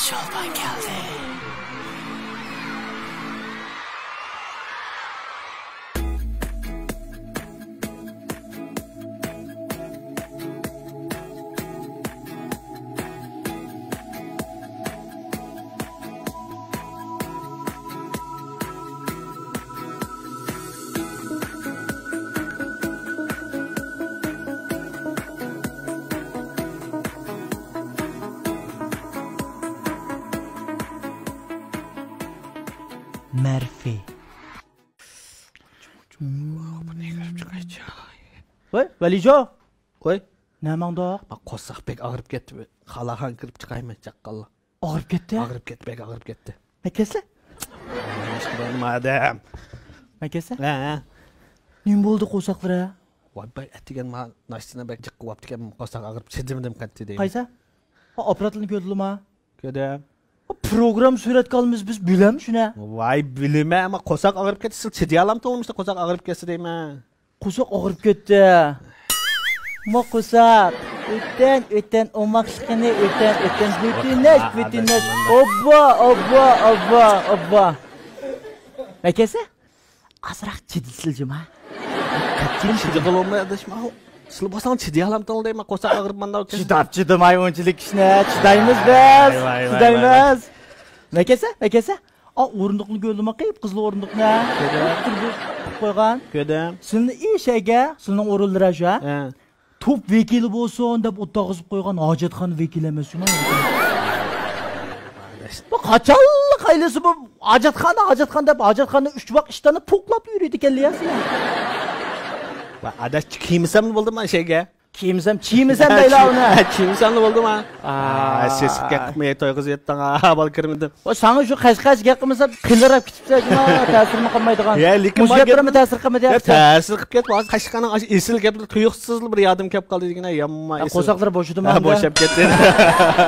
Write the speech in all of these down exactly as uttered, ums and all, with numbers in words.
چولپان كەلدى. مەرفى. ۋاي، ۋەلىجان. ۋاي. نەماڭداق؟ ما قورساق بەك ئاغرىپ كەتتى. خالاخان كىرىپ چىقايمەن، چاققانلا. ئاغرىپ كەتتى؟ ئاغرىپ كەتتى، بەك ئاغرىپ كەتتى. نەكەسلە؟ مادەم. نەكەسلە؟ ھە، ھە. نېمە بولدى قورساقلىرى؟ ۋاي، بەك ئەتىگەن ما ناشتىنى بەك جىق قىلىۋاپتىكەن، قورساق ئاغرىپ چىدىمىدىم قەتئىي دەيمەن. قايسى؟ ھا، ئاپپاراتلىرىنى كۆردۈلىما؟ كۆردۈم. پروگرامما سۈرەتكە ئالىمىز بىز، بىلەم شۇنى. ۋاي، بىلىمەن، ئەمما قورساق ئاغرىپ كەتسە، سىل چىدىيالامتىڭ، قورساق ئاغرىپ كەتسە دەيمەن. قورساق ئاغرىپ كەتتى. ما قورساق. ئۆتەن، ئۆتەن، ئوماقلىقىنى ئۆتەن، ئۆتەن، بۈتۈنەش، بۈتۈنەش. ئوببا، ئوببا، ئوببا، ئوببا. نەكەسە؟ ئازراق چىدىسىل جۇما. قەتئىي چىدىغىلى بولماي ئاداش، ما سىلى بولساڭ چىدىيالامتىڭ دەيمەن، قورساق ئاغرىپ مانداق ئۆتكەن. چىداپ چىدىماي ئۇنچىلىك كىشىنى چىدايمىز بىز. ۋاي، ۋاي، ۋاي، چىدايمىز. ۋاي. نەكەسە، نەكەسە. ئا، ئورۇندۇقنى كۆردۈڭما، قىيىپ قىزىل ئورۇندۇقنى. كۆردۈم. تۇرۇپ قويغان. كۆردۈم. سىلىنى ئىش ئەگە، سىلىنىڭ ئورۇنلىرى شۇ. ھە. توپ ۋەكىلى بولسۇن دەپ ئولتۇرغۇزۇپ قويغان ھاجەتخانا ۋەكىلى ئەمەس شۇ. بۇ قاچانلىق ئايلىسا بۇ ھاجەتخانا، ھاجەتخانا دەپ، ھاجەتخانىدا ئۈچ ۋاق ئىشتاننى پوقلاپ يۈرىدىكەنلەر يا سىلەر. ۋاي، ئاداش، كىيمىسەملا بولدىما شەيگە؟ كىيمىسەم، چىيمىسەم دەيلا ئۇنى. چىيمىسەملا بولدىما؟ ئا. سېسىق گەپ قىلماي توي قىزى يەتتىڭ، ھا، بالا كىرمىدىم. ۋاي، ساڭا شۇ قەشقەرچە گەپ قىلمىسام، قىلىراپ كېتىپسەن جۇما، تەسىرمۇ قىلمايدىغان. يا، لېكىن مۇشۇ گەپلىرىمۇ تەسىر قىلمىدى. يا، تەسىر قىلىپ كەتتى. ھازىر قەشقەرنىڭ ئاشۇ ئېسىل گەپلىرى تۇيۇقسىزلا بىر يادىم كەپ قالدى دېگىنە، يامما ئېسىل. قورساقلىرى بوشىدىما؟ ھە، بوشاپ كەتتى.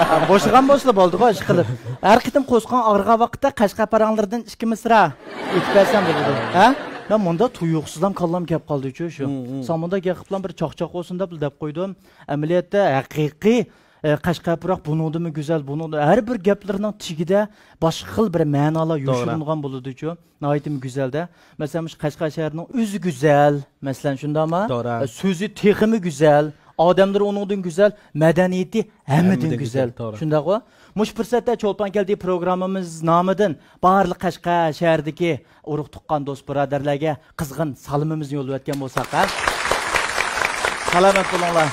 ھە، بوشىغان بولسىلا بولدىغۇ، ئىشقىلىپ. ھەر قېتىم قورسىقىڭ ئاغرىغان ۋاقىتتا قەشقەر پاراڭلىرىدىن ئىككى مىسرا ئېيتىپ بەرسەم بولىدۇ. ھە؟ مەن مۇندا تۇيۇقسىزلام كاللام كەپ قالدىچۇ شۇ. ساڭا مۇنداق گەپ قىلىپلام بىر چاقچاق بولسۇن دەپ دەپ قويدۇم. ئەمەلىيەتتە ھەقىقىي ئە، قەشقەر پۇراق بۇنىڭدىنمۇ گۈزەل، بۇنىڭدا ھەر بىر گەپلىرىنىڭ تېگىدە باشقا خىل بىر مەنالار توغرا. يوشۇرۇنغان بولىدۇچۇ. ناھايىتىمۇ گۈزەلدە. مەسىلەن، مۇشۇ قەشقەر شەھىرىنىڭ ئۆزى گۈزەل، مەسىلەن، شۇنداقما؟ توغرا. ئە، سۆزى تېخىمۇ گۈزەل، ئادەملىرى ئۇنىڭدىن گۈزەل، مەدەنىيىتى ھەممىدىن ھەممىدىن گۈزەل. گۈزەل، توغرا. شۇنداقغۇ؟ مۇشۇ پۇرسەتتە چولپان كەلدى پروگراممىمىز نامىدىن بارلىق قەشقەر شەھىرىدىكى ئۇرۇق تۇغقان دوست بۇرادەرلەرگە قىزغىن سالىمىمىزنى يوللىۋەتكەن بولساق، ھە؟ سالامەت بولۇڭلار.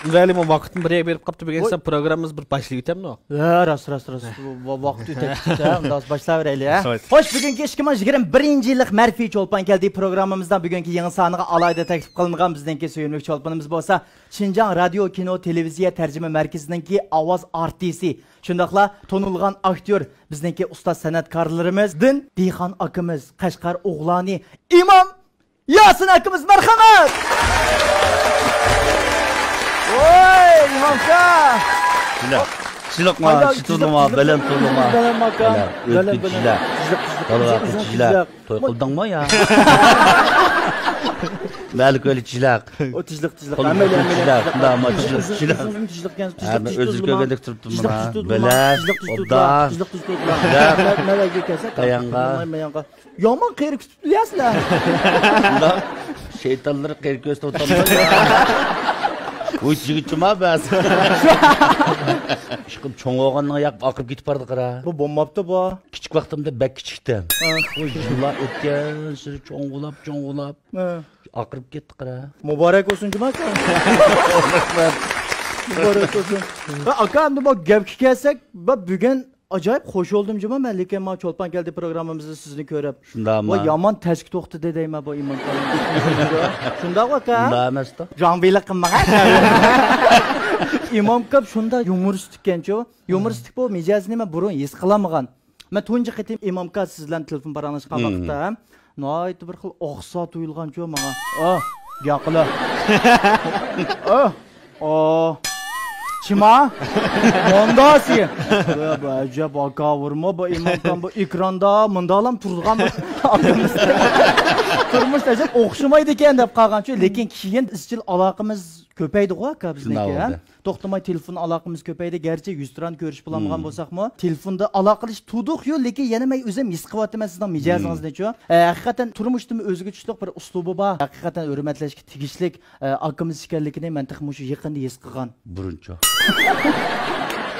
ۋەلىمۇ ۋاقىتمۇ بىر يەرگە بېرىپ قاپتۇ، بۈگۈن ۋوي. سەن پروگراممىمىزنى بىر باشلاۋېتەمدۇ؟ ھە، راست، راست، راست. ۋا-، ۋاقىت ئۆتۈپ كېتىپتۇ، ھە؟ ئۇنداق باشلاۋېرەيلى، ھە؟ ھوي. خوش، بۈگۈنكى ئىككى مىڭ يىگىرمە بىرىنچى يىللىق مەرفىي چولپان كەلدى پروگراممىمىزدا بۈگۈنكى يېڭى سانىغا ئالاھىدە تەكلىپ قىلىنغان بىزنىڭكى سۆيۈملۈك چولپىنىمىز بولسا شىنجاڭ رادىيو، كىنو، تېلېۋىزىيە تەرجىمە مەركىزىنىڭكى ئاۋاز ئارتىسى، شۇنداقلا تونۇلغان ئاكتيور، بىزنىڭكى ئۇستاز سەنئەتكارلىرىمىزدىن دېھقان ئاكىمىز، قەشقەر ئوغلانى ئىمام ياسىن ئاكىمىز، مەرھەمەت! ۋوي، ئىمام ئاكا! چىلىق، چىلىقما، چىتىلما، بەلەن تۇرلۇما. بەلەن ماكان. بەلەن، ئۆلكە بەلەن. چىلىق. بالىغا چىلىق. توي قىلدىڭمۇ يا؟ مەلىك ئۆلى چىلىق. ئۇ تىزلىق، تىزلىق. قولىغا ھەممە، ھەممە تىزلىق، تىزلىق. تىزلىق، تىزلىق. ھەممە ئۆزى كۆرگەندەك تۇرۇپتۇ مانا. بىلە، ئوبدان. مەن ئۆيگە كەلسەم، مەيەنگە. يامان قېرى كۈتۈپ بىلەسىلەر. شۇنداق. شەيتانلىرى قېرى كۆرسىتىۋاتامدۇ؟ ۋۇي، جىگىتچىما بەس. ئىشقىلىپ چوڭ بولغاننىڭ ياق ئاقىرىپ كېتىپ بارىدۇ قارا. بۇ بولماپتۇ بۇ. كىچىك ۋاقتىمدا بەك كىچىكتىم. ھە. ۋۇي، يىللار ئۆتكەنسېرى چوڭ بولاپ، چوڭ بولاپ. ھە. ئاقىرىپ كەتتى قارا. مۇبارەك بولسۇن جۇما ئاكا. مۇبارەك بولسۇن. ۋە ئاكا، ئەمدى بۇ گەپكە كەلسەك، بە بۈگۈن ئاجايىپ خوش بولدۇم جۇما مەن، لېكىن مانا چولپان كەلدى پروگراممىمىزدا سىزنى كۆرۈپ. شۇنداقمۇ؟ ۋاي، يامان تەسكە توختىدى دەيمەن بۇ ئىمام ئاكا. شۇنداقمۇ ئاكا؟ شۇنداق ئەمەس-تە. جاڭبىلىق قىلمىغان. ئىمام ئاكا شۇنداق يۇمۇرىستىككەنچۇ. يۇمۇرىستىك بۇ مىجەزىنى مەن بۇرۇن ھېس قىلالمىغان. مەن تۇنجى قېتىم ئىمام ئاكا سىز بىلەن تېلېفون پاراڭلاشقان ۋاقىتتا، ناھايىتى بىر خىل ئاقسا تۇيۇلغان چۇ ماڭا. ئا، گەقىلە. ئا، ئا. چىما؟ مونداسى. بۇ، بۇ ئەجەب ئاكا ئۇرما، بۇ ئىمام ئاكام بۇ ئېكراندا مۇنداقلام تۇرىدىغان بۇ ئاكىمىز. تۇرمۇشتا ئەجەب ئوخشىمايدىكەن دەپ قالغان چۇ، لېكىن كېيىن ئىزچىل ئالاقىمىز كۆپەيدىغۇ ئاكا بىزنىڭكى، ھە؟ توختىماي تېلېفون ئالاقىمىز كۆپەيدى. گەرچە يۈزتۇرانە كۆرۈشۈپ بولالمىغان بولساقمۇ، تېلېفوندا ئالاقىلىشىپ تۇردۇق-يۇ، لېكىن يەنە مەن ئۆزۈم ھېس قىلىۋاتىمەن سىزنىڭ مىجەزىڭىزنىچۇ. ئە، ھەقىقەتەن تۇرمۇشتىمۇ ئۆزىگە چۈشلۈك بىر ئۇسلۇبى بار. ھەقىقەتەن ھۆرمەتلەشكە تېگىشلىك، ئە، ئاكىمىز ئىكەنلىكىنى مەن تېخى مۇشۇ يېقىندا ھېس قىلغان. بۇرۇنچۇ؟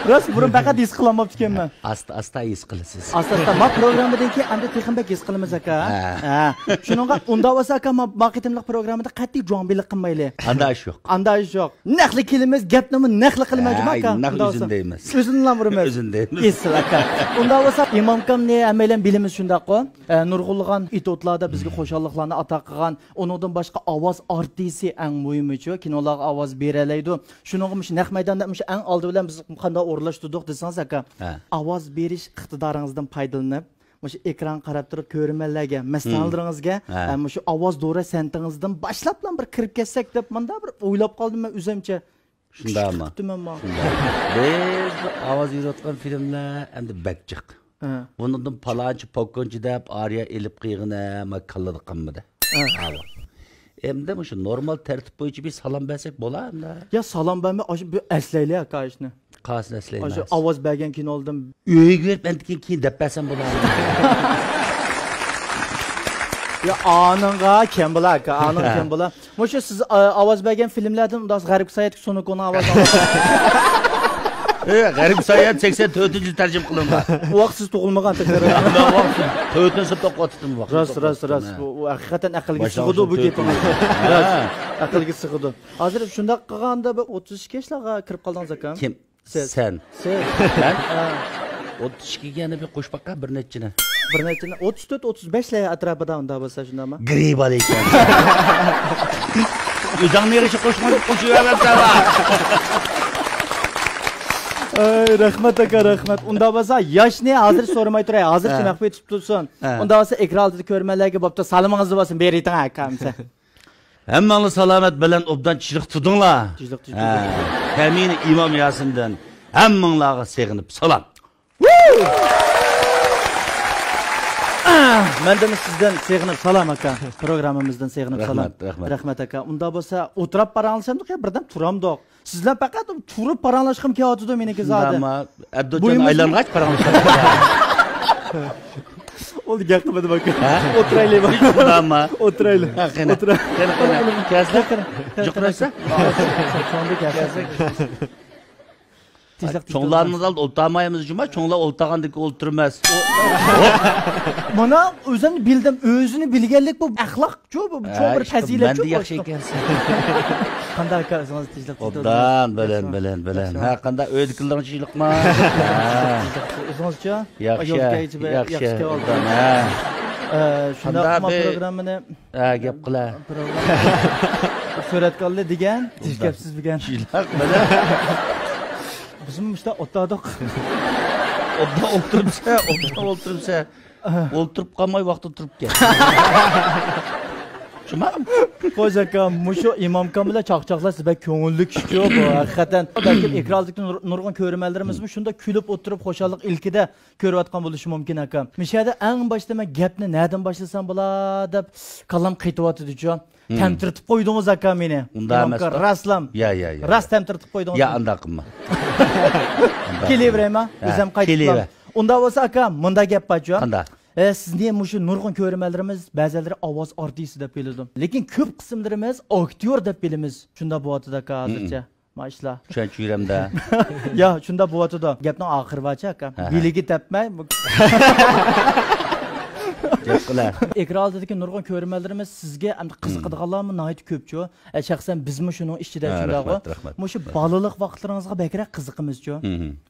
راست، بۇرۇن پەقەت ھېس قىلالماپتىكەنمەن. ئاستا-ئاستا ھېس قىلىسىز. ئاستا-ئاستا. ما پروگراممىدىن كېيىن ئەمدى تېخىمۇ بەك ھېس قىلىمىز ئاكا. ھە. ھە. شۇنىڭغا ئۇنداق بولسا ئاكا، ما، ما قېتىملىق پروگراممىدا قەتئىي جۇڭبىلىق قىلمايلى. ئاندا ئىش يوق. ئاندا ئىش يوق. نەقلى كېلىمىز، گەپنىمۇ نەقلى قىلىمىز جۇما ئاكا. نەق ئۆزۈن دەيمىز. ئۆزۈنلا بۇرىمىز. ئۆزۈن دەيمىز. ئېسىل ئاكا. ئۇنداق بولسا ئىمام ئاكامنى ھەممەيلەن بىلىمىز شۇنداققۇ. ئە، نۇرغۇنلىغان ئېتيۇدلاردا بىزگە خۇشاللىقلارنى ئاتا قىلغان. ئۇنىڭدىن باشقا ئاۋاز ئارتىسى ئەڭ مۇھىمىچۇ، كىنولاغا ئاۋاز بېرەلەيدۇ. شۇنىڭغا مۇشۇ نەق مەيداندا مۇشۇ ئەڭ ئالدى بىلەن بىز قانداق ئورۇنلاشتۇردۇق دېسىڭىز ئاكا، ھە. ئاۋاز بېرىش ئىقتىدارىڭىزدىن پايدىلىنىپ، مۇشۇ ئېكرانغا قاراپ تۇرۇپ كۆرۈرمەنلەرگە، مەستانىلىرىڭىزگە، ھە. ھە، مۇشۇ ئاۋاز دورا سەنئىتىڭىزدىن باشلاپلا بىر كىرىپ كەتسەك دەپ مۇنداق بىر ئويلاپ قالدىم مەن ئۆزۈمچە. شۇنداقمۇ؟ كۈتتۈم ئەمما. شۇنداق. بىز ئاۋاز بېرىۋاتقان فىلىملەر ئەمدى بەك جىق. ھە. بۇنىڭدىن پالانچى، پوككۇنچى دەپ ئارىيە ئېلىپ قىلغىنى ما كاللىدا قالمىدى. ھە. ئەمدى مۇشۇ نورمال تەرتىپ بويىچە بىر سالام بەرسەك بولا ئەمدى. يا سالام بەرمەي، ئاشۇ بىر ئەسلەيلى ئاكا ئىشنى. قايسىنى ئەسلەيمىز؟ ئاشۇ ئاۋاز بەرگەن كىنولىدىن. ئۆيگە بېرىپ ئەندىكىن كېيىن دەپ بەرسەم بولا. يا ئانىڭغا كەم بولا ئاكا، ئانىڭغا كەم بولا. مۇشۇ سىز، ئا، ئاۋاز بەرگەن فىلىملەردىن ئۇنداق غەربكە ساياھەتتىكى سونوكونىڭ ئاۋازى ئاڭلىنىدۇ. ئە، غەربكە ساياھەت سەكسەن تۆتىنچى يىل تەرجىمە قىلىنغان. ئۇ ۋاقىت سىز تۇغۇلمىغان تېخى. مەن ۋاقىت تۆتىنچى سىنىپتا ئوقۇۋاتىتتىم ۋاقىت. راست، راست، راست. بۇ، بۇ ھەقىقەتەن ئەقىلگە سىغىدۇ بۇ گېپىڭىز. ھە. راست. ئەقىلگە سىغىدۇ. ھازىر شۇنداق قىلغاندا بىر ئوتتۇز ئىككى ياشلارغا كىرىپ قالدىڭىز ئاكام. كىم؟ سىز. سەن. سىز. مەن؟ ھە. ئوتتۇز ئىككىگە يەنە بىر قوشۇپ باققا بىر نەچچىنى. بىر نەچچىنى؟ ئوتتۇز تۆت، ئوتتۇز بەشلەر ئەتراپىدا ئۇنداق بولسا شۇنداقمۇ؟ گرىپ ئالىكەن. ئۆزۈڭنى يېغىشى قوشماي قوشۇۋەرمەمسەن. ئەي، رەھمەت ئاكا، رەھمەت. ئۇنداق بولسا ياشنى ھازىر سورىماي تۇراي، ھازىرچە ھە. مەخپىي تۇتۇپ تۇرسۇن. ھە. ئۇنداق بولسا ئېكران ئالدىدا كۆرۈرمەنلەرگە بوپتۇ، سالىمىڭىزدا بولسۇن، بېرىۋېتىڭ ئاكا دېسە. ھەممىڭلار سالامەت بىلەن ئوبدان چىشلىق تۇردۇڭلار. چىشلىق تۇردۇڭلار. ھە، كەمىنە ئىمام ياسىندىن ھەممىڭلارغا سېغىنىپ سالام. مەندىن سىزدىن سېغىنىپ سالام ئاكا. پروگراممىمىزدىن سېغىنىپ سالام. رەھمەت، رەھمەت. رەھمەت ئاكا. ئۇنداق بولسا ئولتۇراپ پاراڭلىشامدۇق يا بىردەم تۇرامدۇق؟ سىز بىلەن پەقەت تۇرۇپ پاراڭلاشقۇم كېلىۋاتىدۇ مېنىڭكى زادى. شۇنداقمۇ؟ ئەبدۇلجان بۇيىمىزمۇ؟ ئايلانغاچ پاراڭلىشامدۇق. ئۇنى گەپ قىلمىدىم ئاكا. ھە؟ ئولتۇرايلى. شۇنداقمۇ؟ ئولتۇرايلى. ھە، قېنى. ئولتۇرايلى. قېنى، قېنى. كەلسە. قېنى، قېنى. جۇقىراشسا. چوڭدا كەلسە. تېزلىك چوڭلارنىڭ ئالدىدا ئولتۇرمايمىز جۇما، چوڭلار ئولتۇرغاندىكى ئولتۇرماس. مانا ئۆزۈمنى بىلدىم، ئۆزىنى بىلگەنلىك بۇ ئەخلاق. شۇ، بۇ چوڭ بىر پەزىلەت شۇ. مەندە ياخشى ئىكەنسىز. قانداق ئاكا، ئۆزىڭىز تىنچلىق تېپىۋاتىدىڭىز؟ ئوبدان، بىلەن، بىلەن، بىلەن. ھە، قانداق ئۆيدىكىلىرىڭ تىنچلىقمۇ؟ ئۆزىڭىزچۇ؟ ياخشى، ياخشى. ئوبدان، ھە. شۇنداق بىر پروگراممىنى، ھە، گەپ قىلە. سۈرەتكە ئالدى دېگەن، تېز گەپسىز بىگەن. شۇنداق بىلەن. بىزمۇ مۇشۇنداق ئولتۇردۇق. ئوبدان ئولتۇرۇپسە، ئوبدان ئولتۇرۇپسە. ئولتۇرۇپ قالماي ۋاقتىدا تۇرۇپ كەت. شۇما؟ خوش ئاكا، مۇشۇ ئىمام ئاكام بىلەن چاقچاقلاش سىز بەك كۆڭۈللۈك ئىشچۇ بۇ، ھەقىقەتەن. بەلكىم ئېكران ئالدىدىكى نۇر-، نۇرغۇن كۆرۈرمەنلىرىمىزمۇ شۇنداق كۈلۈپ ئولتۇرۇپ خۇشاللىق ئىلكىدە كۆرۈۋاتقان بولۇشى مۇمكىن ئاكا. مۇشۇ يەردە ئەڭ باشتا مەن گەپنى نەدىن باشلىسام بولا دەپ كاللام قېتىۋاتىدۇچۇ. تەمتىرىتىپ قويدىڭىز ئاكا مېنى. ئۇنداق ئىمام ئاكا، ئەمەس. راستلام. يا، يا، يا. راست تەمتىرىتىپ قويدىڭىز. يا، ئانداق قىلما. كېلىۋېرەيما؟ ھە، ئۆزۈم قايتىپ كېلىۋەر. ئۇنداق بولسا ئاكا، مۇنداق گەپ بارچۇ. قانداق؟ ئە، سىزنى مۇشۇ نۇرغۇن كۆرۈرمەنلىرىمىز بەزىلىرى ئاۋاز ئارتىسى دەپ بىلىدۇ. لېكىن كۆپ قىسىملىرىمىز ئاكتيور دەپ بىلىمىز. شۇنداق بولۇۋاتىدۇ ئاكا ھازىرچە. ما ئىشلار. چۈشەنچە يۈرەمدە. يا، شۇنداق بولۇۋاتىدۇ. گەپنىڭ ئاخىرى بارچە ئاكا. ھە، ھە. بىلىگە تەپمەي. گەپ قىلە. ئېكران ئالدىدىكى نۇرغۇن كۆرۈرمەنلىرىمىز سىزگە ئەمدى قىزىقىدىغانلارمۇ ناھايىتى كۆپچۇ. ئە، شەخسەن بىزمۇ شۇنىڭ ئىچىدە ھە، شۇنداقغۇ. رەھمەت، رەھمەت. مۇشۇ بالىلىق ۋاقىتلىرىڭىزغا بەكرەك قىزىقىمىزچۇ.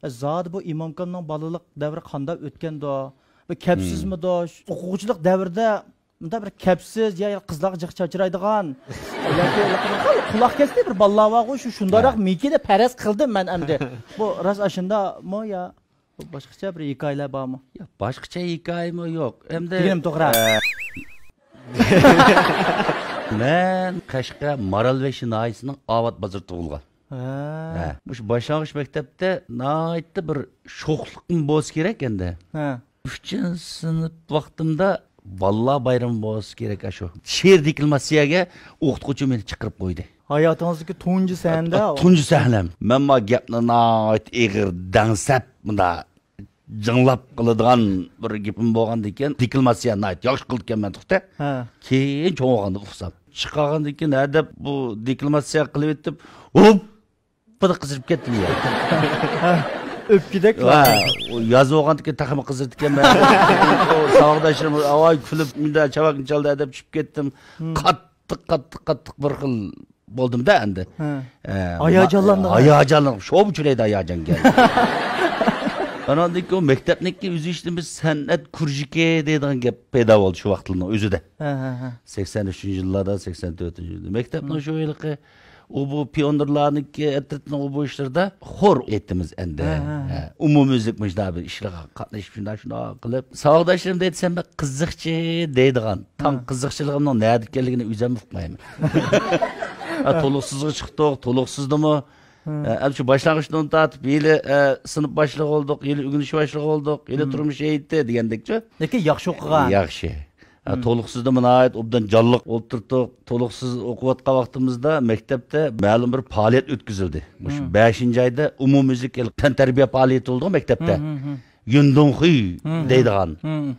ھە، زادى بۇ ئىمام ئاكامنىڭ بالىلىق دەۋرى قانداق ئۆتكەندۇ؟ بىر كەپسىزمىدۇ؟ ئوقۇغۇچىلىق دەۋرىدە مۇنداق بىر كەپسىز، يا قىزلارغا جىق چاچرايدىغان، ياكى قۇلاق كەستى بىر بالىلار بارغۇ، شۇ شۇنداقراق ھە. مىكىنى پەرەز قىلدىم مەن ئەمدى. بۇ راست ئاشۇنداقمۇ يا باشقىچە بىر ھېكايىلەر بارمۇ؟ يا، باشقىچە ھېكايىمۇ يوق. ئەمدى دېگىنىم توغرا. ئە، مەن قەشقەر مارالبېشى ناھىيەسىنىڭ ئاۋات بازىرىدا تۇغۇلغان. ھە. ھە، مۇشۇ باشلانغۇچ مەكتەپتە ناھايىتى بىر شوخلۇقمۇ بولسا كېرەك ئەمدى. ھە. ئۈچىنچى سىنىپ ۋاقتىمدا بالىلار بايرىمى بولسا كېرەك، ئاشۇ شېئىر دېكلاماتسىيەگە ئوقۇتقۇچىم مېنى چىقىرىپ قويدى. ھاياتىڭىزدىكى تۇنجى سەھنىدە؟ تۇنجى سەھنەم. مەن ما گەپنى ناھايىتى ئېغىر دەڭسەپ، مۇنداق جىڭلاپ قىلىدىغان بىر گېپىم بولغاندىكىن، دېكلاماتسىيە ناھايىتى ياخشى قىلىدىكەنمەن تۇختا. ھە. كېيىن چوڭ بولغاندا ئۇقسام. چىقارغاندىن كېيىن ھە دەپ بۇ دېكلاماتسىيە قىلىۋېتىپ، ھوپپىدە قىزىرىپ كەتتىم يا. ئۆپكىدەك. ھە، ئۇ ياز بولغاندىكىن تېخىمۇ قىزىرىدىكەنمەن. ئۇ ساۋاقداشلىرىم ئاۋاي كۈلۈپ، مۇنداق چاۋاكنى چالدى ھە دەپ چۈشۈپ كەتتىم. قاتتىق، قاتتىق، قاتتىق بىر خىل بولدۇم-دە ئەمدى. ھە. ئە، ھاياجانلاندىڭ؟ ھاياجانلىنىپ، شوۋا چۈشۈرەيدۇ ھاياجانغا. ئاناندىن كېيىن مەكتەپنىڭكى ئۆزى ئىچىدىن بىر سەنئەت كۇرژۇكى دەيدىغان گەپ پەيدا بولدى شۇ ۋاقىتلارنىڭ ئۆزىدە. ھە، ھە، ھە. سەكسەن ئۈچىنچى يىللاردا، سەكسەن تۆتىنچى يىلدا. مەكتەپنىڭ شۇ ھېلىقى ئۇ بۇ پىيونېرلارنىڭكى ئەترىتىنىڭ ئۇ بۇ ئىشلىرىدا خور ئېيتتىمىز ئەمدى. ھە، ھە، ھە. ھە، ئومۇميۈزلۈك مۇشۇنداق بىر ئىشلارغا قاتنىشىپ، شۇنداق، شۇنداق قىلىپ. ساۋاقداشلىرىم دەيدۇ، سەن بەك قىزىقچى دەيدىغان. تاڭ ھە. قىزىقچىلىقىمنىڭ نەدە ئىكەنلىكىنى ئۆزۈم ئۇقمايمەن. ھە، تولۇقسىزغا چىقتۇق، تولۇقسىزدىمۇ. ھە. ھە، ئەمدى شۇ باشلانغۇچتىن تارتىپ، ھېلى، ئە، سىنىپ باشلىقى بولدۇق، ھېلى ئۆگىنىش باشلىقى بولدۇق، ھېلى ھە. تۇرمۇش ھەيئىتى دېگەندەكچۇ. لېكىن ياخشى ئوقۇغان. ياخشى. ھە، مم. تولۇقسىزدا ناھايىتى ئوبدان جانلىق ئولتۇرتتۇق. تولۇقسىز ئوقۇۋاتقان ۋاقتىمىزدا مەكتەپتە مەلۇم بىر پائالىيەت ئۆتكۈزۈلدى. مۇشۇ مم. بەشىنچى ئايدا ئومۇميۈزلۈك تەنتەربىيە پائالىيىتى بولدى مەكتەپتە. مم، مم، مم. يۈندۇڭخۇي مم. دەيدىغان. مم.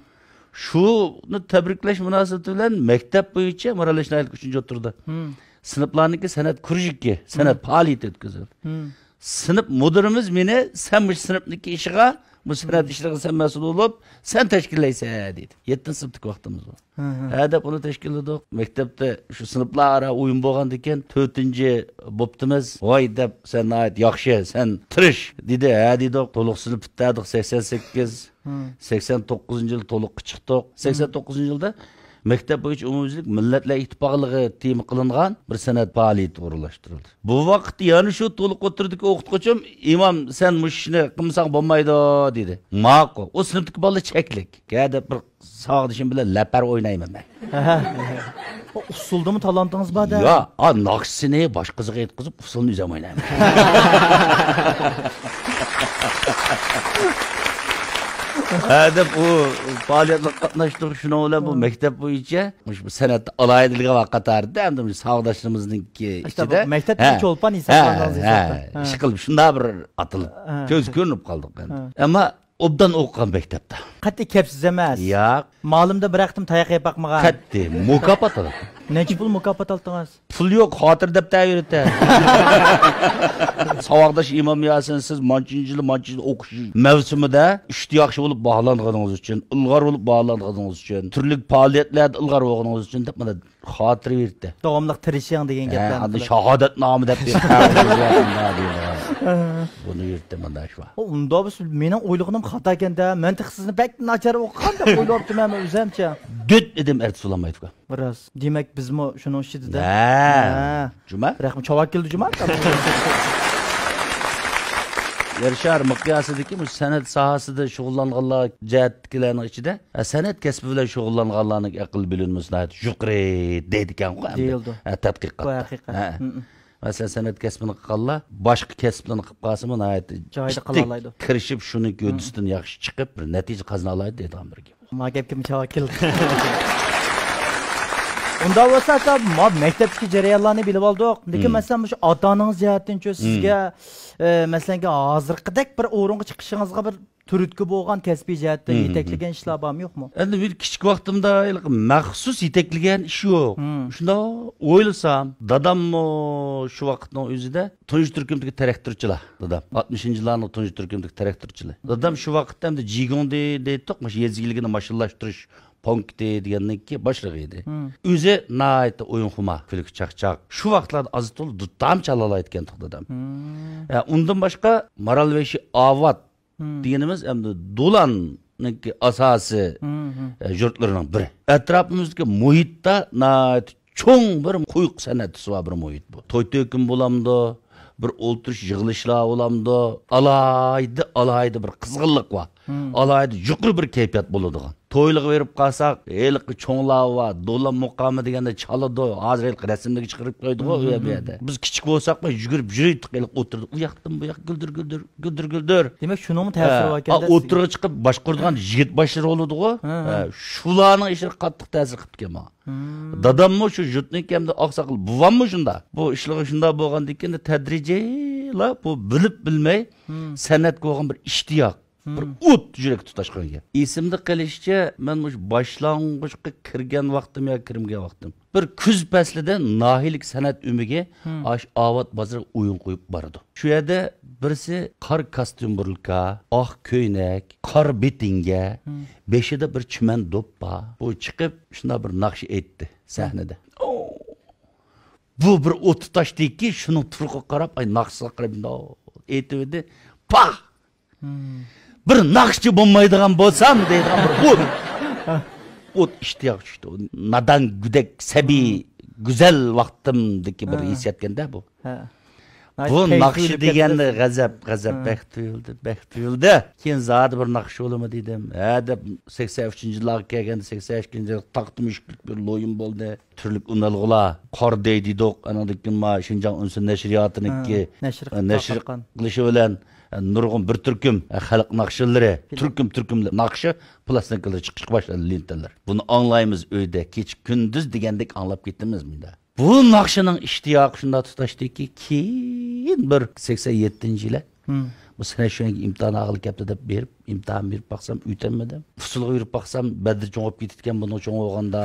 شۇنى تەبرىكلەش مۇناسىۋىتى بىلەن مەكتەپ بويىچە مارالبەشنى ئايلىق ئۈچىنچى ئوتتۇرىدا. مم. سىنىپلارنىڭكى سەنئەت كۇرژۇكى، سەنئەت مم. پائالىيىتى ئۆتكۈزۈلدى. مم. سىنىپ مۇدىرىمىز مېنى، سەن مۇشۇ سىنىپنىڭكى ئىشىغا، مۇشۇ سەنئەت ئىشلىرىغا سەن مەسئۇل بولۇپ، سەن تەشكىللەيسەن، دېدى. يەتتىنچى سىنىپتىكى ۋاقتىمىز بۇ. ھە، ھە. ھە دەپ ئۇنى تەشكىللىدۇق. مەكتەپتە شۇ سىنىپلار ئارا ئويۇن بولغاندىكىن، تۆتىنچى بوپتىمىز. ۋاي دەپ، سەن ناھايىتى ياخشى، سەن تىرىش، دېدى. ھە دېدۇق. تولۇقسىزنى پۈتتۈردۇق، سەكسەن سەككىز. ھە. سەكسەن توققۇزىنچى يىلى تولۇققا چىقتۇق. سەكسەن توققۇزىنچى يىلدا مەكتەپ بويىچە ئومۇميۈزلۈك مىللەتلەر ئىتتىپاقلىقى تېما قىلىنغان بىر سەنئەت پائالىيىتى ئورۇنلاشتۇرۇلدى. بۇ ۋاقىتتا يەنە شۇ تولۇق ئوتتۇرىدىكى ئوقۇتقۇچىم، ئىمام، سەن مۇشۇ ئىشنى قىلمىساڭ بولمايدۇ، دېدى. ماقۇل. ئۇ سىنىپتىكى بالىلار چەكلىك. ھە دەپ بىر ساۋاقدىشىم بىلەن لەپەر ئوينايمەن مەن. ئۇسسۇلدىمۇ تالانتىڭىز بار-دە. يا، ئا، ناخشىسىنى باشقا قىزغا ئېيتقۇزۇپ، ئۇسسۇلنى ئۆزۈم ئوينايمەن. ھە دەپ ئۇ پائالىيەتلەرگە قاتناشتۇق. شۇنىڭ بىلەن بۇ ھە. مەكتەپ بويىچە مۇشۇ سەنئەتتە ئالاھىدىلىكى بار قاتارىدا، ئەمدى مۇشۇ ساۋاقداشلىرىمىزنىڭكى ئىشتا ئىچىدە. مەكتەپ ھە. چولپان ھېسابلانغان ھە، ھېسابتا. ھە. ھە. ئىشقىلىپ شۇنداق بىر ئاتىلىپ ھە. كۆزگە كۆرۈنۈپ قالدۇق ئەمدى. ھە. ئەمما ئوبدان ئوقۇغان مەكتەپتە. قەتئىي كەپسىز ئەمەس. ياق. مۇئەللىمدىن بىر قېتىم تاياق يەپ باقمىغان. قەتئىي. مۇكاپات ئالدىم. نەچچە پۇل مۇكاپات ئالدىڭىز؟ پۇل يوق، خاتىرە دەپتەر بېرىدۇ. ساۋاقداش ئىمام ياسىن، سىز مانچىنچى يىلى، مانچىنچى يىلى ئوقۇش مەۋسۇمىدا ئۈچتە ياخشى بولۇپ باھالانغىنىڭىز ئۈچۈن، ئىلغار بولۇپ باھالانغىنىڭىز ئۈچۈن، تۈرلۈك پائالىيەتلەردە ئىلغار بولغىنىڭىز ئۈچۈن دەپ مانا خاتىرە بېرىدۇ. داۋاملىق تىرىشىڭ دېگەن ھە، گەپلەرنى ئاندىن قىلىپ. شاھادەتنامە دەپ بېرىدۇ. بۇنى يۈرتتى مانا شۇ. ئۇنداق بولسا مېنىڭ ئويلىغىنىم خاتا ئىكەن-دە. مەن تېخى سىزنى بەك ناچار ئوقۇغان دەپ ئويلاپتىمەن ئۆزۈمچە. دۆت ئادەم ئەرتىس بولالمايدىكەن. راست. دېمەك، بىزمۇ شۇنىڭ ئىچىدە-دە. ھە. ھە. جۇما؟ بىراق چاۋاك كېلىدۇ جۇما. يەر شارى مىقياسىدىكى مۇشۇ سەنئەت ساھەسىدە شۇغۇللانغانلار جەھەتتىكىلەرنىڭ ئىچىدە، ھە، سەنئەت كەسپى بىلەن شۇغۇللانغانلارنىڭ ئەقىل بىلىنمىسى ناھايىتى يۇقىرى دەيدىكەنغۇ ئەمدى. دېيىلىدۇ. ھە، تەتقىقاتتا. بۇ ھەقىقەت. ھە. ھە، ھە. مەسىلەن، سەنئەت كەسپىنى قىلغانلار باشقا كەسىپلەرنى قىلىپ قالسىمۇ ناھايىتى جايىدا جىددىي قىلالايدۇ. كىرىشىپ، شۇنىڭكى ھە. ھۆددىسىدىن ياخشى چىقىپ، بىر نەتىجە قازىنالايدۇ دەيدىغان بىر گەپ. ما گەپكە مۇشۇ ۋاقىت كېلدى. ئۇنداق بولسا، ئاكا، ما مەكتەپتىكى جەريانلارنى بىلىپ ئالدۇق. لېكىن، مم. مەسىلەن، مۇشۇ ئاتا-ئانىڭىز جەھەتتىنچۇ مم. سىزگە، ئە، مەسىلەنكى، ھازىرقىدەك بىر ئورۇنغا چىقىشىڭىزغا بىر تۈرتكە بولغان كەسپىي جەھەتتىن مم. يېتەكلىگەن ئىشلار بارمۇ، يوقمۇ؟ ئەمدى مەن كىچىك ۋاقتىمدا ھېلىقى مەخسۇس يېتەكلىگەن ئىش يوق. مم. شۇنداق ئويلىسام، داداممۇ شۇ ۋاقىتنىڭ ئۆزىدە تۇنجى تۈركۈمدىكى تىراكتورچىلار، دادام. ئاتمىشىنچى يىللارنىڭ تۇنجى تۈركۈمدىكى تىراكتورچىلار. دادام شۇ ۋاقىتتا ئەمدى جىگۇڭدى دەيتتۇق، مۇشۇ يېزا ئىگىلىكىنى ماشىنىلاشتۇرۇش پونكىتى دېگەننىڭكى باشلىقى ئىدى. مم. ئۆزى ناھايىتى ئويۇنخۇما، كۈلكە چاقچاق. شۇ ۋاقىتلاردا ئاز تولا دۇتام چالالايدىكەنتۇق دادام. مم. ئە، ئۇندىن باشقا مارالبېشى ئاۋات مم. دېگىنىمىز ئەمدى دولاننىڭكى ئاساسىي، مم، مم. ئە، يۇرتلىرىنىڭ بىرى. ئەتراپىمىزدىكى مۇھىتتا ناھايىتى چوڭ بىر قويۇق سەنئەت تۈسى بار بىر مۇھىت بۇ. توي تۆكۈن بولامدۇ، بىر ئولتۇرۇش يىغىلىشلار بولامدۇ، ئالاھىدە، ئالاھىدە بىر قىزغىنلىق بار. ئالاھىدە يۇقىرى بىر كەيپىيات بولىدىغان. تويلىرىغا بېرىپ قالساق، ھېلىقى چوڭلار بار، دولان مۇقامى دېگەندە چالىدۇ. ھازىر ھېلىقى رەسىملىرىگە چىقىرىپ قويدىغۇ ئۇ يەردە. بىز كىچىك بولساقمۇ يۈگۈرۈپ يۈرەيتتۇق، ھېلىقى ئوتتۇرىدا ئۇ ياقتىن بۇ ياققا گۈلدۈر گۈلدۈر، گۈلدۈر گۈلدۈر. دېمەك، شۇنىڭمۇ تەسىرى باركەن. ئوتتۇرىغا چىقىپ باشقۇرىدىغان يىگىت باشلىرى بولىدىغۇ. ھە، شۇلارنىڭ ئىشلىرى قاتتىق تەسىر قىپتىكەن ماڭا. داداممۇ شۇ يۇرتنىڭ كەمدە ئاقساقىلى، بوۋاممۇ شۇنداق. بۇ ئىشلىرى شۇنداق بولغاندىن كېيىن تەدرىجىيلا بۇ بىلىپ بىلمەي سەنئەتكە بولغان بىر ئىشتىياق، بىر ئوت يۈرەككە تۇتاشقان گەپ. ئېسىمدە قېلىشىچە، مەن مۇشۇ باشلانغۇچقا كىرگەن ۋاقتىم يا كىرمىگەن ۋاقتىم، بىر كۈز پەسلىدە ناھىيەلىك سەنئەت ئۆمىكى ئاشۇ ئاۋات بازىرىغا ئويۇن قويۇپ بارىدۇ. شۇ يەردە بىرسى قارا كاستيۇم بۇرۇلكا، ئاق كۆينەك، قارا بېتىنگە، بېشىدا بىر چىمەن دوپپا. بۇ چىقىپ شۇنداق بىر ناخشا ئېيتتى سەھنىدە. بۇ بىر ئوت تۇتاشتىكى، شۇنىڭ تۇرقىغا قاراپ، ئاي، ناخشىسىغا قاراپ مۇنداق ئېيتىۋىدى. پاھ! بىر ناخشىچى بولمايدىغان بولسام دەيدىغان بىر ئوت. ئوت ئىشتىياق چۈشتى. نادان گۈدەك سەبىي گۈزەل ۋاقتىمدىكى بىر ھېسسىياتكەندە بۇ. بۇ ناخشا دېگەندە غەزەپ، غەزەپ، بەك تۇيۇلدى، بەك تۇيۇلدى. كېيىن زادى بىر ناخشا بولىمۇ دېدىم. ھە دەپ، سەكسەن ئۈچىنچى يىللارغا كەلگەندە، سەكسەن ئىككىنچى يىل تاختا مۈشۈكلۈك بىر لويۇم بولدى. تۈرلۈك ئۈنئالغۇلار، قار دەي دېدۇق، ئانىڭدىن كېيىن ما شىنجاڭ ئۈنسىن نەشرىياتىنىڭكى، ھە، نەشر قىلىپ نەشر تارقاتقان. قىلىشى بىلەن، ھە، نۇرغۇن بىر تۈركۈم، ھە، خەلق ناخشىلىرى، تۈركۈم تۈركۈم ناخشا پىلاستىنكىلىرى چىقىشقا باشلىدى، لېنتىلەر. بۇنى ئاڭلايمىز ئۆيدە، كېچە كۈندۈز دېگەندەك ئاڭلاپ كېتىمىز مۇنداق. بۇ ناخشىنىڭ ئىشتىياقى شۇنداق تۇتاشتىكى، كېيىن بىر سەكسەن يەتتىنچى يىلى بۇ سەنئەت شۆيۈەنگە ئىمتىھان ئالغىلى كەپتۇ دەپ بېرىپ، ئىمتىھان بېرىپ باقسام، ئۆتەلمىدىم. ئۇسسۇلغا يۈرۈپ باقسام، بەددە چوڭىيىپ كېتىدىكەن بۇنىڭ چوڭ بولغاندا.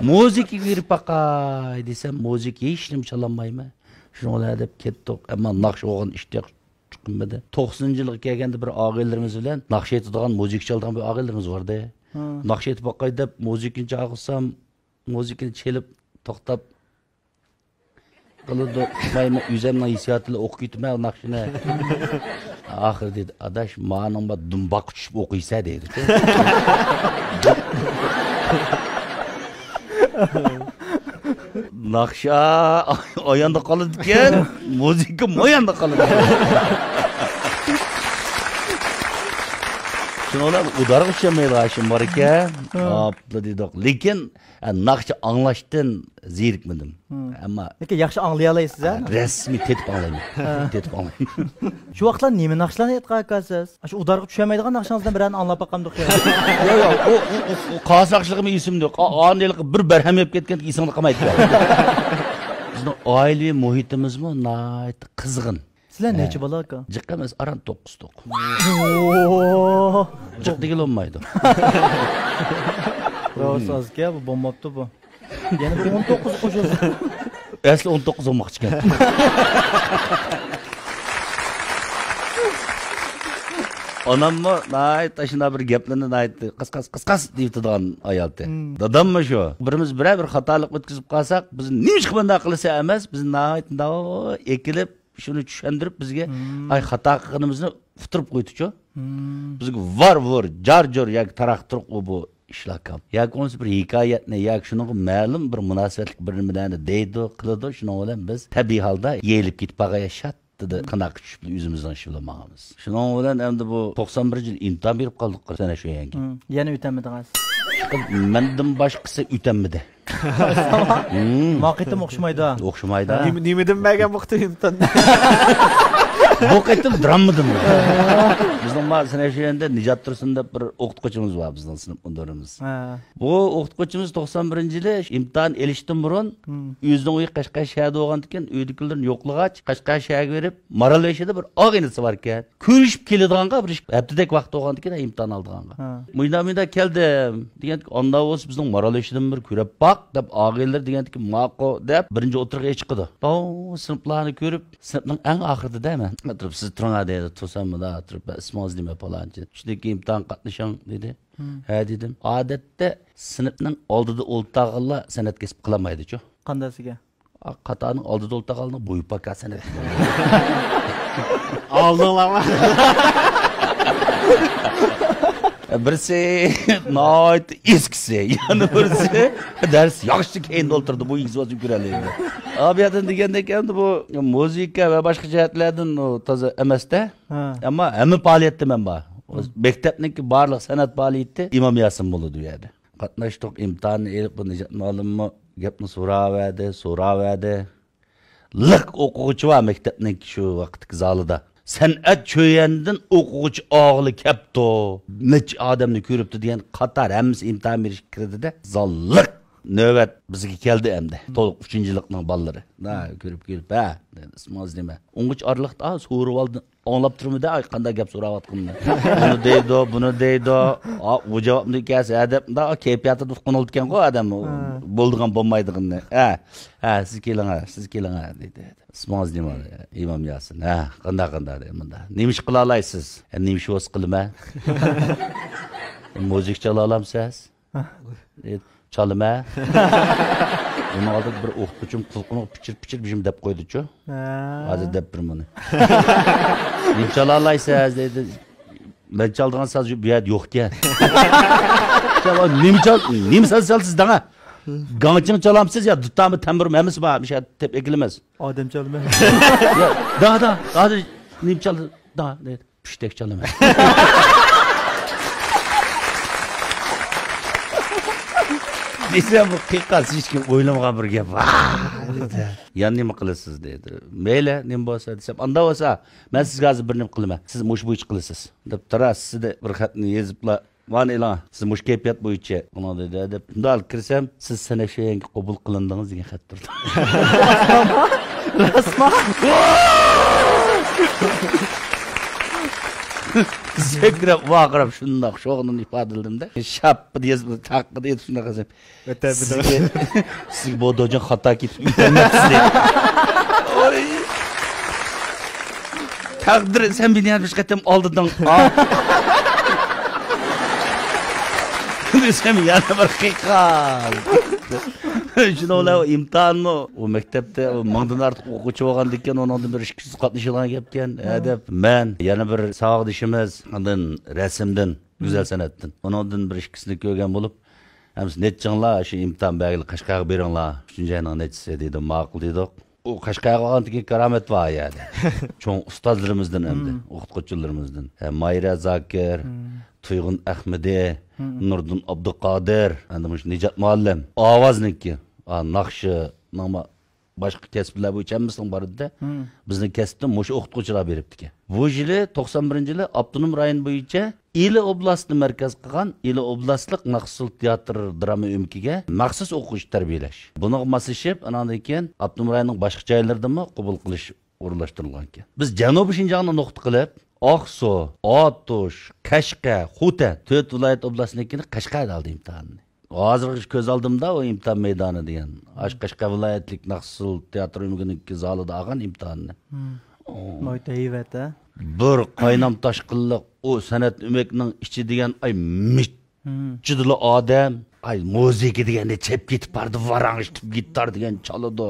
مۇزىكىغا يۈرۈپ باقاي دېسەم، مۇزىكا ھېچنېمە چالالمايمەن. شۇنىڭ بىلەن دەپ كەتتۇق. ئەمما ناخشا بولغان ئىشتىياق چىقمىدى. توقسىنىنچى يىلغا كەلگەندە بىر ئاغىنىلىرىمىز بىلەن ناخشا ئېيتىدىغان، مۇزىكا چالىدىغان بىر ئاغىنىلىرىمىز بار ئىدى. ناخشا ئېيتىپ باقاي دەپ مۇزىكىنى چالغۇزسام، مۇزىكىنى چېلىپ توختاپ، قىلىدۇ. مەن ئۆزۈمنىڭ ھېسسىياتى بىلەن ئوقۇپ كېتىمەن ناخشىنى. ئاخىرى دېدى، ئاداش، مانىڭ بار دۇمباققا چۈشۈپ ئوقۇيسەن دەيدۇ. ناخشا ئاياندا قالىدىكەن، مۇزىكا ماياندا قالىدىكەن. شۇنىڭ بىلەن ئۇدارغا چۈشەلمەيدۇ ھاشىم بار ئىكەن. ئاپلا دېدۇق. لېكىن، ئە، ناخشا ئاڭلاشتىن زېرىكمىدىم. ئەمما لېكىن ياخشى ئاڭلىيالايسىز، ھە؟ رەسمىي تېتىپ ئاڭلايمەن. تېتىپ ئاڭلايمەن. شۇ ۋاقىتلار نېمە ناخشىلارنى ئېيتقان ئىكەنسىز؟ ئاشۇ ئۇدارغا چۈشەلمەيدىغان ناخشىڭىزدىن بىرەرنى ئاڭلاپ باقامدۇق يا؟ ياق، ياق، ئۇ، ئۇ، ئۇ، ئۇ قاساقچىلىقمۇ ئېسىمدە يوق. ئا-، ئاندا ھېلىقى بىر بەرھەم يەپ كەتكەن ئېسىڭدە قالمايدىكەن. بىزنىڭ ئائىلىۋى مۇھىتىمىزمۇ ناھايىتى قىزغىن. سىلەر نەچچە بالا ئاكا؟ جىق ئەمەس، ئاران توققۇز توققۇز. جىق دېگىلى بولمايدۇ. راست ئازكەن، بۇ بولماپتۇ بۇ. يەنە بىر ئون توققۇز قوشۇلسا. ئەسلى ئون توققۇز بولماقچىكەن. ئاناممۇ ناھايىتى ئاشۇنداق بىر گەپلەرنى ناھايىتى قىس قاس، قىس قاس دېيىۋېتىدىغان ئايالتى. داداممۇ شۇ. بىرىمىز بىرەر بىر خاتالىق ئۆتكۈزۈپ قالساق، بىز نېمىشقا مۇنداق قىلىسەن ئەمەس، بىز ناھايىتى مۇنداق ئېكىلىپ، شۇنى چۈشەندۈرۈپ بىزگە، ئاي، خاتا قىلغىنىمىزنى ئۇتتۇرۇپ قويدىچۇ. بىزگە ۋار-ۋۇر، جار-جۇر ياكى تاراق-تۇرۇق ئۇ بۇ ئىشلار كام. ياكى بولمىسا بىر ھېكايەتنى ياكى شۇنىڭغا مەلۇم بىر مۇناسىۋەتلىك بىر نېمىلەرنى دەيدۇ، قىلىدۇ. شۇنىڭ بىلەن بىز تەبىئىي ھالدا يېيىلىپ كېتىپ بارغان شات دېدى، قاناققا چۈشۈپ ئۆزىمىزنىڭ ئىشى بىلەن ماڭىمىز. شۇنىڭ بىلەن ئەمدى بۇ توقسان بىرىنچى يىل ئىمتىھان بېرىپ قالدۇق سەنئەت شۆيۈەنگە. يەنە ئۆتەلمىدىڭىز؟ مەندىن باشقىسى ئۆتەلمىدى. ما قېتىم ئوخشىمايدۇ. ئوخشىمايدۇ. نېمە، نېمىدىن بەرگەن بۇ قېتىم ئىمتىھان؟ بۇ قېتىم دراممىدىن بەرگەن. بىزنىڭ ما سەنئەت شۆيۈەندە نىجات تۇرسۇن دەپ بىر ئوقۇتقۇچىمىز بار، بىزنىڭ سىنىپ مۇدىرىمىز. بۇ ئوقۇتقۇچىمىز توقسان بىرىنچى يىلى ئىمتىھان ئېلىشتىن بۇرۇن ئۆزىنىڭ ئۆيى قەشقەر شەھەردە بولغاندىكىن، ئۆيدىكىلىرىنى يوقلىغاچ، قەشقەر شەھەرگە بېرىپ، مارالبېشىدا بىر ئاغىنىسى باركەن. كۆرۈشۈپ كېلىدىغانغا بىر ھەپتىدەك ۋاقىت بولغاندىكىن، ئىمتىھان ئالىدىغانغا. مۇنداق، مۇنداق كەلدىم دېگەن، ئاندا بولسا بىزنىڭ مارالبېشىدىن بىر كۆرۈپ باق دەپ، ئاغىنىلىرى دېگەندىكىن ماقۇل دەپ، بىرىنچى ئوتتۇرىغا چىقىدۇ. داۋ سىنىپلارنى كۆرۈپ، سىنىپنىڭ ئەڭ ئاخىرىدا دەيمەن. ئولتۇرۇپ، سىز تۇرۇڭ دەيدۇ، تۇرسام مۇنداق ئولتۇرۇپ، ئىسمىڭىز نېمە؟ پالانچى. شۇندىن كېيىن ئىمتىھان قاتنىشىڭ دېدى. ھە دېدىم. ئادەتتە سىنىپنىڭ ئالدىدا ئولتۇرغانلار سەنئەت كەسپى قىلالمايدىچۇ. قانداق دېگەن؟ قاتارنىڭ ئالدىدا ئولتۇرغانلارنىڭ بويى پاكاسەن. ئالدىڭلارما؟ بىرسى ناھايىتى ئېسكىسى، يەنە بىرسى دەرس ياخشى كەينىدە ئولتۇرىدۇ، بۇ ئىگىسى بولسا كۆرەلەيدۇ. ئا، بۇ يەردىن دېگەندەك، ئەمدى بۇ مۇزىكا ۋە باشقا جەھەتلەردىن ئۇ تازا ئەمەس-دە. ھە. ئەمما ھەممە پائالىيەتتە مەن بار. مەكتەپنىڭكى بارلىق سەنئەت پائالىيىتى ئىمام ياسىن بولىدۇ بۇ يەردە. قاتناشتۇق، ئىمتىھاننى ئېلىپ، بۇ نىجات مۇئەللىممۇ گەپنى سوراۋەردى، سوراۋەردى. لىق ئوقۇغۇچى بار مەكتەپنىڭ شۇ ۋاقىتتىكى زالىدا. سەنئەت چۆيەندىن ئوقۇغۇچى ئاغىلى كەپتۇ. نەچچە ئادەمنى كۆرۈپتۇ دېگەن قاتار ھەممىسى ئىمتىھان بېرىشكە كىردى-دە. زال لىق. نۆۋەت بىزگە كەلدى ئەمدى. تولۇق ئۈچىنچى لىقنىڭ بالىلىرى. ھە، كۆرۈپ، كۆرۈپ، ھە. ئىسمىڭىز نېمە؟ ئوڭغۇچ ئارىلىقتا، ئا، سورىۋالدى. ئاڭلاپ تۇرمىدى، ئاي، قانداق گەپ سوراۋاتقىنىنى. ئۇنى دەيدۇ، بۇنى دەيدۇ. ئا، ئۇ جاۋابنى كەلسە، ھە دەپ، مۇنداق كەيپىياتىدا قونۇلىدىكەنغۇ ئادەم. ھە. بولىدىغان، بولمايدىغىنىنى. ھە، ھە، سىز كېلىڭە، سىز كېلىڭە، دېدى. ئىسمىڭىز نېمە؟ ئىمام ياسىن. ھە، قانداق، قانداق، دېدى، مۇنداق. نېمە ئىش قىلالايسىز؟ ھە، نېمە ئىش بولسا قىلىمەن. مۇزىكا چالالامسىز؟ ھە. دېدى، چالىمەن. ئۇنىڭ ئالدىدا بىر ئوقۇتقۇچىم قۇلىقىمغا پىچىر-پىچىر بىر نېمە دەپ قويدىچۇ. ھە. ھازىر دەپ بېرىمەن ئۇنى. نېمە چالالايسىز؟ دېدى. مەن چالىدىغان ساز بۇ يەردە يوقكەن. نېمە چال-، نېمە ساز چالىسىز دەڭە؟ گاڭچىڭ چالامسىز يا دۇتارمۇ، تەمبۇرمۇ، ھەممىسى بار. مۇشۇ يەردە تېپىپ ئەكېلىمىز. ئادەم چالىمەن. يا، داڭ، داڭ، ھازىر نېمە چالدى؟ داڭ، دېدى. پۇشتەك چالىمەن. دېسەم، بۇ قىيقاس، ھېچكىم ئويلىمىغان بىر گەپ. ۋاھ! دېدى. يەنە نېمە قىلىسىز؟ دېدى. مەيلى، نېمە بولسا، دېسەم، ئاندا بولسا، مەن سىزگە ھازىر بىر نېمە قىلىمەن. سىز مۇشۇ بويىچە قىلىسىز، دەپ، تارا سىزدە بىر خەتنى يېزىپلا، مانا ئېلىڭ، سىز مۇشۇ كەيپىيات بويىچە. ئۇنىڭ دېدى، دەپ، شۇنداق كىرسەم، سىز سەنئەتشۇيەنگە قوبۇل قىلىندىڭىز دېگەن خەت تۇردى. راستما؟ سەكرەپ، ۋارقىراپ، شۇنداق شوغۇنۇمنى ئىپادىلىدىم-دە. شاپپىدە يېزىپ، تاققىدە يېزىپ شۇنداق قىلسام، سىزگە، سىزگە بۇ دوجان خاتا كېتىپ ئۆتەلمەپسىز. تەقدىر، سەن مېنى يەنە بىر قېتىم ئالدىدىڭ. سەن يەنە بىر قىيقاس. شۇنىڭ بىلەن ئۇ ئىمتىھانمۇ، ئۇ مەكتەپتە ئۇ مىڭدىن ئارتۇق ئوقۇغۇچى بولغاندىكىن، ئۇنىڭدىن بىر ئىككىسى قاتنىشىدىغان گەپكەن، ھە، دەپ. مەن يەنە بىر ساۋاقدىشىمىز، ئاندىن رەسىمدىن، گۈزەل سەنئەتتىن. ئۇنىڭدىن بىر ئىككىسىنى كۆرگەن بولۇپ، ھەممىسى نەچچىڭلار شۇ ئىمتىھان بەرگىلى قەشقەرگە بېرىڭلار، ئۈچىنچى ئاينىڭ نەچچىسى دېدى، ماقۇل دېدۇق. ئۇ قەشقەرگە بارغاندىن كېيىن كارامەت بار يەنە. چوڭ ئۇستازلىرىمىزدىن ئەمدى، ئوقۇتقۇچىلىرىمىزدىن. ھە، ماھىرە زاكىر، تۇيغۇن ئەخمىدى، نۇردىن ئابدۇقادىر، ئەمدى مۇشۇ نىجات مۇئەللىم. ئاۋازنىڭكى، ئا، ناخشا، ناما، باشقا كەسىپلەر بويىچە ھەممىسىنىڭ بار ئىدى-دە. بىزنىڭ كەسىپتىن مۇشۇ ئوقۇتقۇچىلار بېرىپتىكەن. بۇ يىلى، توقسان بىرىنچى يىلى ئاپتونوم رايون بويىچە ئىلى ئوبلاستىنى مەركەز قىلغان ئىلى ئوبلاستلىق مەخسۇس تىياتىر دراما ئۆمىكىگە مەخسۇس ئوقۇغۇچى تەربىيەلەش. بۇنىڭغا ماسلىشىپ، ئاناندىن كېيىن ئاپتونوم رايوننىڭ باشقا جايلىرىدىنمۇ قوبۇل قىلىش ئورۇنلاشتۇرۇلغانىكەن. بىز جەنۇبىي شىنجاڭنى نۇقتا قىلىپ، ئاقسۇ، ئاتۇش، قەشقەر، خوتەن، تۆت ۋىلايەت ئوبلاستىنىڭكىنى قەشقەردە ئالدى ئىمتىھاننى. ھازىرغىچە كۆز ئالدىمدا ئۇ ئىمتىھان مەيدانى دېگەن. ئاشۇ قەشقەر ۋىلايەتلىك مەخسۇس تىياتىر ئۆمىكىنىڭكى زالىدا ئالغان ئىمتىھاننى. ناھايىتى ھەيۋەت، ھە؟ بىر قاينام تاشقىنلىق، ئۇ سەنئەت ئۆمىكىنىڭ ئىچى دېگەن، ئاي، مىچچىدىلا ئادەم. ئاي، مۇزىكا دېگەندە چېپ كېتىپ بارىدۇ، ۋاراڭ ئېتىپ گىتار دېگەن چالىدۇ.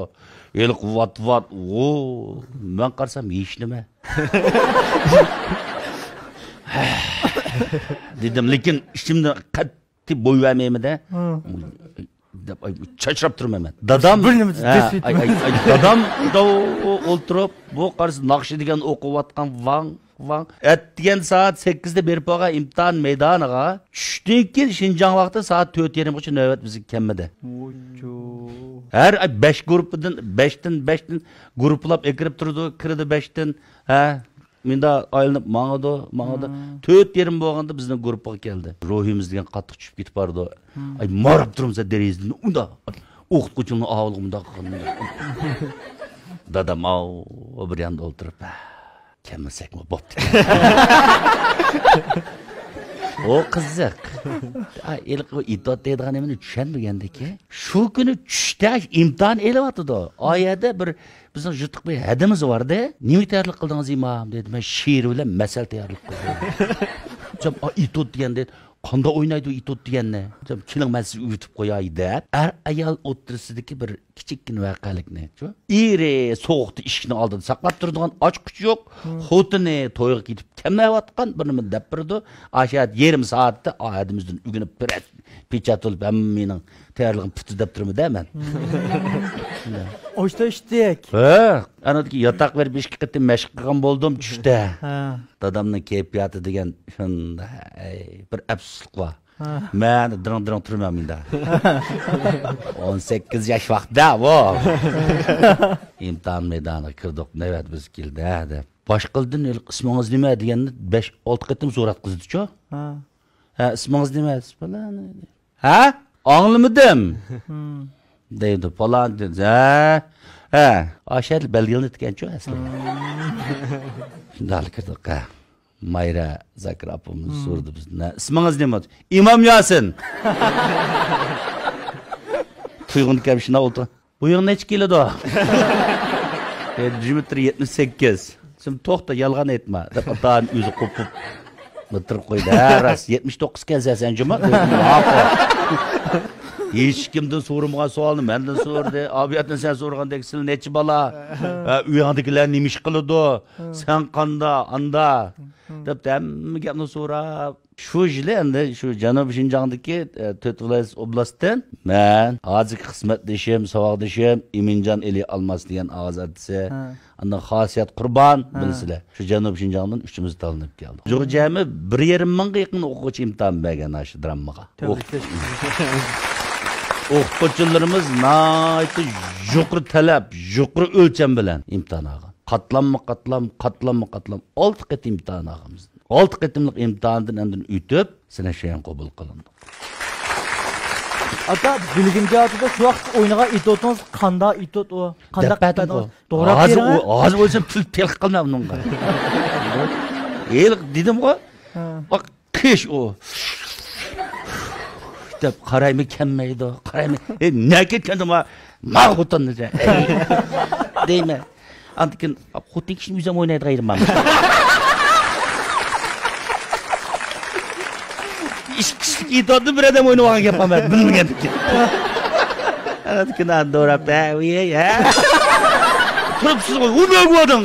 ھېلىقى ۋات ۋات، ۋو. مەن قارىسام ھېچنېمە. دېدىم، لېكىن ئىچىمدە قەت تىپ بوي بەرمەيمەن-دە. دەپ، ئاي، چاچراپ تۇرىمەن مەن. دادام، بىر نېمە ھە، دەپ ئاي، ئاي، ئاي، دادام دا ئولتۇرۇپ، بۇ قارىسا ناخشا دېگەن ئوقۇۋاتقان، ۋاڭ، ۋاڭ. ئەتىگەن سائەت سەككىزدە بېرىپ بولغان ئىمتىھان مەيدانىغا، چۈشتىن كېيىن شىنجاڭ ۋاقتى سائەت تۆت يېرىمغىچە نۆۋەت بىزگە كەلمىدى. ھەر ئاي بەش گۇرۇپپىدىن، بەشتىن، بەشتىن گۇرۇپپىلاپ ئەكىرىپ تۇرىدۇ، كىرىدۇ بەشتىن. ھە؟ مۇنداق ئايلىنىپ ماڭىدۇ، ماڭىدۇ. تۆت يېرىم بولغاندا بىزنىڭ گۇرۇپپىغا كەلدى. روھىمىز دېگەن قاتتىق چۈشۈپ كېتىپ بارىدۇ. ئاي، ماراپ تۇرۇمسەن دېرىزىدىن، ئۇنداق ئوقۇتقۇچىڭنىڭ ئاۋۇلىغا مۇنداق قىلغىنىڭدا. دادام ئاۋۇ بىر ياندا ئولتۇرۇپ، ھە، كەلمىسەكمۇ بوپتۇ. ئۇ قىزىق. ئاي، ھېلىقى ئېيتىۋاتىدىغان نېمىنى چۈشەنمىگەندىكى. شۇ كۈنى چۈشتە ئىمتىھان ئېلىۋاتىدۇ. ئا يەردە بىر بىزنىڭ يۇرتلۇق بىر ھەدىمىز بار ئىدى. نېمە تەييارلىق قىلدىڭىز ئىمام؟ دېدى. مەن شېئىر بىلەن مەسەل تەييارلىق قىلدىم. سەن ئېيتۇت دېگەن دېدى. قانداق ئوينايدۇ ئىتوت دېگەننى؟ دەپ، كېلىڭ، مەن سىزگە ئۆگىتىپ قوياي، دەپ، ئەر-ئايال ئوتتۇرىسىدىكى بىر كىچىككىنە ۋەقەلىكنى، شۇ. ئېرى سوغۇقتا ئىشىكنىڭ ئالدىدا ساقلاپ تۇرىدىغان ئاچقۇچى يوق، خوتۇنى تويغا كېتىپ كەلمەيۋاتقان، بىر نېمە دەپ بېرىدۇ. ئاشۇ يەردە يېرىم سائەتتە ئادىمىزدىن ئۆگىنىپ، پىرەس پېچەت بولۇپ، ھەممىنىڭ تەييارلىقىنى پۈتتى دەپ تۇرىمىدە مەن. ئوشتاشتىك. ھە، ئانادىكى ياتاق بېرىپ ئىككى قېتىم مەشىق قىلغان بولدۇم چۈشتە. ھە. دادامنىڭ كەيپىياتى دېگەن شۇنداق، ئەي، بىر ئەپسۇسلۇق بار. ھە. مەن دىرىڭ دىرىڭ تۇرىمەن مۇندا. ئون سەككىز ياش ۋاقتىدا بۇ. ئىمتىھان مەيدانىغا كىردۇق، نۆۋەت بىز كېلدى، ھە، دەپ. باشقىلىدىن ھېلىقى ئىسمىڭىز نېمە دېگەننى بەش، ئالتە قېتىم سوراپ قىزىدىچۇ. ھە. ھە، ئىسمىڭىز نېمە؟ پالان. ھە؟ ئاڭلىمىدىم. دەيدۇ، پالان دېدى. ھە، ھە. ئاشۇ يەردە بەلگىلىنىدىكەنچۇ ئەسلى. شۇنداقلا كىردۇق، ھە. مايرا زاكىر ئاپىمىز سورىدى بىزدىن، ھە، ئىسمىڭىز نېمە؟ ئىمام ياسىن. تۇيغۇن كەم شۇنداق ئولتۇر. بويۇڭ نەچچە كىلودۇ؟ دېدى، بىر مېتىر يەتمىش سەككىز. سەن توختا، يالغان ئېيتما، دەپ ئاتا ئۆزى قوپۇپ ئولتۇرۇپ قويدى. ھە، راست، يەتمىش توققۇز ئىكەنسەن سەن جۇما. دېدىم، ماقۇل. ھېچكىمدىن سورىمىغان سوئالنى مەندىن سورىدى. ئابىياتتىن سەن سورىغاندەك، سىلى نەچچە بالا؟ ھە، ئۆيۈڭدىكىلەر نېمە ئىش قىلىدۇ؟ سەن قاندا، ئاندا؟ دەپ ھەممە گەپنى سوراپ، شۇ يىلى ئەمدى شۇ جەنۇبىي شىنجاڭدىكى، ئە، تۆت ۋىلايەت ئوبلاستتىن مەن، ھازىرقى خىزمەتدىشىم، ساۋاقدىشىم ئىمىنجان ئېلى ئالماس دېگەن ئاۋاز ئارتىسى، ھە. ئاندىن خاسىيەت قۇربان، ھە. بىلىسىلەر. شۇ جەنۇبىي شىنجاڭدىن ئۈچىمىز تاللىنىپ كەلدۇق. جۇغى جەمئىي بىر يېرىم مىڭغا يېقىن ئوقۇغۇچى ئىمتىھان بەرگەن ئاشۇ دراممىغا. تەبرىكلەش. ئوقۇتقۇچىلىرىمىز ناھايىتى يۇقىرى تەلەپ، يۇقىرى ئۆلچەم بىلەن ئىمتىھان ئالغان. قاتلاممۇ قاتلام، قاتلاممۇ قاتلام، ئالتە قېتىم ئىمتىھان ئالغان بىزدىن. ئالتە قېتىملىق ئىمتىھاندىن ئاندىن ئۆتۈپ، سىناش رايونىغا قوبۇل قىلىندۇق. ئاكا، بىلگۈم كېلىۋاتىدۇ، شۇ ۋاقىت ئوينىغان ئېتوتىڭىز قانداق ئېتوت ئۇ؟ قانداق دەپ بەردىمغۇ. ئېتوت؟ دوراپ ھازىر بېرىڭە. ئۇ، ھازىر ئويلىسام تىل تېلىق قالمايمەن ئۇنىڭغا. ھېلىقى دېدىمغۇ. ھە. باق، قىش ئۇ. دەپ قارايمەن، كەلمەيدۇ. قارايمەن، ئەي، نەگە كەتكەندىڭ؟ ما، ما خوتۇننى دە. دەيمەن. ئاندىن كېيىن خوتۇن كىشىنى ئۆزۈم ئوينايدىغان يېرىم بارمۇ؟ ئىككى كىشىلىك ئېتىۋاتىدۇ، بىر ئادەم ئوينىۋالغان گەپ بار، مەن بىلمىگەندىن كېيىن. ئاندىن كېيىن ئاندىن دوراپ، ھە، ئۇ يەي، ھە. تۇرۇپسىز غۇ، ئۇ نەگە بولدۇڭ؟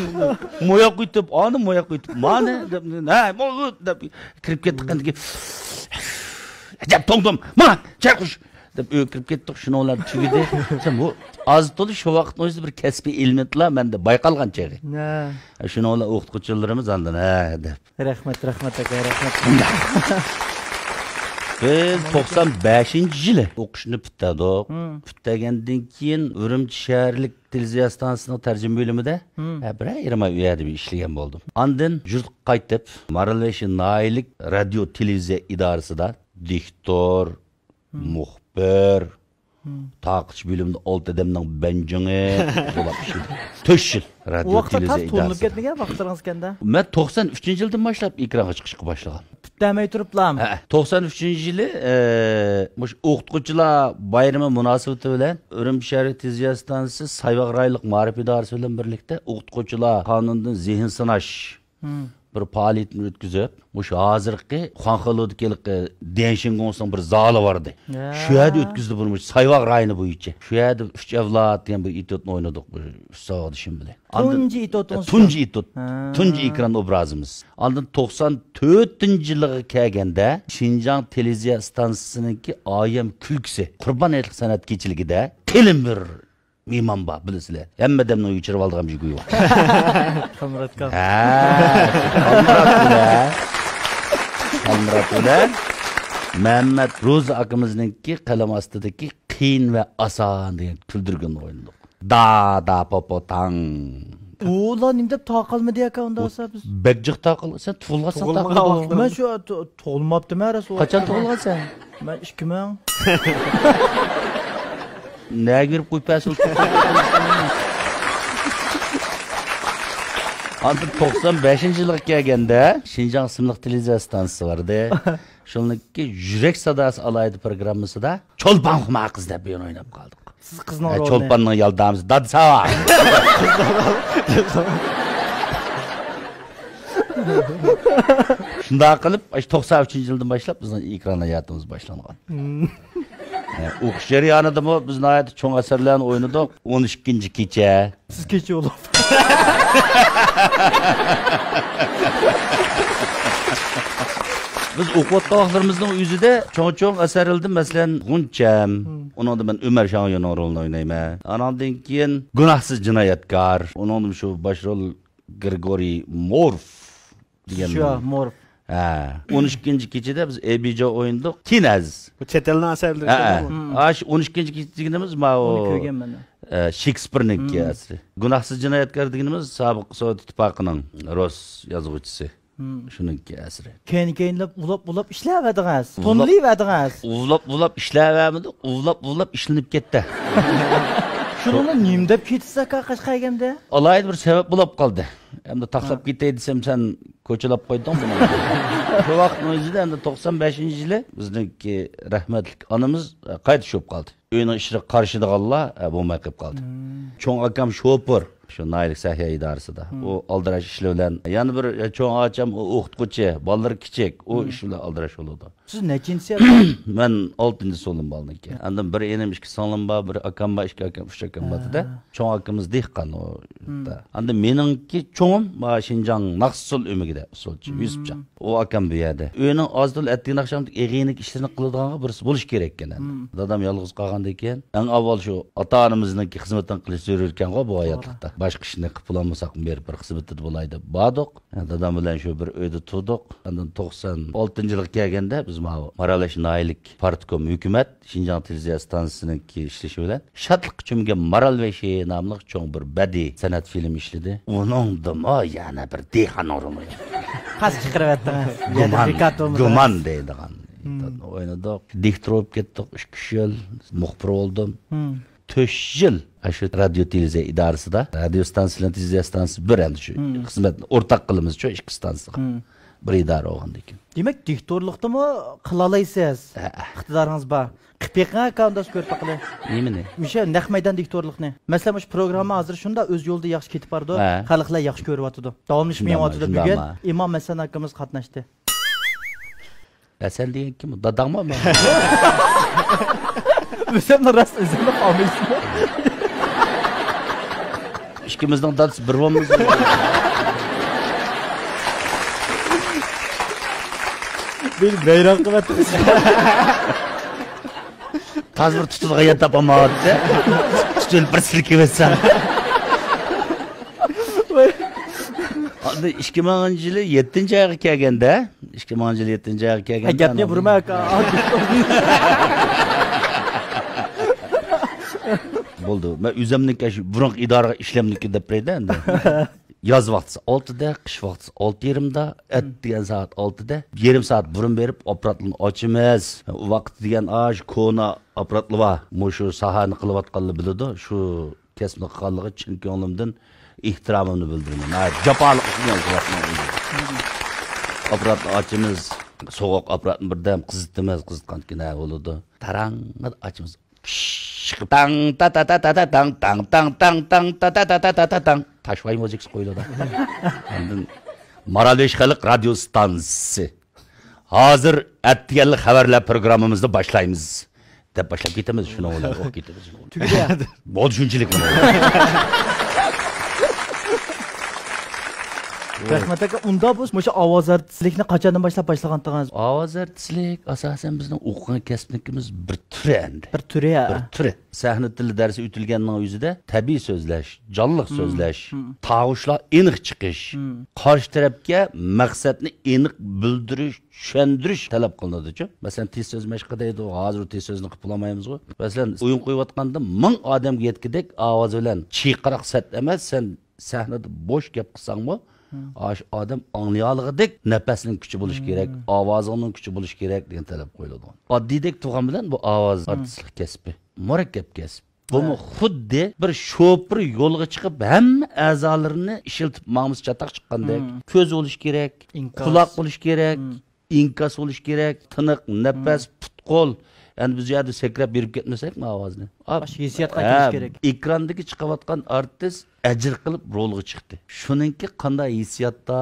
ماياق قويۇپ، ئاندىن ماياق قويۇپ، مانا، دەپ، ھە، بولدى، دەپ كىرىپ كەتتۇق، ئاندىن كېيىن. ئەجەب توڭدۇم، ماڭا چاي قۇش! دەپ ئۆيگە كىرىپ كەتتۇق، شۇنىڭ بىلەن تۈگىدى. سەن بۇ ئاز تولا شۇ ۋاقىتنىڭ ئۆزىدە بىر كەسپىي ئېلېمېنتلار مەندە بايقالغان چېغى. ھە. شۇنىڭ بىلەن ئوقۇتقۇچىلىرىمىز ئاندىن، ھە، دەپ. رەھمەت، رەھمەت ئاكا، رەھمەت. بىز توقسان بەشىنچى يىلى ئوقۇشنى پۈتتۈردۇق. ھىم. پۈتتۈرگەندىن كېيىن ئۈرۈمچى شەھەرلىك تېلېۋىزىيە ئىستانسىسىنىڭ تەرجىمە بۆلۈمىدە، ھىم. ھە، بىرەر يېرىم ئاي ئۇ يەردە بىر ئىشلىگەن بولدۇم. ئاندىن يۇرتقا قايتىپ، مارالبېشى ناھىيەلىك رادىيو تېلېۋىزىيە ئىدارىسىدا دىكتور، مۇخبىر، تارقىتىش بۆلۈمىدە ئالتە ئادەمنىڭ بەنجىڭى بولاپ ئىشلىدىم. تۆت يىل رادىيو تېلېۋىزىيە ئىدارىسىدا. ئۇ ۋاقىتتا تاس تونۇلۇپ كەتمىگەن ۋاقىتلىرىڭىز ئىكەندە؟ مەن توقسان ئۈچىنچى يىلدىن باشلاپ ئېكرانغا چىقىشقا باشلىغان. پۈتتەمەي تۇرۇپلا. ھە، توقسان ئۈچىنچى يىلى، ئە، مۇشۇ ئوقۇتقۇچىلار بايرىمى مۇناسىۋىتى بىلەن ئۈرۈمچى شەھەر تېلېۋىزىيە ئىستانسىسى سايۋاغ رايونلۇق مائارىپ ئىدارىسى بىلەن بىرلىكتە ئوقۇتقۇچىلار قانۇنىدىن زېھىن سىناش بىر پائالىيىتىنى ئۆتكۈزۈپ، مۇشۇ ھازىرقى خۇاڭخېلۇدىكى ھېلىقى ديەنشىنگوڭسىنىڭ بىر زالى بار ئىدى. يا. شۇ يەردە ئۆتكۈزدى بۇنى، مۇشۇ سايۋاغ رايونى بويىچە. شۇ يەردە ئۈچ ئەۋلاد دېگەن بىر ئېتيۇدنى ئوينىدۇق، بىر ئۈچ ساۋاقدىشىم بىلەن. ئاندىن تۇنجى ئېتيۇد، تۇنجى ئېتيۇد. ھە. تۇنجى ئېكران ئوبرازىمىز. ئاندىن توقسان تۆتىنچى يىلىغا كەلگەندە، شىنجاڭ تېلېۋىزىيە ئىستانسىسىنىڭكى ئايەم كۈلكىسى، قۇربان ھېيتلىق سەنئەت كېچىلىكىدە قېلىن بىر مېھمان بار، بىلىسىلەر. ھەممە ئادەمنىڭ ئۆيىگە چىرىۋالىدىغان بىر گۇي بار. خالمۇراتقا. ھە، خالمۇرات بىلەن. خالمۇرات بىلەن مەمەت روزى ئاكىمىزنىڭكى قەلەم ئاستىدىكى قىيىن ۋە ئاسان دېگەن كۈلدۈرگىنىنى ئوينىدۇق. دا، دا، پو، پو، تاڭ. ئۇلار نېمە دەپ تاقالمىدى ئاكا، ئۇنداق بولسا بىز؟ بەك جىق تاقال-، سەن تۇغۇلغانسەن تاقالدىڭ. مەن شۇ تۇ-، تۇغۇلماپتىمەن رەسۇل. قاچان تۇغۇلغانسەن؟ مەن ئىككى مىڭ. نەگە بېرىپ قويۇپ بەرسۇن؟ ئاندىن توقسان بەشىنچى يىلغا كەلگەندە، شىنجاڭ ئىسىملىق تېلېۋىزىيە ئىستانسىسى بار ئىدى. شۇنىڭكى يۈرەك ساداسى ئالاھىدە پروگراممىسىدا چولپان خۇمار قىز دەپ بىر ئويناپ قالدۇق. سىز قىزنىڭ ھە، رولىنى. چولپاننىڭ يالدامىسى دادىسى. شۇنداق قىلىپ، ئاشۇ توقسان ئۈچىنچى يىلدىن باشلاپ بىزنىڭ ئېكران ھاياتىمىز باشلانغان. ھە، ئوقۇش جەريانىدىمۇ بىز ناھايىتى چوڭ ئەسەرلەرنى ئوينىدۇق. ئون ئىككىنچى كېچە. سىز كېچە بولۇپ. بىز ئوقۇۋاتقان ۋاقىتلىرىمىزنىڭ ئۆزىدە چوڭ-چوڭ ئەسەرلەردىن، مەسىلەن، غۇنچەم، ئۇنىڭدا مەن ئۆمەر شاڭيونىڭ رولىنى ئوينايمەن. ئاناندىن كېيىن گۇناھسىز جىنايەتكار، ئۇنىڭدا شۇ باش رول گرىگورىي مورف دېگەن. شۇ، مورف. ھە، ئون ئىككىنچى كېچىدە بىز ئېبىجو ئوينىدۇق. كىنەز. بۇ چەت ئەلنىڭ ئەسەرلىرى ھە، ئىكەن ھە. بۇ. ھە، شۇ ئون ئىككىنچى كېچە دېگىنىمىز ماۋۇ، ئۇنى كۆرگەنمەن. ئە، شېكسپىرنىڭكى ئەسىرى. گۇناھسىز جىنايەتكار دېگىنىمىز سابىق سوۋېت ئىتتىپاقىنىڭ رۇس يازغۇچىسى. شۇنىڭكى ئەسىرى. كەينى-كەينىلەپ ئۇلاپ-ئۇلاپ ئىشلەۋەردىڭىز. ئۇلاپ-، تونلىۋەردىڭىز. ئۇلاپ-ئۇلاپ ئىشلەۋەرمىدۇق، ئۇلاپ-ئۇلاپ ئىشلىنىپ كەتتى. شۇنىڭغا نېمە دەپ كېتىسىز ئاكا، قەشقەرگەمدە؟ ئالاھىدە بىر سەۋەب بولاپ قالدى. ئەمدى تاقلاپ ھە. كېتەي دېسەم، سەن كوچىلاپ قويدۇڭ بۇنى. شۇ ۋاقىتنىڭ ئۆزىدە ئەمدى توقسان بەشىنچى يىلى بىزنىڭكى رەھمەتلىك ئانىمىز، ئە، قايتا شۇ بولۇپ قالدى. ئۆينىڭ ئىچىدە قارشىلىغانلار، ئە، بولماي قېلىپ قالدى. چوڭ ئاكام شوپۇر، شۇ ناھىيەلىك سەھىيە ئىدارىسىدا. ئۇ ئالدىراش ئىشلىرى بىلەن، يەنە بىر، ئە، چوڭ ئاچام ئۇ ئوقۇتقۇچى، بالىلىرى كىچىك، ئۇ ئىش بىلەن ئالدىراش بولىدۇ. سىز نەچچىنچىسى؟ مەن ئالتىنچىسى بولدۇم بالىنىڭكى. ئاندىن بىر ئىنىم، ئىككى سىڭلىم بار، بىر ئاكام بار، ئىككى ئاكام، ئۈچ ئاكام بار دېدى. چوڭ ئاكىمىز دېھقان ئۇ يۇرتتا. ئاندىن مېنىڭكى چوڭۇم، ما، شىنجاڭ ناخشىسول ئۆمىكىدە ئۇسسۇلچى، يۈسۈپجان. ئۇ ئاكام بۇ يەردە. ئۆينىڭ ئاز-تولا ئەتىگەن-ئاخشاملىق ئېغىنىلىك ئىشلىرىنى قىلىدىغانغا بىرسى بولۇش كېرەككەن ئەمدى. دادام يالغۇز قالغاندىن كېيىن، ئەڭ ئاۋۋال شۇ ئاتا-ئانىمىزنىڭكى خىزمىتىنى قىلىش زۆرۈركەنغۇ بۇ ھاياتلىقتا. باشقا ئىشنى قىلىپ بولالمىساقمۇ، بېرىپ بىر خىزمىتىدە بولاي دەپ باردۇق. دادام بىلەن شۇ بىر ئۆيدە تۇردۇق. ئاندىن توقسان ئالتىنچى يىلغا كەلگەندە بىز ماۋۇ مارالبېشى ناھىيەلىك پارتكوم ھۆكۈمەت، شىنجاڭ تېلېۋىزىيە ئىستانسىسىنىڭكى ئىشلىشى بىلەن شادلىققا چۆمگەن مارالبېشى ناملىق چوڭ بىر بەدىئىي سەنئەت فىلىم ئىشلىدى. ئۇنىڭدىمۇ يەنە بىر دېھقان رولى. قاس چىقىرىۋەتتىڭىز. گۇمان، گۇمان دەيدىغان. ئوينىدۇق. دىكتور بولۇپ كەتتۇق، ئىككى، ئۈچ يىل مۇخبىر بولدۇم. تۆت يىل ئاشۇ رادىيو تېلېۋىزىيە ئىدارىسىدا، رادىيو ئىستانسىسى بىلەن تېلېۋىزىيە ئىستانسىسى بىر ئەمدى شۇ خىزمەتنى ئورتاق قىلىمىز شۇ ئىككى ئىستانسىغا. بىر ئىدارە بولغاندىن كېيىن. دېمەك، دىكتورلۇقتىمۇ قىلالايسىز. ھە. ئىقتىدارىڭىز بار. قىلىپ بېقىڭ ئاكا، ئۇنداق كۆرۈپ باقىلى. نېمىنى؟ مۇشۇ نەق مەيدان دىكتورلۇقنى. مەسىلەن، مۇشۇ پروگرامما ھازىر شۇنداق ئۆز يولىدا ياخشى كېتىپ بارىدۇ. ھە. خەلقلەر ياخشى كۆرۈۋاتىدۇ. داۋاملىشىپ مېڭىۋاتىدۇ. بۈگۈن ئىمام ھەسەن ئاكىمىز قاتناشتى. ھەسەن دېگەن كىم؟ داداڭمۇ؟ مەن. ئۆزۈمنى راست ئۆزۈمنى قالمايسىزمۇ؟ ئىككىمىزنىڭ دادىسى بىر بولمىسۇن؟ مېنى ۋەيران قىلىۋەتتىڭىز. تازا بىر تۇتىدىغان يەر تاپالمايۋاتىدۇ. تۇتۇپ بىر سىلكىۋەتسەڭ. ئاندىن ئىككى مىڭىنچى يىلى يەتتىنچى ئايغا كەلگەندە، ئىككى مىڭىنچى يىلى يەتتىنچى ئايغا كەلگەندە، ھە، گەپنى ئاندىن بۇرىمەن ئاكا. بولدى. مەن ئۆزۈمنىڭكى شۇ بۇرۇنقى ئىدارىگە ئىشلەمدىكىن دەپ بېرەيدە ئەمدى. ياز ۋاقتىسى ئالتىدە، قىش ۋاقتىسى ئالتە يېرىمدا، ئەتىگەن سائەت ئالتىدە، يېرىم سائەت بۇرۇن بېرىپ ئاپپاراتلارنى ئاچىمىز. ئۇ ۋاقىت دېگەن ئاشۇ كونا ئاپپاراتلار بار. مۇشۇ ساھەنى قىلىۋاتقانلار بىلىدۇ. شۇ كەسىپنى قىلغانلىقىغا چىن كۆڭلۈمدىن ئېھتىرامىمنى بىلدۈرىمەن. ناھايىتى جاپالىق ئىش قىلىۋاتىمەن. ئاپپاراتنى ئاچىمىز، سوغۇق ئاپپاراتنى بىردەم قىزىتىمىز، قىزىتقاندىن كېيىن ھە بولىدۇ. تاراڭ ئاچىمىز. تاڭ تا تا تا تا تا تاڭ، تاڭ تاڭ تاڭ تاڭ تا تا تا تا تا تا تاڭ. تاشۋاي مۇزىكىسى قويۇلىدۇ. ئاندىن مارالبېشى خەلق رادىيو ستانسىسى. ھازىر ئەتىگەنلىك خەۋەرلەر پروگراممىمىزنى باشلايمىز، دەپ باشلاپ كېتىمىز، شۇنىڭ بىلەن ئوقۇپ كېتىمىز. تۈگىدى. بولدى، شۇنچىلىك. رەھمەت ئاكا، ئۇنداق بولسا مۇشۇ ئاۋاز ئارتىسلىكنى قاچاندىن باشلاپ باشلىغانتىڭىز؟ ئاۋاز ئارتىسلىك ئاساسەن بىزنىڭ ئوقۇغان كەسپىنىڭكىمىز بىر تۈرى ئەمدى. بىر تۈرى، ھە. بىر تۈرى. سەھنە تىلى دەرسى ئۆتۈلگەننىڭ ئۆزىدە تەبىئىي سۆزلەش، جانلىق سۆزلەش، تاۋۇشلار ئېنىق چىقىش، قارشى تەرەپكە مەقسەتنى ئېنىق بىلدۈرۈش، چۈشەندۈرۈش تەلەپ قىلىنىدۇچۇ. مەسىلەن، تېز سۆز مەشقى دەيدۇ، ھازىر ئۇ تېز سۆزنى قىلىپ بولالمايمىزغۇ. مەسىلەن، ئويۇن قويۇۋاتقاندا مىڭ ئادەمگە يەتكۈدەك ئاۋاز بىلەن چىرقىراق سەت ئەمەس، سەن سەھنىدە بوش گەپ قىلساڭمۇ، ئاشۇ ئادەم ئاڭلىيالىغۇدەك نەپەسنىڭ كۈچى بولۇشى كېرەك، ئاۋازىڭنىڭ كۈچى بولۇشى كېرەك دېگەن تەلەپ قويۇلىدىغان. ئاددىيدەك تۇرغان بىلەن بۇ ئاۋاز ئارتىسلىق كەسپى مۇرەككەپ كەسىپ. بۇمۇ خۇددى بىر شوپۇر يولغا چىقىپ، ھەممە ئەزالىرىنى ئىشلىتىپ ماڭمىسا چاتاق چىققاندەك. كۆز بولۇشى كېرەك، قۇلاق بولۇشى كېرەك، ئىنكاس بولۇشى كېرەك، تىنىق، نەپەس، پۇت-قول. ئەمدى بىز يەردە سەكرەپ بېرىپ كەتمىسەكمۇ ئاۋازنى. ئاشۇ ھېسسىياتقا كېلىش كېرەك. ئېكراندىكى چىقىۋاتقان ئارتىس ئەجىر قىلىپ رولغا چىقتى. شۇنىڭكى قانداق ھېسسىياتتا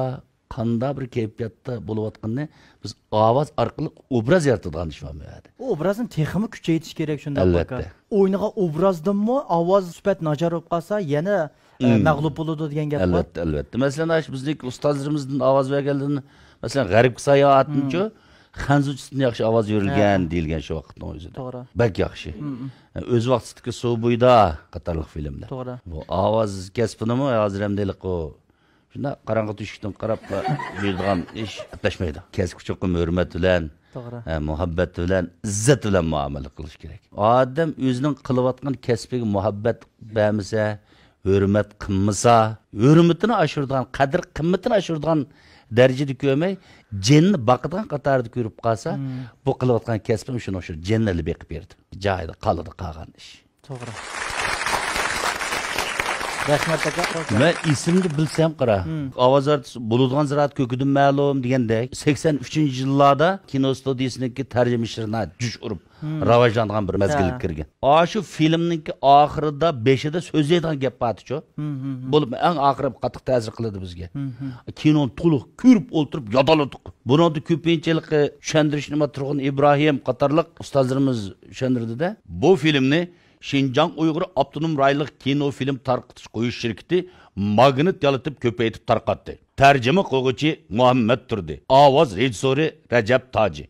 قانداق بىر كەيپىياتتا بولۇۋاتقىنىنى بىز ئاۋاز ئارقىلىق ئوبراز يارىتىدىغان ئىش بار بۇ يەردە. بۇ ئوبرازنى تېخىمۇ كۈچەيتىش كېرەك، شۇنداق ئەلۋەتتە. ئوينىغان ئوبرازدىنمۇ ئاۋاز سۈپەت ناچار بولۇپ قالسا، يەنە، ئە، مەغلۇپ بولىدۇ دېگەن گەپ بار. ئەلۋەتتە، ئەلۋەتتە. مەسىلەن، ئاشۇ بىزنىڭكى ئۇستازلىرىمىزدىن ئاۋاز بەرگەنلىرىنى، مەسىلەن، غەربكە ساياھەتنىچۇ، خەنزۇچىسىدىن ياخشى ئاۋاز بېرىلگەن دېيىلگەن شۇ ۋاقىتنىڭ ئۆزىدە. توغرا. بەك ياخشى. ئۆز ۋاقتىسىدىكى سۇ بويىدا قاتارلىق فىلىملەر. توغرا. بۇ ئاۋاز كەسپىنىمۇ ھازىر ھەمدە ھېلىقى شۇنداق قاراڭغۇ تۆشۈكتىن قاراپلا يۈرىدىغان ئىش قاتناشمايدۇ. كەسىپكە چوقۇم ھۆرمەت بىلەن، توغرا. ھە، مۇھەببەت بىلەن، ئىززەت بىلەن مۇئامىلە قىلىش كېرەك. ئادەم ئۆزىنىڭ قىلىۋاتقان كەسپىگە مۇھەببەت بەرمىسە، ھۆرمەت قىلمىسا، ھۆرمىتىنى ئاشۇرىدىغان، قەدىر قىممىتىنى ئاشۇرىدىغان دەرىجىدە كۆرمەي، جېنىنى باقىدىغان قاتارىدا كۆرۈپ قالسا، بۇ قىلىۋاتقان كەسپىم شۇنىڭ ئۈچۈن جېنىنىلا بېقىپ بېرىدۇ. جايىدا قالىدۇ قالغان ئىش. توغرا. رەھمەت، ئاكا. مەن ئېسىمدە بىلسەم، قارا، ئاۋاز ئارتىس بولىدىغان زىرائەت كۆكىدىن مەلۇم دېگەندەك، سەكسەن ئۈچىنچى يىللاردا كىنو ستۇدىيىسىنىڭكى تەرجىمە ئىشلىرى جۇش ئۇرۇپ راۋاجلانغان بىر مەزگىلگە كىرگەن. ئاشۇ فىلىمنىڭكى ئاخىرىدا، بېشىدا سۆزلەيدىغان گەپ بارتىچۇ. بولۇپ، ئەڭ ئاخىرى قاتتىق تەسىر قىلدى بىزگە. كىنونى تولۇق كۆرۈپ ئولتۇرۇپ يادالىدۇق. بۇنىڭدا كۆپىنچىلىقى چۈشەندۈرۈشنى تۇرغۇن ئىبراھىم قاتارلىق ئۇستازلىرىمىز چۈشەندۈردى-دە. بۇ فىلىمنى شىنجاڭ ئۇيغۇر ئاپتونوم رايونلۇق كىنو فىلىم تارقىتىش قويۇش شىركىتى ماگنىت يالىتىپ كۆپەيتىپ تارقاتتى. تەرجىمە قىلغۇچى مۇھەممەت تۇردى. ئاۋاز رېژىسسورى رەجەپ تاجى.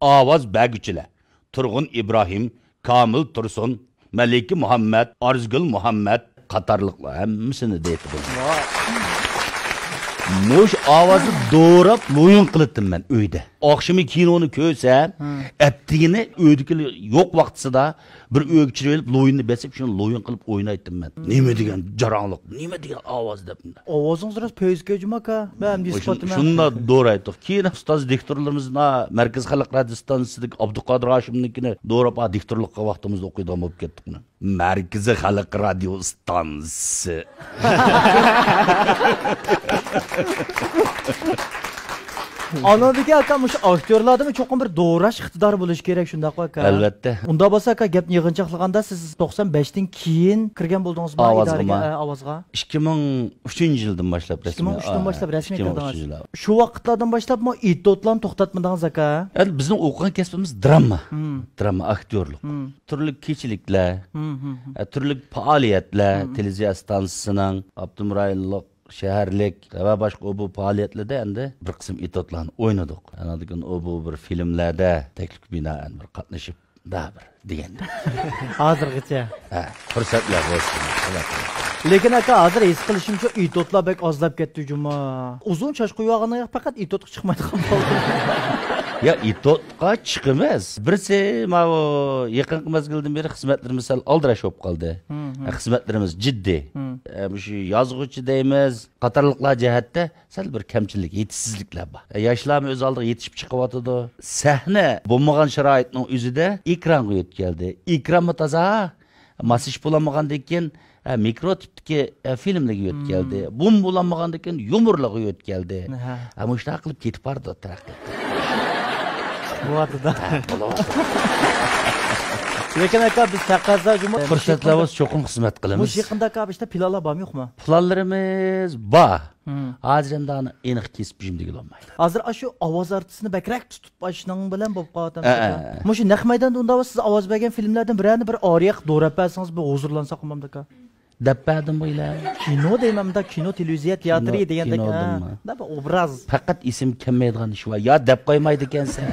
ئاۋاز بەرگۈچىلەر: تۇرغۇن ئىبراھىم، كامىل تۇرسۇن، مەلىكە مۇھەممەت، ئارزۇگۈل مۇھەممەت قاتارلىقلار ھەممىسىنى دەيتتى بۇ. مۇشۇ ئاۋازنى دوراپ لويۇن قىلاتتىم مەن ئۆيدە. ئاخشىمى كىنونى كۆرسەم، ئەتىگىنى ئۆيدىكىلەر يوق ۋاقتىسىدا بىر ئۆيگە چىرىۋېلىپ، لويۇننى بېسىپ، شۇنى لويۇن قىلىپ ئوينايتتىم مەن. نېمە دېگەن جاراڭلىق، نېمە دېگەن ئاۋاز دەپ. ئاۋازىڭىز راست پەيزكە جۇماكا. مەن دېسىپ قاتتىم. شۇنداق دورايتتۇق. كېيىن ئۇستاز دىكتورلىرىمىز مەركىزىي خەلق رادىيو ستانسىسىدىكى ئابدۇقادىر ھاشىمنىڭكىنى دوراپ، دىكتورلۇققا ۋاقتىمىزدا ئوقۇيدىغان بولۇپ كەتتۇق. مەركىزىي خەلق رادىيو ئىستانسىسى. ئانىڭدىكى ئاكا، مۇشۇ ئاكتيورلاردىمۇ چوقۇم بىر دوراش ئىقتىدارى بولۇشى كېرەك، شۇنداقمۇ ئاكا؟ ئەلۋەتتە. ئۇنداق بولسا ئاكا، گەپنى يىغىنچاقلىغاندا، سىز توقسان بەشتىن كېيىن كىرگەن بولدىڭىزمۇ ئاۋازغىمۇ؟ ئىدارىگە؟ ئە، ئاۋازغا. ئىككى مىڭ ئۈچىنچى يىلدىن باشلاپ رەسمىي. ئىككى مىڭ ئۈچتىن باشلاپ رەسمىي كىردىڭىز. شۇ ۋاقىتلاردىن باشلاپمۇ ئېتيۇدلارنى توختاتمىدىڭىز ئاكا؟ ئەمدى بىزنىڭ ئوقۇغان كەسپىمىز دراما. دراما، ئاكتيورلۇق. تۈرلۈك كېچىلىكلەر، ئە، تۈرلۈك پائالىيەتلەر، تېلېۋىزىيە ئىستانسىسىنىڭ، ئاپتونوم رايونلۇق، شەھەرلىك ۋە باشقا ئۇ بۇ پائالىيەتلەردە ئەمدى بىر قىسىم ئېتيۇدلارنى ئوينىدۇق. ئاندىن كېيىن ئۇ بۇ بىر فىلىملەردە تەكلىپكە بىنائەن بىر قاتنىشىپ، دا بىر دېگەندە. ھازىرغىچە. ھە، پۇرسەتلەر بولسۇن. لېكىن ئاكا، ھازىر ھېس قىلىشىمچە، ئېتيۇدلار بەك ئازلاپ كەتتى جۇما. ئۇزۇن چاچ قويۇۋالغىنىغا پەقەت ئېتيۇدقا چىقمايدىغان بولدى. يا، ئېتيۇدقا چىقىمىز. بىرسى، ماۋۇ يېقىنقى مەزگىلدىن بېرى خىزمەتلىرىمىز سەل ئالدىراش بولۇپ قالدى. خىزمەتلىرىمىز جىددىي. ئە، مۇشۇ يازغۇچى دەيمىز، قاتارلىقلار جەھەتتە سەل بىر كەمچىلىك، يېتىشسىزلىكلەر بار. ياشلارمۇ ئۆز ئالدىغا يېتىشىپ چىقىۋاتىدۇ. سەھنە بولمىغان شارائىتنىڭ ئۆزىدە ئېكرانغا يۆتكەلدى. ئېكرانمۇ تازا ماسلىشىپ بولالمىغاندىن كېيىن، ھە، مىكرو تىپتىكى، ھە، فىلىملەرگە يۆتكەلدى. بۇمۇ بولالمىغاندىن كېيىن يۇمۇرلارغا يۆتكەلدى. ھە، مۇشۇنداق قىلىپ كېتىپ بارىدۇ تەرەققىي. بولۇۋاتىدۇ. ھە، بولۇۋاتىدۇ. لېكىن ئاكا، بىز تەقەززا جۇمۇ پۇرسەتلەر بولسا چوقۇم خىزمەت قىلىمىز. مۇشۇ يېقىندا ئاكا، ئىشتا پىلانلار بارمۇ يوقمۇ؟ پىلانلىرىمىز بار. ھازىر ئەمدى ئانا ئېنىق كېسىپ بېشىم دېگىلى بولمايدۇ. ھازىر ئاشۇ ئاۋاز ئارتىسىنى بەكرەك تۇتۇپ ئاشنىڭ بىلەن بولۇپ قالىۋاتامسىز ئاكا؟ مۇشۇ نەق مەيداندا ئۇنداق سىز ئاۋاز بەرگەن فىلىملەردىن بىرەرنى بىر ئارىيەق دوراپ بەرسىڭىز، بىر ھۇزۇرلانساق بولمامدۇ ئاكا؟ دەپ بەردىم بۇ يىلى. كىنو دەيمەن، مۇنداق كىنو، تېلېۋىزىيە تىياتىرى دېگەندەك، ھە. مۇنداق بىر ئوبراز. پەقەت ئېسىمگە كەلمەيدىغان ئىش بار. يا دەپ قويمايدىكەنسەن.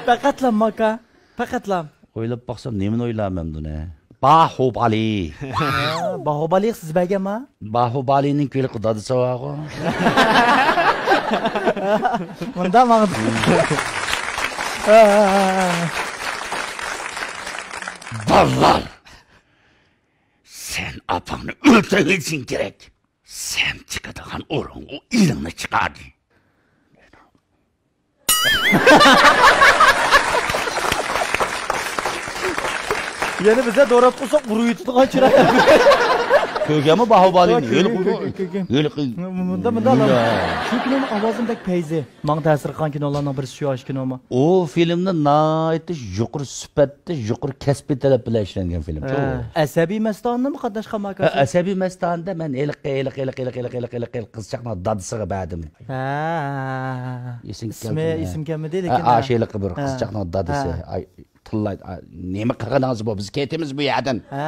پەقەتلا ئاكا. پەقەتلا. ئويلاپ باقسام، نېمىنى ئويلارمەن بۇنى؟ باھۇبالى. ھە، باھۇبالى سىز بەرگەنما؟ باھۇبالىنىڭ كۆيلۈكى دادىسى بارغۇ. مۇندا ماڭدى. بالىلار! سەن ئاپاڭنى ئۆلتۈرۈۋېتىشىڭ كېرەك. سەن چىقىدىغان ئورۇنغا ئېلىڭنى چىقار. يەنە بىزدە دورات قىلساق، ئۇرۇۋېتىدىغان چىراي. كۆرگەنمۇ باھۇبالىنى؟ ھېلىقى، ھېلىقى. مۇندا، مۇندا. شۇ كۈنى ئاۋازىم بەك پەيزى. ماڭا تەسىر قىلغان كىنولارنىڭ بىرسى شۇ، ئاشۇ كىنومۇ. ئۇ فىلىمنى ناھايىتى يۇقىرى سۈپەتتە، يۇقىرى كەسپىي تەلەپ بىلەن ئىشلەنگەن فىلىم شۇ. ھە. ئەسەبىي مەستانىمۇ قاتناشقان ماكا؟ ھە، ئەسەبىي مەستانىدە مەن ھېلىقى، ھېلىقى، ھېلىقى قىزچاقنىڭ دادىسىغا بەردىم. ھە. ئىسمى كەلدى. ئىسمى كەلمىدى، لېكىن ھە، ئاشۇ ھېلىقى بىر قىزچاقنىڭ دادىسى. ھە. ئاي، تىللايدۇ. «نېمە قىلغىنىڭىز بۇ؟ بىز كېتىمىز بۇ يەردىن.» ھە.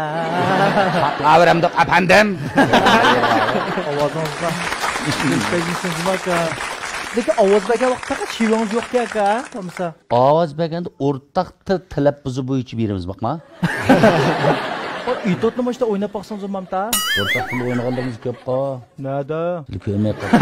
«ساقلاۋېرەمدۇق، ئەپەندىم.» ئاۋازىڭىزغا. لېكىن ئاۋاز بەرگەن ۋاقىت پەقەت شېۋىڭىز يوقكەن، ئاكا، بولمىسا. ئاۋاز بەرگەندە ئورتاق تىل تەلەپپۇزى بويىچە بېرىمىز، باقما. ئېتوتنى مۇشتا ئويناپ باقسىڭىز بولمامتا؟ ئورتاق تىل ئوينىغانلىرىمىز كۆپقۇ. نەدە؟ كۆرمەي قالدىم.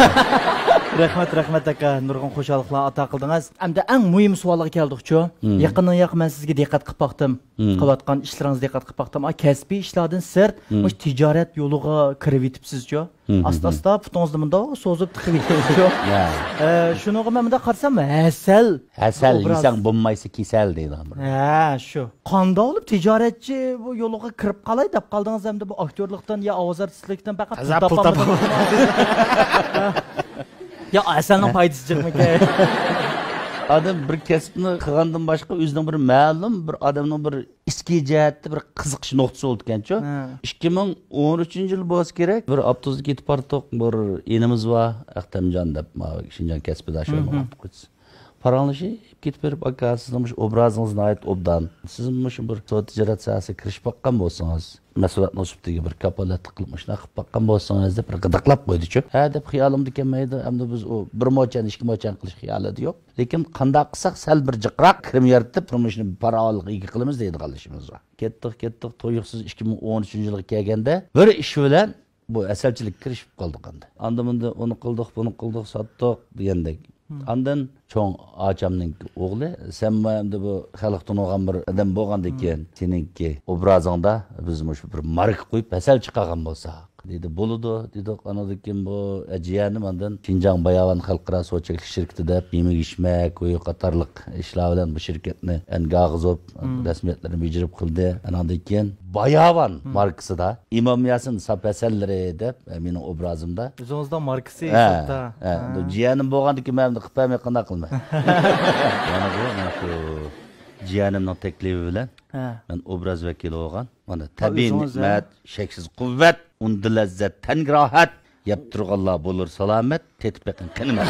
رەھمەت، رەھمەت، ئاكا. نۇرغۇن خۇشاللىقلار ئاتا قىلدىڭىز. ئەمدى ئەڭ مۇھىم سوئالغا كەلدۇقچۇ. مم. يېقىندىن ياقى مەن سىزگە دىققەت قىلىپ باقتىم. مم. قىلىۋاتقان ئىشلىرىڭىزغا دىققەت قىلىپ باقتىم. ئا، كەسپىي ئىشلاردىن سىرت، مم، مۇشۇ تىجارەت يولىغا كىرىۋېتىپسىزچۇ. مم. ئاستا-ئاستا پۇتىڭىزنى مۇنداق سوزۇپ تىقىۋېتىپسىزچۇ. يا. ئە، شۇنىڭغا مەن مۇنداق قارىسام، ھەسەل. ھەسەل ئوبراز. يېسەڭ بولمايسەن، كېسەل دەيدىغان بىر. ھە، شۇ. قانداق بولۇپ تىجارەتچى بۇ يولىغا كىرىپ قالاي دەپ قالدىڭىز ئەمدى بۇ ئاكتيورلۇقتىن يا ئاۋاز ئارتىسلىكتىن پەقەت پۇل تاپالمىدىڭىز؟ يا ھەسەلنىڭ پايدىسى جىقمىكەن؟ ئادەم بىر كەسىپنى قىلغاندىن باشقا ئۆزىنىڭ بىر مەلۇم بىر ئادەمنىڭ بىر ئىچكى جەھەتتە بىر قىزىقىش نۇقتىسى بولىدىكەنچۇ. ھە. ئىككى مىڭ ئون ئۈچىنچى يىل بولسا كېرەك، بىر ئاپتوبۇستا كېتىپ باراتتۇق، بىر ئىنىمىز بار، ئەختەمجان دەپ، ماۋۇ شىنجاڭ كەسپىداش. مم. پاراڭلىشىپ كېتىپ بېرىپ، «ئاكا، سىزنىڭ مۇشۇ ئوبرازىڭىز ناھايىتى ئوبدان. سىز مۇشۇ بىر سودا تىجارەت ساھەسىگە كىرىشىپ باققان بولسىڭىز، مەھسۇلاتنىڭ سۈپىتىگە بىر كاپالەتلىك قىلىپ مۇشۇنداق قىلىپ باققان بولسىڭىز» دەپ بىر غىدىقلاپ قويدىچۇ. ھە دەپ خىيالىمدا كەلمەيدۇ. ئەمدى بىز ئۇ بىر موچەن، ئىككى موچەن قىلىش خىيالىدا يوق. لېكىن قانداق قىلساق سەل بىر جىقراق كىرىم يارىتىپ، تۇرمۇشنى پاراۋانلىققا ئىگە قىلىمىز دەيدىغان ئىشىمىز بار. كەتتۇق، كەتتۇق، تۇيۇقسىز ئىككى مىڭ ئون ئۈچىنچى يىلغا كەلگەندە بىر ئىش بىلەن بۇ ھەسەلچىلىككە كىرىشىپ قالدۇق ئەمدى. ئاندا مۇندا ئۇنى قىلدۇق، بۇنى قىلدۇق، ساتتۇق دېگەندەك. مم. ئاندىن چوڭ ئاچامنىڭ ئوغلى، «سەنمۇ ئەمدى بۇ خەلق تونۇغان بىر ئادەم بولغاندىكىن، مم، سېنىڭكى ئوبرازىڭدا بىز مۇشۇ بىر ماركا قويۇپ ھەسەل چىقارغان بولساق» دېدى. «بولىدۇ» دېدۇق. ئانىڭدىن كېيىن بۇ جىيەنىم ئاندىن شىنجاڭ باياۋان خەلقئارا سودا چەكلىك شىركىتى دەپ يېمەك ئىچمەك، ئۇيقۇ قاتارلىق ئىشلار بىلەن بۇ شىركەتنى ئەنگە ئاغىزۇپ، مم، رەسمىيەتلىرىنى بېجىرىپ قىلدى. ئانىڭدىن كېيىن باياۋان، مم، ماركىسىدا ئىمام ياسىن ساپ ھەسەللىرى دەپ، ئە، مېنىڭ ئوبرازىمدا. ئۆزىڭىزنىڭ ماركىسى ھە، ساپتا. ھە. ھە. جىيەنىم بولغاندىكىن مەن ئەمدى قىلىپ بەرمەي قانداق قىلىمەن؟ يەنە بۇ، مانا شۇ جىيەنىمنىڭ تەكلىپى بىلەن، ھە، مەن ئوبراز ۋەكىلى بولغان. مانا، ھە، تەبىئىي ئۆزىڭىز، ھە، نېمەت، شەكسىز قۇۋۋەت، ئۇندا لەززەت، تەنگە راھەت، يەپ تۇرغانلار بولۇر سالامەت، تېتىپ بېقىڭ قېنىمەن.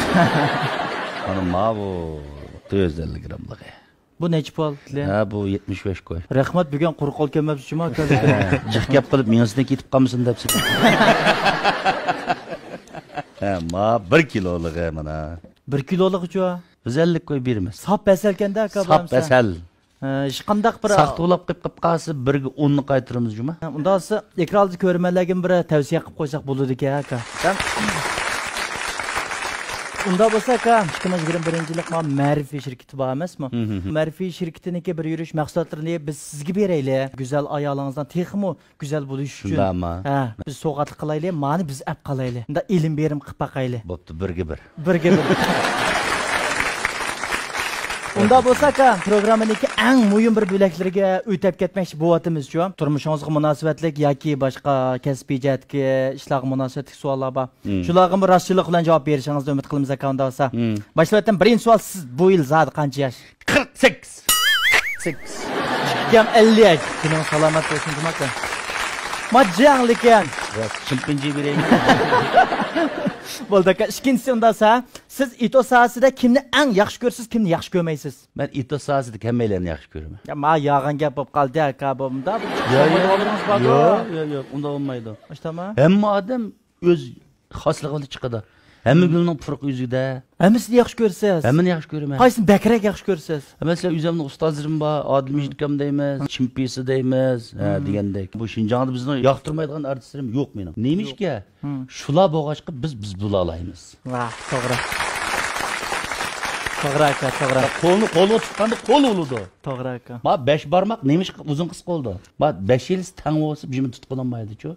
مانا ماۋۇ تۆت يۈز ئەللىك گراملىقى. بۇ نەچچە پۇل؟ ھە، بۇ يەتمىش بەش كوي. رەھمەت، بۈگۈن قۇرۇق قول كەلمەپسىز جۇما كۈنى. جىق گەپ قىلىپ مېڭىسىنى كېتىپ قالمىسۇن دەپسىز. ھە، ما بىر كىلولۇقى مانا. بىر كىلولۇقىچۇ؟ بىز ئەللىك كوي بېرىمىز. ساپ ھەسەلكەندە، ئاكا، ساپ ھەسەل. ھە، ھېچقانداق بىر ساختىلاپ قېلىپ قالسا، بىرگە ئوننى قايتۇرىمىز جۇما. ھە، ئۇنداق بولسا، ئېكران ئالدىدىكى كۆرۈرمەنلەرگىمۇ بىر تەۋسىيە قىلىپ قويساق بولىدىكەن، ئاكا. ئۇنداق بولسا، ئاكا، ئىككى مىڭ يىگىرمە بىرىنچى يىللىق ما مەرىپى شىركىتى بار ئەمەسمۇ؟ مەرىپى شىركىتىنىڭكى بىر يۈرۈش مەھسۇلاتلىرىنى بىز سىزگە بېرەيلى. گۈزەل ئايالىڭىزنىڭ تېخىمۇ گۈزەل بولۇش ئۈچۈن. شۇنداقمۇ؟ ھە، بىز سوۋغاتلىق قىلايلى، مانى بىز ئەپ قالايلى. مۇنداق ئېلىم بېرىم قىلىپ باقايلى. بوپتۇ، بىرگە بىر. بىرگە بىر. ئۇنداق بولسا، ئاكا، پروگراممىنىڭكى ئەڭ مۇھىم بىر بۆلەكلىرىگە ئۆتۈپ كەتمەكچى بولۇۋاتىمىزچۇ. تۇرمۇشىڭىزغا مۇناسىۋەتلىك ياكى باشقا كەسپىي جەھەتتىكى ئىشلارغا مۇناسىۋەتلىك سوئاللار بار. مم. شۇلارغىمۇ راستچىللىق بىلەن جاۋاب بېرىشىڭىزنى ئۈمىد قىلىمىز، ئاكا، ئۇنداق بولسا. مم. باشلىۋەتتىم، بىرىنچى سوئال، سىز بۇ يىل زادى قانچە ياش؟ قىرىق سەككىز. قىرىق سەككىز. ئىككى يۈز ئەللىك. كۈنىڭىز سالامەت بولسۇن، جۇما ئاكا. ماجاڭلىكەن. شىمپىنجى بېرەيمەن. بولدى، ئاكا. ئىككىنچىسى ئۇنداق، سە-، سىز ئېتوت ساھەسىدە كىمنى ئەڭ ياخشى كۆرىسىز، كىمنى ياخشى كۆرمەيسىز؟ مەن ئېتوت ساھەسىدىكى ھەممەيلەننى ياخشى كۆرىمەن. يا، ما يالغان گەپ بولۇپ قالدى، ئاكا، بۇ مۇنداق بىر يا، يا. يولىڭىز بارغۇ. يا، يا، يا، ئۇنداق بولمايدۇ. ئاشتاما؟ ھەممە ئادەم ئۆز خاسلىقى بىلەن چىقىدۇ. ھەممە گۈلنىڭ پۇرىقى ئۆزىدە. ھەممىسىنى ياخشى كۆرىسىز. ھەممىنى ياخشى كۆرىمەن. قايسىنى بەكرەك ياخشى كۆرىسىز؟ مەسىلەن، ئۆزۈمنىڭ ئۇستازلىرىم بار، ئادىل مىجىتكام دەيمىز، چىمپىسى دەيمىز، ھە، دېگەندەك. بۇ شىنجاڭدا بىزنىڭ ياقتۇرمايدىغان ئارتىسلىرىم يوق مېنىڭ. نېمىشقا؟ شۇلار بولغاچقا بىز، بىز بولالايمىز. ۋاھ، توغرا. توغرا، ئاكا، توغرا. قولنى قولغا تۇتقاندا قول بولىدۇ. توغرا، ئاكا. ما بەش بارماق نېمىشقا ئۇزۇن قىسقا بولىدۇ؟ ما بەش يىل تەڭ بولسا، جىمى تۇتقىلىمايدىچۇ.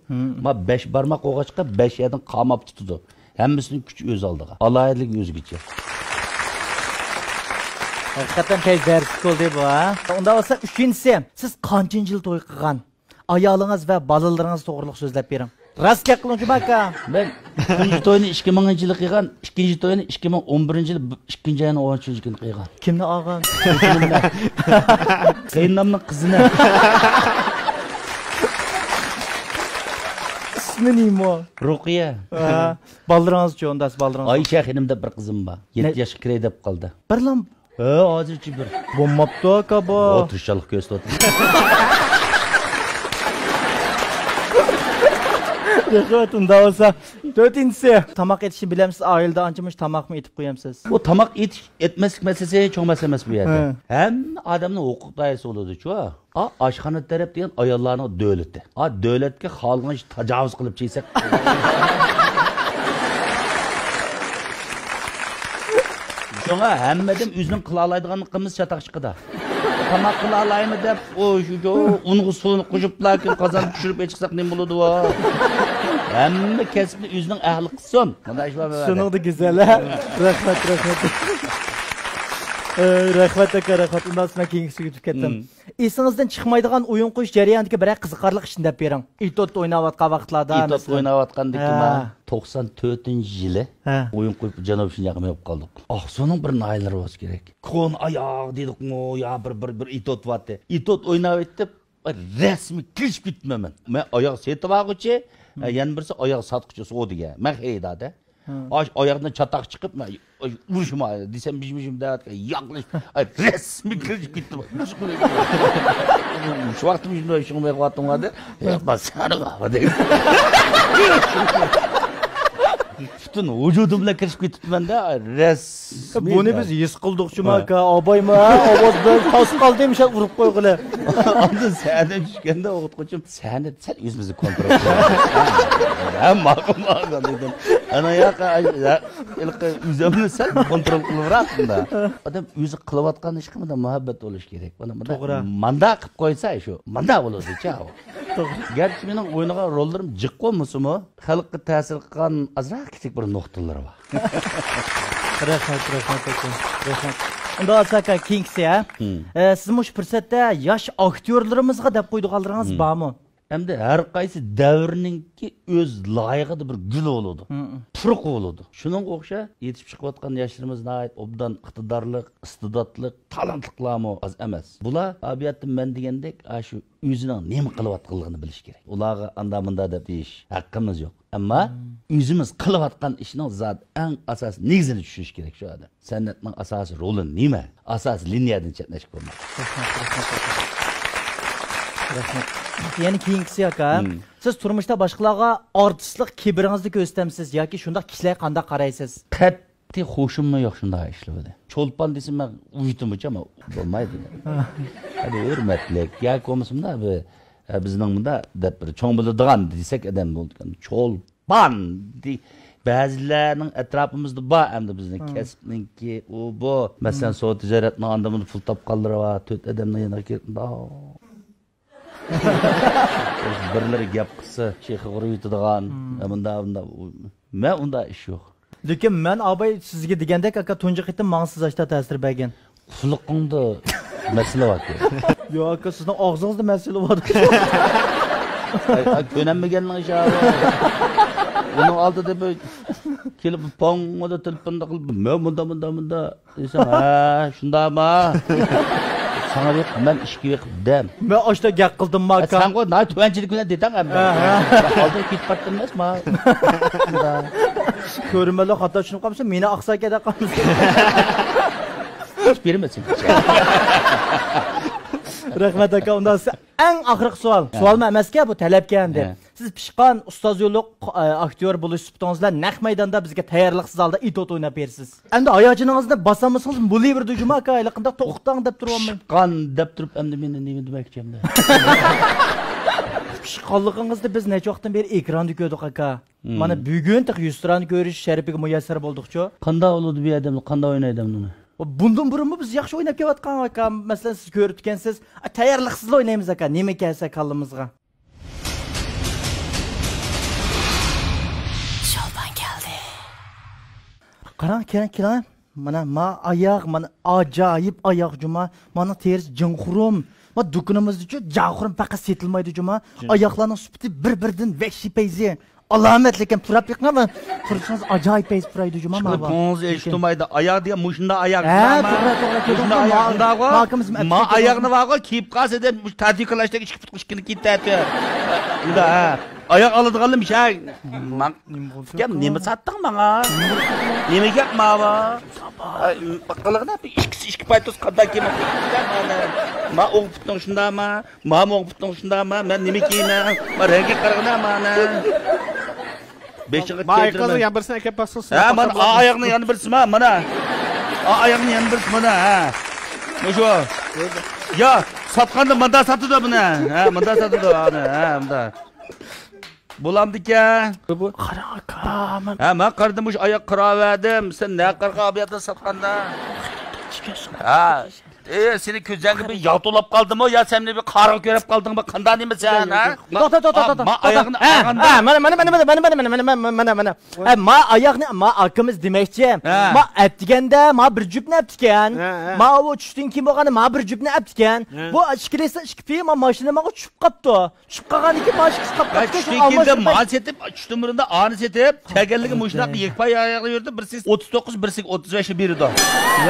ما بەش بارماق بولغاچقا، بەش يەردىن قاماپ تۇتىدۇ. ھەممىسىنىڭ كۈچى ئۆز ئالدىغا. ئالاھىدىلىكى ئۆزگىچە. ھەقىقەتەن تېز دەرسلىك بولدى بۇ، ھە؟ ئۇنداق بولسا، ئۈچىنچىسى، سىز قانچىنچى يىل توي قىلغان؟ ئايالىڭىز ۋە بالىلىرىڭىز توغرىلىق سۆزلەپ بېرىڭ. راست گەپ قىلىڭ، جۇما ئاكا. مەن تۇنجى توينى ئىككى مىڭىنچى يىلى قىلغان، ئىككىنچى توينى ئىككى مىڭ ئون بىرىنچى يىلى، ئىككىنچى ئاينىڭ ئون ئۈچىنچى كۈنى قىلغان. كىمنى ئالغان؟ قېيىنىنامنىڭ قىزىنى. ئىسمى نېمە؟ رۇقىيە. ھە. بالىلىرىڭىزچۇ، ئۇنداق بالىلىرىڭىز؟ ئايشە خېنىم دەپ بىر قىزىم بار. يەتتە ياشقا كىرەي دەپ قالدى. بىرلا ھە، ھازىرچە بىر. بولماپتۇ، ئاكا، بۇ. ئو، تىرىشچانلىق كۆرسىتىۋاتىدۇ. رەھمەت، ئۇنداق بولسا. تۆتىنچىسى، تاماق ئېتىشنى بىلەمسىز؟ ئائىلىدە ئانچە-مۇنچە تاماقمۇ ئېتىپ قويامسىز؟ بۇ تاماق ئېتىش، ئېتمەسلىك مەسىلىسى چوڭ مەسىلە ئەمەس بۇ يەردە. ھە. ھەممە ئادەمنىڭ ھوقۇق دائىرىسى بولىدۇچۇ. ئا، ئاشخانا تەرەپ دېگەن ئاياللارنىڭ دۆلىتى. ئا، دۆلەتكە خالىغانچە تاجاۋۇز قىلىپ چېيسەك. شۇڭا ھەممىدىن ئۆزىنىڭ قىلالايدىغاننى قىلمىسا چاتاق چىقىدۇ. تاماق قىلالايمەن دەپ، ئۇ، شۇ، شۇ، ئۇنغا سۇنى قوشۇپ، لېكىن قازاندا پىشۇرۇپ ئېچىقساق نېمە بولىدۇ؟ ھەممە كەسىپنى ئۆزىنىڭ ئەھلى قىلسۇن. مۇنداق ئىش بارمۇ؟ شۇنىڭدا گۈزەل، ھە؟ رەھمەت، رەھمەت. ئە، رەھمەت، ئاكا، رەھمەت. ئۇنداق مەن كېيىنكىسىگە ئۆتۈپ كەتتىم. مم. ئېسىڭىزدىن چىقمايدىغان ئويۇن قويۇش جەريانىدىكى بىرەر قىزىقارلىق ئىشنى دەپ بېرىڭ. ئېتوت ئويناۋاتقان ۋاقىتلاردا، ئېتوت مەسىلەن. ئويناۋاتقاندىكى ھە. ما، توقسان تۆتىنچى يىلى ھە. ئويۇن قويۇپ، جەنۇبىي شىنجاڭغا مېڭىپ قالدۇق. ئاقسۇنىڭ بىر ناھىيەلىرى بولسا كېرەك. كونا ئاياغ دېدۇقمۇ، يا بىر، بىر، بىر ئېتوت بارتى. ئېتوت ئويناۋېتىپ، رەسمىي كېلىشىپ كېتىپتىمەن مەن. مەن ئاياغ سېتىۋالغۇچى، مم. يەنە بىرسى ئاياغ ساتقۇچى، سودىگەر. مەن خېرىدار-دە. ھە. ئاش-، ئاياغدىن چاتاق چىقىپ، مەن، ئاي، ئۇرۇشما دېسەم، بىژىم-بىژىم دەۋاتقان، ياقلىشىپ، ئاي، رەسمىي كىرىشىپ كېتىپ. شۇ ۋاقىتتا مۇشۇنداق شۇڭا مېڭىۋاتىمغا دەپ، ياق، سەن بار دەيدۇ. پۈتۈن ۋۇجۇدۇم بىلەن كىرىشىپ كېتىپتىمەن-دە، ئاي، رەسمىي. بۇنى بىز ھېس قىلدۇق، جۇما ھە. ئاكا، ئابايمۇ، ھە، ئاۋاز بىلەن تاس قالدى، مىشەل ئۇرۇپ قويغىلى. ئاندىن سەھنىدىن چۈشكەندە، ئوقۇتقۇچىم، سەھنىدە سەل ئۆزىمىزنى كونترول قىلىمىز. ھە، ماقۇل، ماقۇل دېدىم. ئانا ياققا، ئاي، يا، ھېلىقى ئۆزۈمنى سەل كونترول قىلىۋېرەتتىم-دە. ئادەم ئۆزى قىلىۋاتقان ئىشقا مۇنداق مۇھەببەت بولۇشى كېرەك. مانا مۇنداق، توغرا. مانداق قىلىپ قويسا شۇ، مانداق بولىدۇ-چاۋ. توغرا. گەرچە مېنىڭ ئوينىغان روللىرىم جىق بولمىسىمۇ، خەلققە تەسىر قىلغان ئازراق كىچىك بىر نۇقتىلىرى بار. رەھمەت، رەھمەت ئاكا. رەھمەت. ئۇنداق بولسا ئاكا، كېيىنكىسى، ھە؟ ھىم. ئە، سىز مۇشۇ پۇرسەتتە ياش ئاكتيورلىرىمىزغا دەپ قويىدىغانلىرىڭىز ھىم. بارمۇ؟ ئەمدى ھەر قايسى دەۋرنىڭكى ئۆز لايىقىدا بىر گۈلى بولىدۇ. ھىم. پۇرىقى بولىدۇ. شۇنىڭغا ئوخشاش يېتىشىپ چىقىۋاتقان ياشلىرىمىز ناھايىتى ئوبدان، ئىقتىدارلىق، ئىستېداتلىق، تالانتلىقلارمۇ ئاز ئەمەس. بۇلار ئابىيەتتە مەن دېگەندەك، ئاشۇ ئۆزىنىڭ نېمە قىلىۋاتقانلىقىنى بىلىش كېرەك. ئۇلارغا ئاندا مۇندا دەپ دېيىش ھەققىمىز يوق. ئەمما مم. ئۆزىمىز قىلىۋاتقان ئىشنىڭ زادى ئەڭ ئاساسىي نېگىزىنى چۈشىنىش كېرەك شۇ ئادەم. سەنئەتنىڭ ئاساسىي رولى نېمە؟ ئاساسىي لىنىيەدىن چەتنەشكە بولمايدۇ. رەھمەت، رەھمەت، رەھمەت. رەھمەت. يەنە كېيىنكىسى ئاكا، مم. سىز تۇرمۇشتا باشقىلارغا ئارتىسلىق كىبىرىڭىزنى كۆرسىتەمسىز ياكى شۇنداق كىشىلەرگە قانداق قارايسىز؟ قەت- تى خۇشۇممۇ يوق شۇنداق ئىشلىرىدا. چولپان دېسە مەن ئۇيىتىمچە، ئەمما بولمايدۇ. ھە، بىر ھۆرمەتلىك ياكى بولمىسىمدا بىر، ھە، بىزنىڭ مۇندا دەپ بىر چوڭ بىلىدىغان دېسەك ئادەم بولىدىكەن. چولپان دېي-، بەزىلەرنىڭ ئەتراپىمىزدا بار ئەمدى بىزنىڭ ھە. كەسىپنىڭكى ئۇ بۇ. مەسىلەن، ھە. سودا تىجارەتنىڭ ئاندىن مۇندىن پۇل تاپقانلىرى بار، تۆت ئادەمنىڭ يېنىغا كىرىپ، مۇنداق. بىرلىرى گەپ قىلسا، شېخى قۇرۇۋېتىدىغان، مۇنداق، مۇنداق. مەن ئۇنداق ئىش يوق. لېكىن مەن ئاباي سىزگە دېگەندەك، ئاكا، تۇنجى قېتىم ماڭا سىز ئاشتا تەسىر بەرگەن. قۇلىقىڭدا مەسىلە باركەن. ياق، ئاكا، سىزنىڭ ئاغزىڭىزدا مەسىلە بار. ئاي، ئاي، كۆنەلمىگەننىڭ ئىشى ئۇ. ئۇنىڭ ئالدىدا بىر كېلىپ، پوڭڭىدا تېلېفوندا قىلىپ، مەن مۇندا، مۇندا، مۇندا. دېسەم، ھە، شۇنداقما؟ ساڭا بېقىپ، مەن ئىشىككە بېقىپ دەم. مەن ئاشتا گەپ قىلدىمما، ھە، ئاكا؟ سەن غۇ، ناھايىتى تۆۋەنچىلىك بىلەن دېدىڭ ئەمدى. ھە، ھە. ئالدىغا كېتىپ بارتتىم ئەمەسما؟ كۆرۈرمەنلەر خاتا چۈشىنىپ قالمىسۇن، مېنى ئاقسا ئىكەن دەپ قالمىسۇن. ھېچ بېرمەسۇن. رەھمەت، ئاكا. ئۇنداق ئەڭ ئاخىرقى سوئال. ھە. سوئالمۇ ئەمەسكەن، بۇ تەلەپكەن ئەمدى. ھە. سىز پىشقان ئۇستاز يوللۇق، ئە، ئاكتيور بولۇش سۈپىتىڭىز بىلەن نەق مەيداندا بىزگە تەييارلىقسىز ھالدا ئېتوت ئويناپ بېرىسىز. ئەمدى ھاياجىنىڭىزنى باسالمىسىڭىز بولۇۋېرىدۇ جۇما ئاكا، ھېلىقىنداق توختاڭ دەپ تۇرۇۋالماي. پىشقان دەپ تۇرۇپ ئەمدى مېنى نېمە دېمەكچى ئەمدى؟ پىشقانلىقىڭىزنى بىز نەچچە ۋاقىتتىن بېرى ئېكراندا كۆردۇق ئاكا. مم. مانا بۈگۈن تېخى يۈزتۇرانە كۆرۈش شەرىپىگە مۇيەسسەر بولدۇقچۇ. قانداق بولىدۇ بۇ ئادەملەر، قانداق ئوينايدۇ ئەمدى ئۇنى؟ بۇندىن بۇرۇنمۇ بىز ياخشى ئويناپ كېلىۋاتقان ئاكا. مەسىلەن، سىز كۆرۈپتىكەنسىز، ئا، تەييارلىقسىزلا ئوينايمىز ئاكا، نېمە كەلسە كاللىمىزغا. شولپان كەلدى. قاراڭ، كېلىڭ، كېلىڭ. مانا ما ئاياغ، مانا ئاجايىپ ئاياغ جۇما. مانا تېرىسى جىڭخۇرۇم. ما دۇكىنىمىزدىچۇ جاخۇرۇم پەقەت سېتىلمايدۇ جۇما. ئاياغلارنىڭ سۈپىتى بىر-بىرىدىن ۋەھشىي پەيزى. ئالامەت، لېكىن پۇراپ بېقىڭ، ما پۇرىسىڭىز ئاجايىپ پەيزى پۇرايدۇ جۇما. مانا پۇڭىز ئېشىتمايدۇ. ئاياغ دېگەن مۇشۇنداق ئاياغ. ھە، توغرا، توغرا، مۇشۇنداق ئاياغ شۇنداقغۇ. ما ئاياغنى بارغۇ كىيىپ قالسا دەپ مۇشۇ تەتۈر كىلاشتەك ئىككى پۇتلۇق ئىككىنى كىيىپ تەتۈر. ئۇندا ھە. ئاياغ ئالىدىغانلىم شە. ماڭ گەپ نېمە ساتتىڭ ماڭا؟ نېمە گەپ ماۋۇ؟ قىلىغىنا ئىككىسى ئىككى پايتوس قانداق كىيىمەن؟ ما ئوڭ پۇتنىڭ شۇنداقما؟ ما ئوڭ پۇتنىڭ شۇنداقما؟ مەن نېمە كىيىمەن؟ ما رەڭگى قارىغىنا مانا. بېشىڭغا ما ئايىقىڭىزنى يان بىرسىنى ئەكەپ باقسىڭىز. ھە، مانا ئا ئاياغنى يان بىرسى ما، مانا. ئا ئاياغنى يان بىرسى مانا، ھە. مۇشۇ. يا، ساتقاندا مۇندا ساتىدۇ بۇنى. ھە، مۇندا ساتىدۇ، ئانى، ھە، مۇندا. بولامدىكەن؟ بۇ، بۇ. قارا ئاكا، مەن ھە، مەن قارىدىم، مۇشۇ ئاياق قىراۋەردىم. سەن نە قارىغان ئابىياتنى ساتقاندا؟ ھە. ئې، سېنى كۆزۈڭگە بىر ياغ تولاپ قالدىمۇ يا سەن مېنى بىر قارىغا كۆرۈپ قالدىڭمۇ؟ قانداق نېمە سەن، ھە؟ توختا، توختا، توختا، توختا. ما ئاياغنى، ھە، ئاياغنى. ھە، مانا، مانا، مانا. ھە، ما ئاياغنى، ما ئاكىمىز دېمەكچى. ھە. ما ئەتىگەندە ما بىر جۈپنى ئەپتىكەن. ھە، ھە. ما ئۇ چۈشتىن كېيىن بولغاندا ما بىر جۈپنى ئەپتىكەن. ھە. بۇ ئىككىلىسى ئىككى پىيى ما ماشىنا ماڭا چۈشۈپ قاپتۇ. چۈشۈپ قالغاندىن كېيىن ماشىنىسى قاپقاپتۇ. چۈشتىن كېيىن ما سېتىپ، چۈشتىن بۇرۇندا ئانى سېتىپ، كەلگەنلىكى مۇشۇنداق يەكپاي ئاياغلار يۈردى. بىرسى ئوتتۇز توققۇز، بىرسى ئوتتۇز بەشنى بېرىدۇ.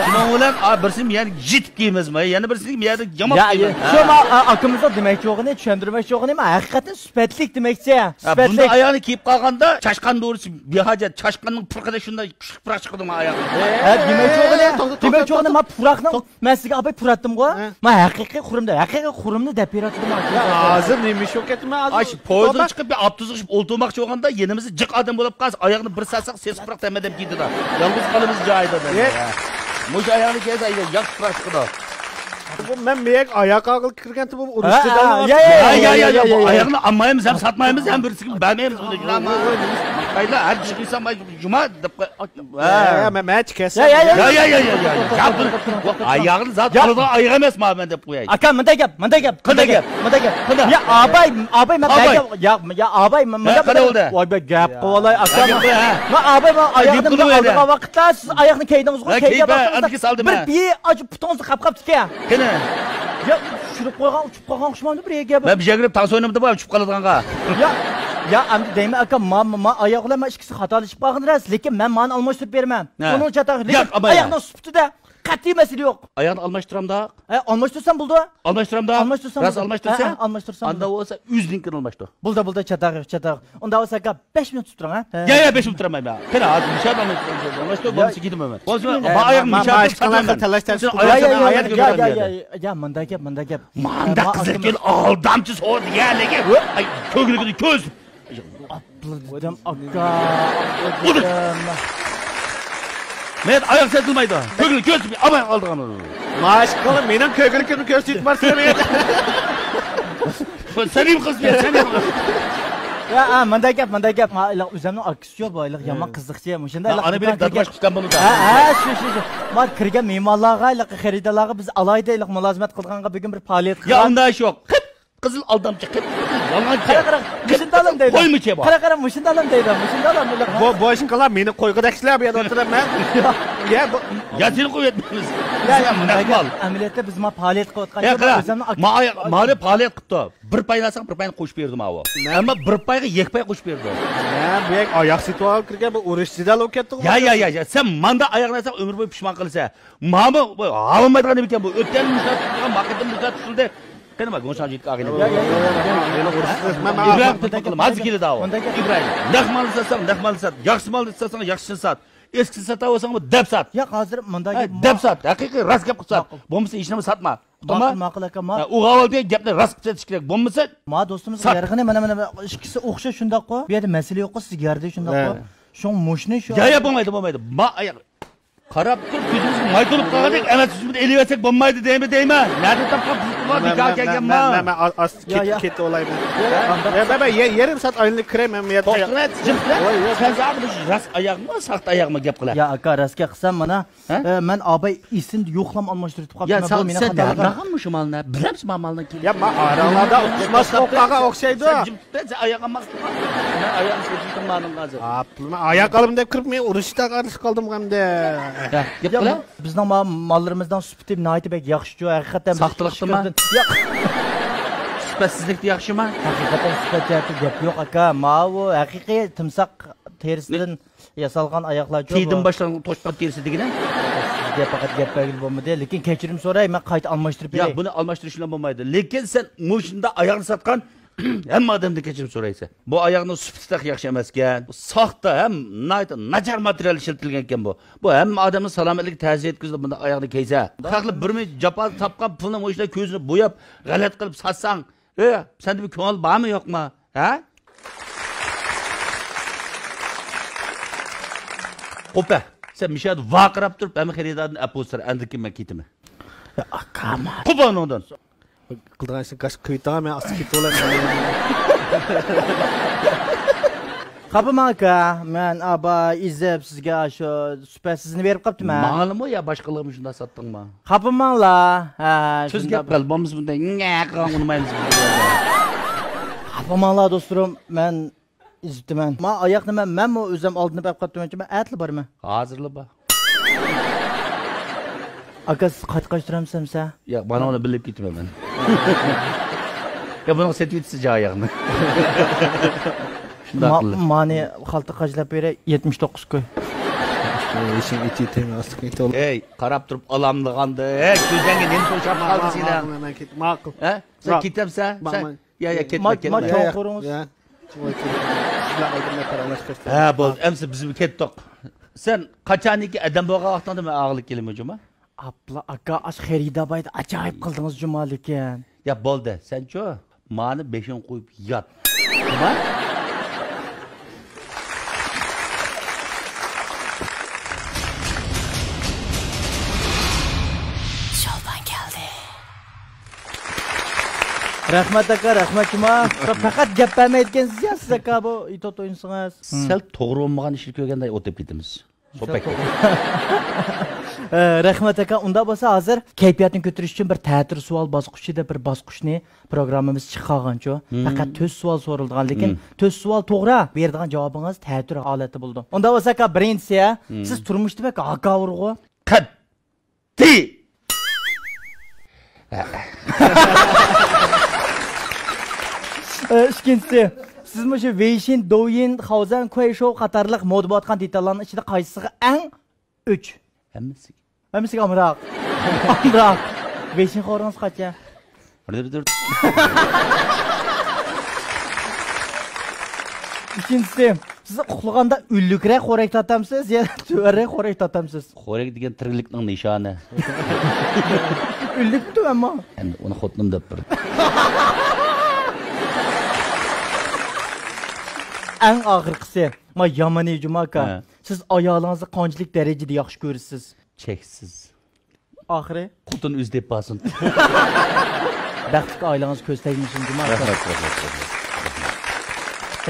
شۇنىڭ بىلەن، ئا، بىرسىنى يەنە يېتىپ كىيىمىزمۇ؟ يەنە بىرسىنى يەنە ياماپ كىيىمىز. شۇ ما، ئا، ئاكىمىزنىڭ دېمەكچى بولغىنى، چۈشەندۈرمەكچى بولغىنى، ما، ھەقىقەتەن سۈپەتلىك دېمەكچى. ھە، بۇنداق سۈپەتلىك. ئاياغنى كىيىپ قالغاندا، چاشقان دورىسى بىھاجەت، چاشقاننىڭ پۇرىقىدەك شۇنداق كۈچلۈك پۇراق چىقىدۇ ما ئاياغنىڭ. ھە، دېمەكچى بولغىنى، دېمەكچى بولغىنى، ما پۇراقنىڭ مەن سىزگە ئاپاي پۇراتتىمغۇ؟ ھە. ما ھەقىقىي خۇرۇمدا، ھەقىقىي خۇرۇمنى دەپ بېرىۋاتىدۇ ما. ھازىر نېمە ئىش بولۇپ كەتتى ما ھازىر؟ ئاش پويىزدىن چىقىپ بىر ئاپتوبۇسقا ئولتۇرماقچى بولغاندا يېنىمىزدا جىق ئادەم بولۇپ قالسا، ئاياغنى بىر سالساق سېسىق پۇراق تەممە دەپ كېتىدۇ. يالغۇز قالىمىز جايدا. مۇشۇ ئاياغنى كىيسە ياخشى پۇراق چىقىدۇ. بۇ مەن مېيەك ئاياق ئالغىلى كىرگەنتى بۇ ئۇرۇشتا دەۋاتىدۇ. يا، يا، يا، يا، يا، يا. ئاياغنى ئالمايمىز ھەم ساتمايمىز ھەم بىرسىگە بەرمەيمىز. قايلا ھەر ئىش قىلسام جۇما دەپ قوي. ھە. يا، يا، مەن، مەن چىكەسەن. يا، يا، يا. يا، يا، يا، يا، يا. يا، بۇ، بۇ ئاياغنى زات ئالىدىغان ئاياغ ئەمەس ما مەن دەپ قوياي. ئاكا، مۇنداق گەپ، مۇنداق گەپ. قانداق گەپ؟ مۇنداق گەپ. قانداق؟ يا، ئاباي، ئاباي، مەن ئاباي. بەگە، يا، يا، ئاباي، مەن، ھە، مۇنداق قانداق گەپ. بولدى؟ ۋاي، بە، گەپ قىلىۋالاي، ئاكا. ھە، گەپ قىلىۋەر. مەن ئاباي، مەن ئاياغنى ئالىدىغان ۋاقىتتا سىز ئاياغنى كىيدىڭىزغۇ، ھە، كىيگەن ۋاقتىڭىزدا بىر پىيى ئاجۇ پۇتىڭىزنى قاپقاپتىكەن. قېنى؟ يا، چۈشۈرۈپ قويغان، ئۇچۇپ قالغان ئوخشىمامدۇ بىر يەرگە؟ مەن بىر يەرگە تاڭ سوينىمىدا بار، ئۇچۇپ قالىدىغانغا. يا، يا، ئەمدى دەيمەن ئاكا، ما، ما، ما ئاياغ بىلەن ما ئىككىسى خاتالىشىپ قالغىنى راست، لېكىن مەن مانى ئالماشتۇرۇپ بېرىمەن. ھە. ئۇنىڭ چاتاقى، لېكىن ئاياغنىڭ سۈپىتىدە قەتئىي مەسىلە يوق. ئاياغنى ئالماشتۇرامدا؟ ھە، ئالماشتۇرسام بولىدۇ. ئالماشتۇرامدا؟ ئالماشتۇرسام راست بولىدۇ. ئالماشتۇرسا؟ ھە، ھە، ئالماشتۇرسام ئاندا بولىسا ئۆزىنىڭكىنى ئالماشتۇر. بولدى، بولدى، چاتاق يوق، چاتاق يوق. ئۇندا بولسا ئاكا، بەش مىنۇت تۇرۇڭ، ھە؟ يا، يا، بەش مىنۇت تۇرمايمەن. قېنى، ھازىر مۇشۇ يەردە ئالماشتۇرۇپ، بولمىسا كېتىمەن مەن. بولسا ما ئاياغنى مۇشۇ يەردە تۇرۇپ ساتىمەن. يا، يا، يا، يا، مۇنداق گەپ، مۇنداق گەپ. مانداق قىزىل كۆل ئالدامچى سورىدى يا، لېكىن. ۋاي، كۆكرىكىنى كۆز. ئاپلىدىم ئاكا، ئاپلىدىم. مەن ئاياق سېتىلمايدۇ. كۆكرىكىنى كۆز، ئاۋاي ئالدىغان. ماشقىللا، مېنىڭ كۆكرىكىمنى كۆرسىتىپ بارسىلەر. سەن نېمە قىلسىڭ، سەن نېمە قىلسىڭ؟ يا، ئا، مۇنداق گەپ، مۇنداق گەپ. ما، ئىلىق ئۆزۈمنىڭ ئاكىسى يوق، بۇ ئىلىق يامان قىزىقچى. مۇشۇنداق ئانا بىلەن دادىماش قىلغان بولىدۇ. ھە، ھە، شۇ، شۇ، شۇ. ما كىرگەن مېھمانلارغا، ھېلىقى خېرىدارلارغا بىز ئالاھىدە ھېلىقى مۇلازىمەت قىلغانغا بۈگۈن بىر پائالىيەت قىلغان. يا، ئۇنداق ئىش يوق. قىپ قىزىل ئالدامچى، قىپ قىزىل يالغانچى. قارا، قارا، مۇشۇنداق ئادەم دەيدۇ. قويمىچى بۇ. قارا، قارا، مۇشۇنداق ئادەم دەيدۇ. مۇشۇنداق ئادەم. بۇ، بۇ ئىشقىلار مېنى قويغۇدەكچىلەر بۇ يەردە ئولتۇرۇپ مەن. يا، بۇ يا، سېنى قويۇۋەتمەيمىز. يا، يا، نەق مال. ئەمەلىيەتتە بىز ما پائالىيەت قىلىۋاتقان. يا، قارا. ما، مالى پائالىيەت قىپتۇ. بىر پاينى ئالساڭ، بىر پاينى قوشۇپ بېرىدۇ ماۋۇ. ئەمما بىر پايغا يەكپاي قوشۇپ بېرىدۇ. ھە، بۇ يەك ئاياق سېتىۋالغىلى كىرگەن، بۇ ئۇرۇش جېدەل بولۇپ كەتتىغۇ. يا، يا، يا، يا. سەن ماندا ئاياغنى ئالساڭ، ئۆمۈر بويى پۇشمان قىلىسەن. ماما، بۇ ھالالمايدىغان نېمە ئىكەن بۇ؟ ئۆتكەندە مۇشۇنداق تۇتۇلغان، ماقىدىن مۇشۇنداق تۇتۇلدى. قېنى، ما، گوڭشاڭ جىتكا ئاغىنە. يا، يا، يا، يا، يا. ئىبراھىم، تېلېفون قىلدىم، ھازىر كېلىدۇ ئاۋۇ. ئىبراھىم، نەق مالنى ساتساڭ، نەق مالنى سات. ياخشى مالنى ساتساڭ، ياخشىسىنى سات. ئېسكىسىنى ساتاۋالساڭمۇ، دەپ سات. ياق، ھازىر مۇنداق ھە، گەپ دەپ سات. ھەقىقىي راست گەپ قىلىپ سات. ماقۇل. بولمىسا، ھېچنېمە ساتما. ماقۇل، ماقۇل، ئاكا، ما. ھە، ئۇ ئاۋۋال دېگەن گەپنى راست قىلىپ سېتىش كېرەك. بولمىسا، ما دوستىمىز سات. يارغىنى، مانا، مانا، ئىككىسى ئوخشاش شۇنداققۇ. بۇ يەردە مەسىلە يوققۇ، سىزگە ياردى شۇنداققۇ. ھە. شۇڭا مۇشۇنى شۇ. يا، يا، بولمايدۇ، بولمايدۇ. ما ئاياق. قاراپ تۇر، كۆزىمىزگە ماي تولۇپ قالغاندەك ئەمەس، ئۆزىمىزنى ئېلىۋەتسەك بولمايدۇ دەيمەن، دەيمەن. نەدىن تاپقان پۇل بار، بىكار كەلگەن ما. مەن، مەن، مەن، ئاز، ئاز يا، كېتىپ، يا. كېتىپ ئولايمەن. يا، يا، يا، مەن، مەن، يېرىم سائەت ئايلىنىپ كىرەي، مەن بۇ يەردە. توختىغىن، جىم تۇر. ۋاي، ۋاي. سەن زادى مۇشۇ راست ئاياغمۇ، ساختا ئاياغمۇ گەپ قىلە. يا، ئاكا، راستكە قىلسام، مانا، ھە؟ ئە، مەن ئاباي ئېسىمدە يوقلام ئالماشتۇرۇپ قاپتىمەن، يا، بۇ مېنىڭ خاتالىقىم. سەن نەدىن ئالغان مۇشۇ مالنى؟ بىلەمسىز ما مالنىڭ كىم؟ يا، ما ئاراڭلاردا ئۇقۇشماسلىق بولۇپ قالغان ئوخشايدۇ. سەن جىم تۇر، سەن ئاياغ ئالماقچى. مەن ئاياغنى سېتىۋېتىڭ مالنىڭ ھازىر. ئاپىلىم، ئاياق ئالىمەن دەپ كىرىپ، مەن ئۇرۇشتا قارشى قالدىم ئەمدى. ھە، گەپ قىلە. بىزنىڭ ما-، ماللىرىمىزنىڭ سۈپىتى ناھايىتى بەك ياخشىچۇ، ھەقىقەتەن. ساختىلىقتىمۇ؟ ياق. سۈپەتسىزلىكتە ياخشىمۇ؟ ھەقىقەتەن سۈپەت جەھەتتە گەپ يوق، ئاكا. ماۋۇ ھەقىقىي تىمساھ تېرىسىدىن ياسالغان ئاياقلارچۇ. تىدىن باشلانغان توشقان تېرىسى دېگىنە؟ سىزگە پەقەت گەپ بەرگىلى بولمىدى، لېكىن كەچۈرۈم سوراي، مەن قايتا ئالماشتۇرۇپ بېرەي. ياق، بۇنى ئالماشتۇرۇش بىلەن بولمايدۇ. لېكىن سەن مۇشۇنداق ئاياغنى ساتقان ھەممە ئادەمدىن كەچۈرۈم سورايسەن. بۇ ئاياغنىڭ سۈپىتى تېخى ياخشى ئەمەسكەن. بۇ ساختا ھەم ناھايىتى ناچار ماتېرىيال ئىشلىتىلگەنكەن بۇ. بۇ ھەممە ئادەمنىڭ سالامەتلىكىگە تەسىر يەتكۈزىدۇ بۇنداق ئاياغنى كىيسە. خەقلەر بىر مىنۇت جاپا تاپقان پۇلنى مۇشۇنداق كۆزىنى بوياپ، غەلەت قىلىپ ساتساڭ، ئە، سەندە بىر كۆڭۈل بارمۇ يوقمۇ؟ ھە؟ قوپە، سەن مۇشۇ يەردە ۋارقىراپ تۇرۇپ، ھەممە خېرىداردىن ئەپۇ سىر، ئاندىن كېيىن مەن كېتىمەن. يا، ئاكا، ما- قوپە ئۇنىڭدىن. قىلىدىغان ئىشنى گاش قىلىۋېتىڭ، مەن ئاستا كېتىۋالىمەن. خاپىماڭ ئاكا، مەن ئابا ئېزىپ سىزگە شۇ سۈپەتسىزنى بېرىپ قاپتىمەن. ماڭىمۇ يا باشقىلارغىمۇ شۇنداق ساتتىڭمۇ؟ خاپىماڭلار. ھە، تۈز گەپ قىل، بولمىسا بۇنداق نە قىلغان ئۇنىمايمىز. خاپىماڭلار دوستلىرىم، مەن ئېزىپتىمەن. ما ئاياقنى مەن، مەنمۇ ئۆزۈم ئالدىنىپ ئەپ قاپتىمەن، مەن ئەتىلا بارىمەن. ھازىرلا بار. ئاكا، سىز قايتقاچ تۇرامسىز ئەمسە؟ ياق، مانا ئۇنى بىلىپ كېتىمەن مەن. يا، بۇنىڭغا سېتىۋېتىسىز جايىغىنى. شۇنداق ما-، قىلدى. مانى خالتا قاچىلاپ بېرەي، يەتمىش توققۇز كوي. ئىشىڭ ئېچى تېمى ئاستىغا كېتىۋال. ھەي، قاراپ تۇرۇپ ئالاملىغاندا، ھەي، كۆزۈڭگە نېمە توشاپ قالدى سېنىڭ؟ ماقۇل، مەن كېتىپ، ماقۇل. ھە؟ سەن ماقۇل. كېتەمسەن؟ ماقۇل. سەن، يا، يا، كەتمە، ما-، كەتمە. ما-، چوڭ قورۇڭىز. يا. سىزلەر ئالدىمدا پاراڭلاشقاچ. ھە، بولدى. ئەمسە بىز كەتتۇق. سەن قاچانكى ئادەم بولغان ۋاقتىڭدا مەن ئاغىلىق كېلىمەن جۇما. ئاپلا ئاكا، ئاش خېرىدار بايدا ئاجايىپ قىلدىڭىز جۇما لېكىن. يا بولدى، سەنچۇ؟ مانى بېشىڭ قويۇپ يات. جۇما؟ شولپان كەلدى. رەھمەت ئاكا، رەھمەت جۇما. پەقەت گەپ بەرمەيدىكەنسىز يا سىز ئاكا، بۇ ئېتوت ئوينىسىڭىز. سەل توغرا بولمىغان ئىشنى كۆرگەندە ئولتۇرۇپ كېتىمىز. سوپەك. ئە، رەھمەت ئاكا، ئۇنداق بولسا ھازىر كەيپىياتنى كۆتۈرۈش ئۈچۈن بىر تەتۈر سوئال باسقۇچى دەپ بىر باسقۇچنى پروگراممىمىز چىقارغانچۇ. مم. پەقەت تۆت سوئال سورىلىدىغان، لېكىن مم. تۆت سوئال توغرا، بېرىدىغان جاۋابىڭىز تەتۈر ھالەتتە بولىدۇ. ئۇنداق بولسا ئاكا، بىرىنچىسى، ھە، مم. سىز تۇرمۇشتا بەك ھاكاۋۇرغۇ. قەتئىي. ئىككىنچىسى، سىز مۇشۇ ۋېيشىن، دوۋيىن، خاۋزەن، كۇەي شوۋ قاتارلىق مودا بولۇۋاتقان دېتاللارنىڭ ئىچىدە قايسىسىغا ئەڭ ئۆچ؟ ھەممىسىگە. ھەممىسىگە ئامراق. ئامراق. ۋېيشىن خورىڭىز قاچە؟ ئۈچىنچىسى، سىز ئۇخلىغاندا ئۈنلۈكرەك خورەك تارتامسىز يا تۆۋەنرەك خورەك تارتامسىز؟ خورەك دېگەن تىرىكلىكنىڭ نىشانى. ئۈنلۈكمۇ تۆۋەنمۇ؟ ئەمدى ئۇنى خوتۇنۇم دەپ بېرىدۇ. ئەڭ ئاخىرقىسى، ما يامىنى جۇما ئاكا. ھە. سىز ئايالىڭىزنى قانچىلىك دەرىجىدە ياخشى كۆرىسىز؟ چەكسىز. ئاخىرى؟ خوتۇن ئۆزى تېپىپ بارسۇن. بەختلىك ئائىلىڭىز كۆز تەگمىسۇن جۇما ئاكا. رەھمەت، رەھمەت، رەھمەت.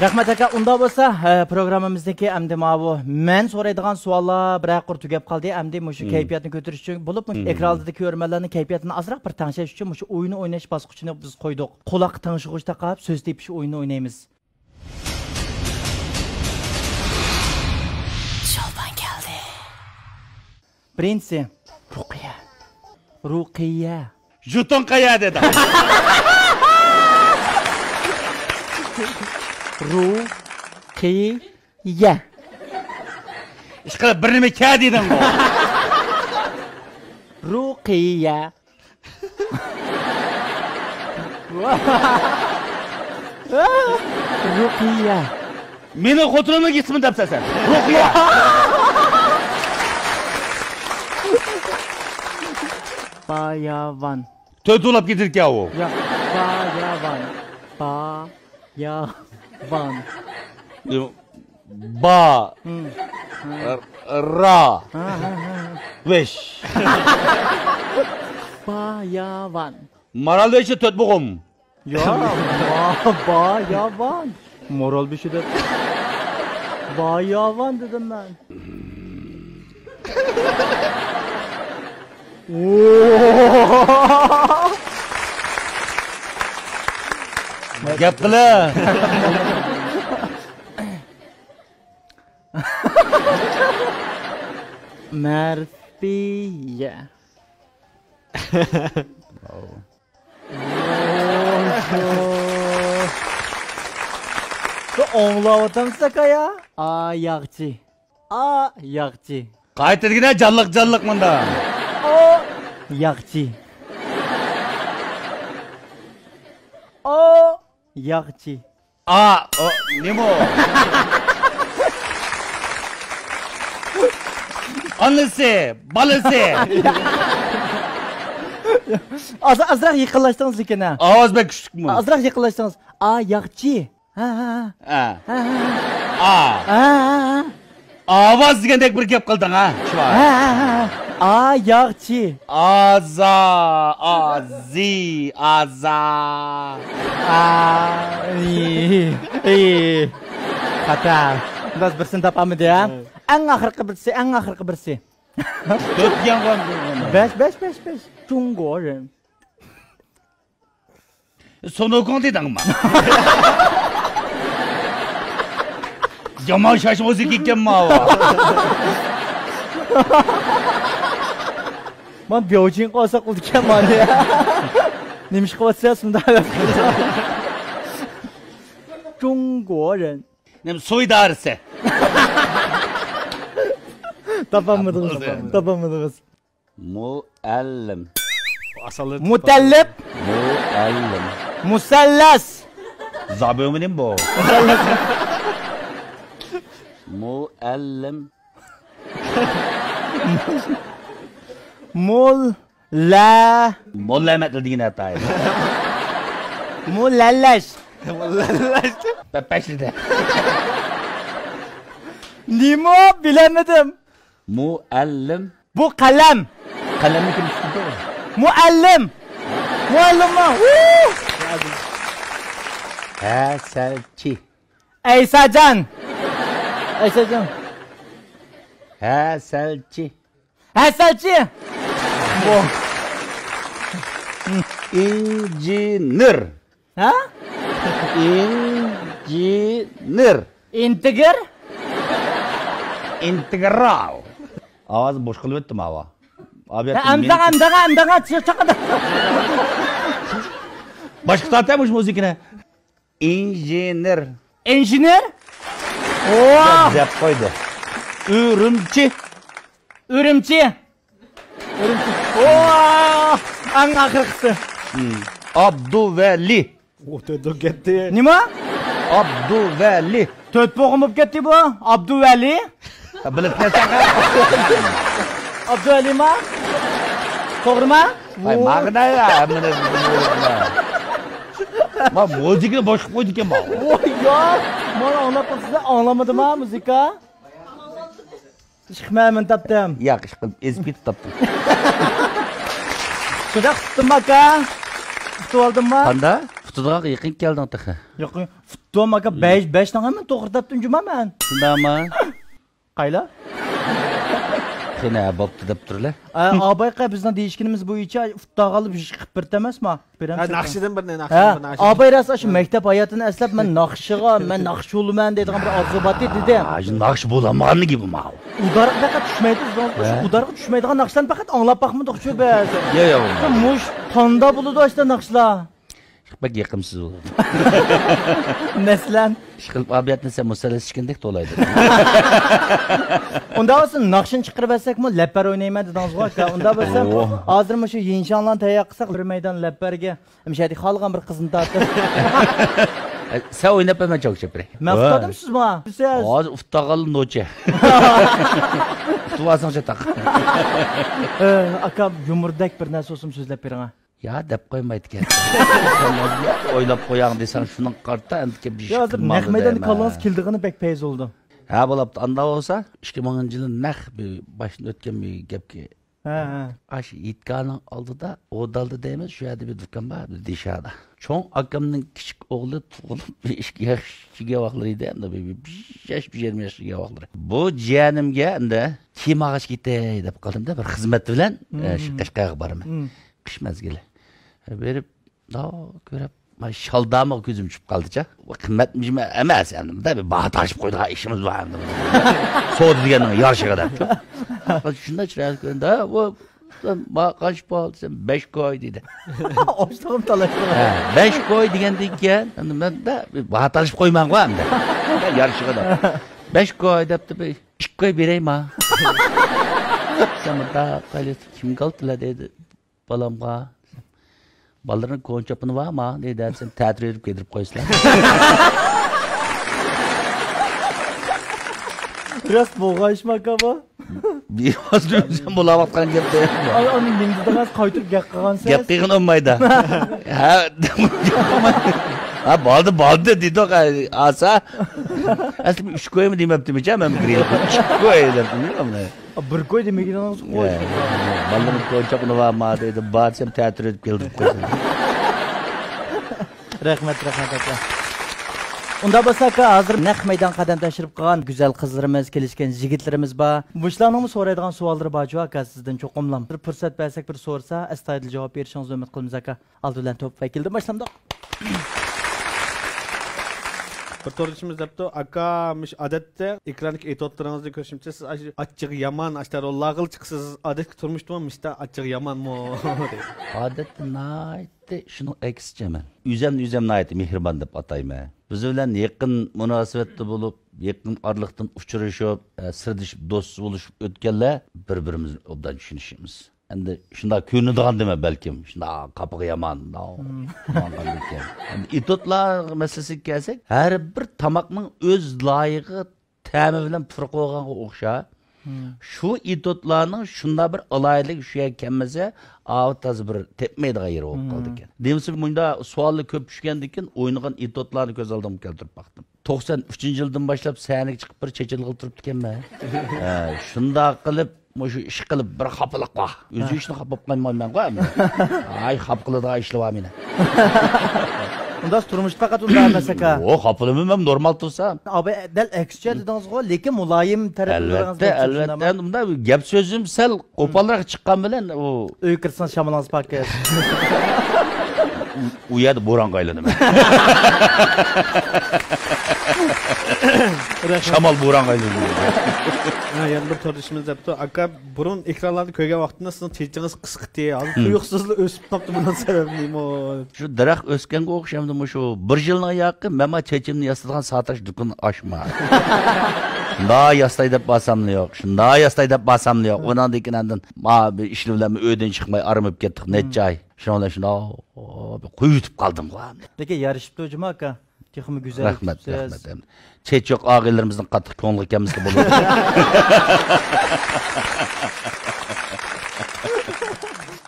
رەھمەت ئاكا، ئۇنداق بولسا، ھە، پروگراممىمىزنىڭكى ئەمدى ماۋۇ مەن سورايدىغان سوئاللار بىرەر قۇر تۈگەپ قالدى. ئەمدى مۇشۇ مم. كەيپىياتنى كۆتۈرۈش ئۈچۈن، بولۇپمۇ مم. ئېكران ئالدىدىكى كۆرۈرمەنلەرنىڭ كەيپىياتىنى ئازراق بىر تەڭشەش ئۈچۈن مۇشۇ ئويۇننى ئويناش باسقۇچىنى بىز قويدۇق. قۇلاققا تىڭشىغۇچ تاقاپ سۆز تېپىش ئويۇنى ئوينايمىز. شولپان كەلدى. بىرىنچىسى، رۇقىيە. رۇقىيە. ژۇتۇڭ قەيە دېدىڭ. رۇقىيە. ئىشقىلىپ بىر نېمە كە دېدىڭغۇ. رۇقىيە. رۇقىيە. مېنىڭ خوتۇنۇمنىڭ ئىسمىنى دەپسەن سەن. رۇقىيە. باياۋان. تۆت ئۇلاپ كېتىدىكەن ئۇ. ياق، باياۋان. باياۋان. با. ھىم. ر-، را. ھا، ھا، ھا. ۋېش. باياۋان. مارال ۋېشى تۆت بوغۇم. يا، با-، باياۋان. مارال بېشى دەپ. باياۋان دېدىم مەن. گەپ قىلە. مەرسىيە. ئاڭلاۋاتامسىز ئاكا يا؟ ئا ياغچى. ئا ياغچى. قايتا دېگىنە جانلىق جانلىق مۇندا. ئو ياغچى. ئو ياغچى. ئا، ئو، نېمە ئۇ؟ ئانىسى، بالىسى. ئاز-، ئازراق يېقىنلاشتىڭىز لېكىن، ھە؟ ئاۋاز بەك كۈچلۈكمۇ؟ ئازراق يېقىنلاشتىڭىز. ئا ياغچى. ھە، ھە، ھە. ئا. ھە، ھە، ھە. ئا. ھە، ھە، ھە. ئاۋاز دېگەندەك بىر گەپ قىلدىڭ ھە. شۇ. ھە، ھە، ھە، ھە. ئا ياغچى. ئازا، ئازى، ئازا. ئا، ئى، ئى. خاتا. بىراز بىرسىنى تاپالمىدى ھە. ھە. ئەڭ ئاخىرقى بىرسى، ئەڭ ئاخىرقى بىرسى. تۆت ياڭغان. بەش، بەش، بەش، بەش. جۇڭگو رېن. سونوكۇڭ دېدىڭما؟ يامان شاش مۇزىكا ئىكەن ماۋۇ. مانا بياۋجىن قالسا قىلىدىكەن مانا. نېمە ئىش قىلىۋاتىسەن شۇنداق؟ جۇڭگورېن. نېمە سوي دارىسى؟ تاپالمىدىڭىز. تاپالمىدىڭىز. مۇئەللىم. ئاسانلا مۇتەللىپ. مۇئەللىم. مۇسەللەس. زابېڭمۇ نېمە بۇ؟ مۇئەللىم. مۇللە. موللا ئەمەتلا دېگىنە ئاتايىن. مۇلەللەش. مۇلەللەش. پەپەشلىدە. نېمە؟ بىلەلمىدىم. مۇئەللىم. بۇ قەلەم. قەلەمنى كىم تۇتىدۇ؟ مۇئەللىم. مۇئەللىمما. ھەسەلچى. ئەيساجان. ئەيساجان. ھەسەلچى. ھەسەلچى. بۇ. ئىنژېنېر. ھە؟ ئىنژېنېر. ئىنتېگىر؟ ئىنتېگرال. ئاۋازنى بوش قىلىۋەتتىم ھاۋا. ئەمدىغا، ئەمدىغا، ئەمدىغا، چاقىدا. باشقا تارتە مۇشۇ مۇزىكىنى. ئىنژېنېر. ئىنژېنېر؟ ۋاھ! دەپ قويدى. ئۈرۈمچى. ئۈرۈمچى. ئۈرۈمچى. ۋاھ! ئەڭ ئاخىرقىسى. ئابدۇۋەلى. ئۇ تۆت بولۇپ كەتتى. نېمە؟ ئابدۇۋەلى. تۆت بولغان بولۇپ كەتتى بۇ. ئابدۇۋەلى. بىلىپ كەلسەڭ. ئابدۇۋەلىما؟ توغرىما؟ ۋاي، ماغىنا يا، ھەممە نەرسە بىلىپ. ما مۇزىكىنى بوشقا قويدىكەن ما. ۋاي يا، مانا ئاڭلاپ قالسىز، ئاڭلىمىدىما مۇزىكا؟ ئىشقىلىپ مەن تاپتىم. ياق، ئىشقىلىپ ئېزىپ كېتىپ تاپتىم. شۇنداق تۇتتۇمما ئاكا؟ تۇتۇۋالدىمما؟ قاندا؟ تۇتىدىغانغا يېقىن كەلدىڭ تېخى. يېقىن. تۇتتۇم ئاكا، بەش، بەشنىڭ ھەممىنى توغرا تاپتىم جۇما مەن. شۇنداقما؟ قايلا؟ قېنى، ھە، بوپتۇ دەپ تۇرلە. ئا، ئابايقا بىزنىڭ دېيىشكىنىمىز بويىچە ئۇتتاغانلار بىر ئىش قىلىپ بېرىتەمەسما؟ ھە، ناخشىدىن بىرنى، ناخشىدىن بىرنى. ئاباي راست ئاشۇ مەكتەپ ھاياتىنى ئەسلەپ، مەن ناخشىغا، مەن ناخشا بولىمەن دەيدىغان بىر ئارزۇ بارتى دېدى. ھە، شۇ ناخشا بولالمىغاننىڭ گېپى ماۋۇ. ئۇدارغا پەقەت چۈشمەيدۇ، ئۇدارغا چۈشمەيدىغان ناخشىلارنى پەقەت ئاڭلاپ باقمىدۇقچۇ بىز. يا، يا، يا. مۇش تاندا بولىدۇ ئاشۇنداق ناخشىلار. بەك يېقىمسىز بولىدۇ. مەسىلەن؟ ئىشقىلىپ ئابىيەتنى سەن مۇسەللەس ئىچكىنىدەك تولايدۇ. ئۇنداق بولسا ناخشىنى چىقىرىۋەتسەكمۇ لەپپەر ئوينايمەن دېدىڭىزغۇ ئاكا. ئۇنداق بولسا ھازىر مۇشۇ يىنشاڭلارنى تەييار قىلساق بىر مەيدان لەپپەرگە مۇشۇ يەردىكى خالىغان بىر قىزنى تارتىپ. سەن ئويناپ بەرمە چاۋ چېپىرى. مەن ئۇتتۇردۇم سىز ماڭا. ھازىر ئۇتتاغانلا نوچى. ئۇتۇۋالساڭ چاتاق. ئاكا يۇمۇردەك بىر نەرسە بولسىمۇ سۆزلەپ بېرىڭە. يا دەپ قويمايدىكەن. ئويلاپ قوياڭ دېسەڭ شۇنىڭغا قارىتا ئەمدىكى بىر ئىش. يا ھازىر نەق مەيداندا كاللىڭىز كېلىدىغىنى بەك پەيز بولدى. ھە بولاپتۇ. ئاندا بولسا ئىككى مىڭىنچى يىلى نەق بىر باشتىن ئۆتكەن بىر گەپكە. ھە، ھە. ئاشۇ ھېيتگاھنىڭ ئالدىدا، ئودالدا دەيمىز، شۇ يەردە بىر دۇكان بار، بىر دېشادا. چوڭ ئاكامنىڭ كىچىك ئوغلى تۇغۇلۇپ بىر ئىككى ياش يۈرگەن ۋاقىتلىرى ئىدى، ئەمدى بىر بىر ياش، بىر يېرىم ياش يۈرگەن ۋاقىتلىرى. بۇ جىيەنىمگە ئەمدى تېماغاچ كېتەي دەپ قالدىمدا، بىر خىزمەت بىلەن، ئە، شۇ قەشقەرگە بارىمەن. قىش مەزگىلى. بېرىپ، داۋ كۆرۈپ، ما شالدامغا كۆزۈم چۈشۈپ قالدىچە. بۇ قىممەتمىش ئەمەس، ئەمدى بۇندا بىر باھا تارتىشىپ قويىدىغان ئىشىمىز بار ئەمدى. سودا دېگەننىڭ يارىشىغا دەپ. شۇنداق چىرايلىق كۆرۈندى. ھە، بۇ ما قانچە پۇل دېسەم، بەش كوي دېدى. ئاشتىغىم تالاش. ھە، بەش كوي دېگەندىن كېيىن، ئەمدى مەن دە بىر باھا تارتىشىپ قويماڭغۇ ئەمدى. يارىشىغا دەپ. بەش كوي دەپتۇ، بىر ئىككى كوي بېرەي ما. سەن مۇنداق قىلىسەن، كىمگە ئالدىلا دەيدۇ. بالامغا، بالىلىرىنىڭ كونا چاپىنى بارما دەيدۇ، سەن تەتۈر ئېلىپ كىيدۈرۈپ قويسىلا. راست بولغان ئىشمۇ ئاكا بۇ؟ بىۋاسىتە ئۆزۈم بولاۋاتقان گەپ دەيمەن. ئاي، ئۇنى نېمە دېدىڭىز؟ قايتۇرۇپ گەپ قىلغانسىز؟ گەپ قىلغىنى ئۇنىمايدۇ. ھە، ھە، بالدى، بالدى دېدۇق، ئاسا. ئەسلى ئۈچ كويمۇ دېمەپتىمىچە، مەن بىر يىل ئىككى كوي دەپتىمەن. بىر كوي دېمىگىنىڭىز قوي. يا، بالىنىڭ كونا چاپىنى بارما دەيدۇ، بارسام تەتۈر ئېلىپ كىيدۈرۈپ قويسىلا. رەھمەت، رەھمەت ئاكا. ئۇنداق بولسا ئاكا، ھازىر نەق مەيدانغا قەدەم تەشرىپ قىلغان گۈزەل قىزلىرىمىز، كېلىشكەن يىگىتلىرىمىز بار. مۇشۇلارنىڭمۇ سورايدىغان سوئاللىرى بار جۇ ئاكا سىزدىن چوقۇملام. بىر پۇرسەت بەرسەك بىر سورىسا، ئەستايىدىل جاۋاب بېرىشىڭىزنى ئۈمىد قىلىمىز ئاكا. ئالدى بىلەن توپ ۋەكىلدىن باشلامدۇق. بىر توردىشىمىز دەپتۇ، ئاكا، مۇشۇ ئادەتتە ئېكراندىكى ئېتوتلىرىڭىزنى كۆرۈشۈمچە، سىز ئاشۇ ئاچچىقى يامان، ئاشتا روللارغىلا چىقىسىز. ئادەتتىكى تۇرمۇشتىمۇ مۇشتا ئاچچىقى يامانمۇ؟ ئادەتتە ناھايىتى شۇنىڭ ئەكسىچە مەن. ئۆزەمنى ئۆزەم ناھايىتى مېھرىبان دەپ ئاتايمەن. بىز بىلەن يېقىن مۇناسىۋەتتە بولۇپ، يېقىن ئارىلىقتىن ئۇچرىشىپ، ئە، سىردىشىپ، دوست بولۇشۇپ ئۆتكەنلەر بىر-بىرىمىزنى ئوبدان چۈشىنىشىمىز. ئەمدى شۇنداق كۆرۈنىدىغاندىمەن بەلكىم. شۇنداق قاپىقى يامان، مۇنداق ماڭغاندىكەن. ئەمدى ئېتوتلار مەسىلىسىگە كەلسەك، ھەر بىر تاماقنىڭ ئۆز لايىقى تەمى بىلەن پۇرىقى بولغانغا ئوخشاش. شۇ ئېتوتلارنىڭ شۇنداق بىر ئالاھىدىلىكى شۇ يەرگە كەلمىسە، ئاۋۇ تازا بىر تېپمايدىغان يېرى بولۇپ قالىدىكەن. دېمىسە، مۇنداق سوئاللار كۆپ چۈشكەندىن كېيىن ئوينىغان ئېتوتلارنى كۆز ئالدىمغا كەلتۈرۈپ باقتىم. توقسان ئۈچىنچى يىلدىن باشلاپ سەھنىگە چىقىپ بىر چېچىلغىلى تۇرۇپتىكەنمەن. ھە، شۇنداق قىلىپ، مۇشۇ ئىش قىلىپ بىر خاپىلىق بار. ئۆزى ئىشنى خاپا بولۇپ قالمايمەنغۇ ئەمدى. ئاي، خاپا قىلىدىغان ئىشلار بار مېنىڭ. ئۇنداق تۇرمۇشتا پەقەت ئۇنداق ئەمەس ئاكا. ئۇ خاپىلىمۇ مەن نورمال تۇرسام. ئاباي، دەل ئەكسىچە دېدىڭىزغۇ، لېكىن مۇلايىم تەرەپلىرىڭىز ئەلۋەتتە، بولسۇن، ئەلۋەتتە. شۇنداقمۇ؟ ئەمدى مۇنداق گەپ سۆزۈم سەل قوپالراق چىققان بىلەن ئۇ ئۆيگە كىرسىڭىز شامىلىڭىز پاكىز. ئۇ يەردە بورانغا ئايلىنىمەن. شامال بورانغا ئايلىنىدۇ. ھە، يەنە بىر توردىشىمىز دەپتۇ، ئاكا، بۇرۇن ئېكرانلاردا كۆرگەن ۋاقتىمدا سىزنىڭ چېچىڭىز قىسقىتى، ھازىر تۇيۇقسىزلا ئۆسۈپ قاپتۇ، بۇنىڭ سەۋەبى نېمە؟ شۇ دەرەخ ئۆسكەنگە ئوخشايمدۇ مۇشۇ؟ بىر يىلنىڭ ياقى مەن ما چېچىمنى ياسىتىدىغان ساتاش دۇكىنى ئاچما. شۇنداق ياسىتاي دەپ بارساملا يوق، شۇنداق ياسىتاي دەپ بارساملا يوق. ئۇنىڭدىن كېيىن ئاندىن ما بىر ئىشلار بىلەن ئۆيدىن چىقماي ئارام ئېلىپ كەتتۇق نەچچە ئاي. شۇنىڭ بىلەن شۇنداق بىر قويۇۋېتىپ قالدىمغۇ. لېكىن يارىشىپتۇ جۇما ئاكا. تېخىمۇ گۈزەل رەھمەت، ئېيتىپسىز. رەھمەت، رەھمەت. چېچى يوق ئاغىنىلىرىمىزنىڭ قاتتىق كۆڭلىگە كەلمىسە بولىدۇ.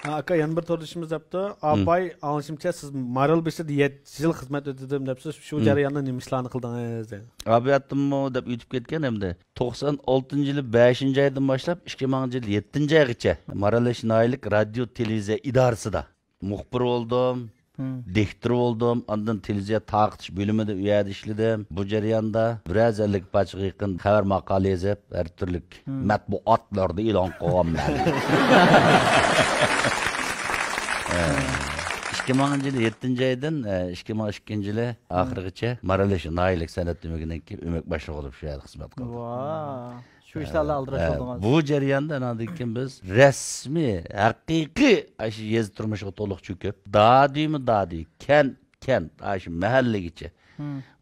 ھە، ئاكا، يەنە بىر توردىشىمىز دەپتۇ، ئاپاي، ئاڭلىشىمچە، سىز مارال بېشىدا يەتتە يىل خىزمەت ئۆتىدىم دەپسىز، شۇ جەرياندا نېمە ئىشلارنى قىلدىڭىز دەيدۇ. ئاپىياتتىنمۇ دەپ ئۆتۈپ كەتكەن ئەمدى. توقسان ئالتىنچى يىلى بەشىنچى ئايدىن باشلاپ، ئىككى مىڭىنچى يىلى يەتتىنچى ئايغىچە مارالبېشى ناھىيەلىك رادىيو تېلېۋىزىيە ئىدارىسىدا مۇخبىر بولدۇم، دىكتور بولدۇم، ئاندىن تېلېۋىزىيە تارقىتىش بۆلۈمىدە ئۇ يەردە ئىشلىدىم. بۇ جەرياندا بىر يۈز ئەللىك پارچىغا يېقىن خەۋەر ماقالە يېزىپ، ھەر تۈرلۈك مەتبۇئاتلاردا ئېلان قىلغانمەن. ئىككى مىڭىنچى يىلى يەتتىنچى ئايدىن، ئىككى مىڭ ئىككىنچى يىلى ئاخىرىغىچە مارالبېشى ناھىيەلىك سەنئەت ئۆمىكىنىڭكى ئۆمەك باشلىقى بولۇپ شۇ يەردە خىزمەت قىلدىم. ۋاھ. شۇ ئىشلار بىلەن ئالدىراش بولدىڭىز. بۇ جەرياندا ئاناندىن كېيىن بىز رەسمىي، ھەقىقىي ئاشۇ يېزا تۇرمۇشىغا تولۇق چۆكۈپ، دادۈيمۇ دادۈي، كەنت، كەنت، ئاشۇ مەھەللىگىچە،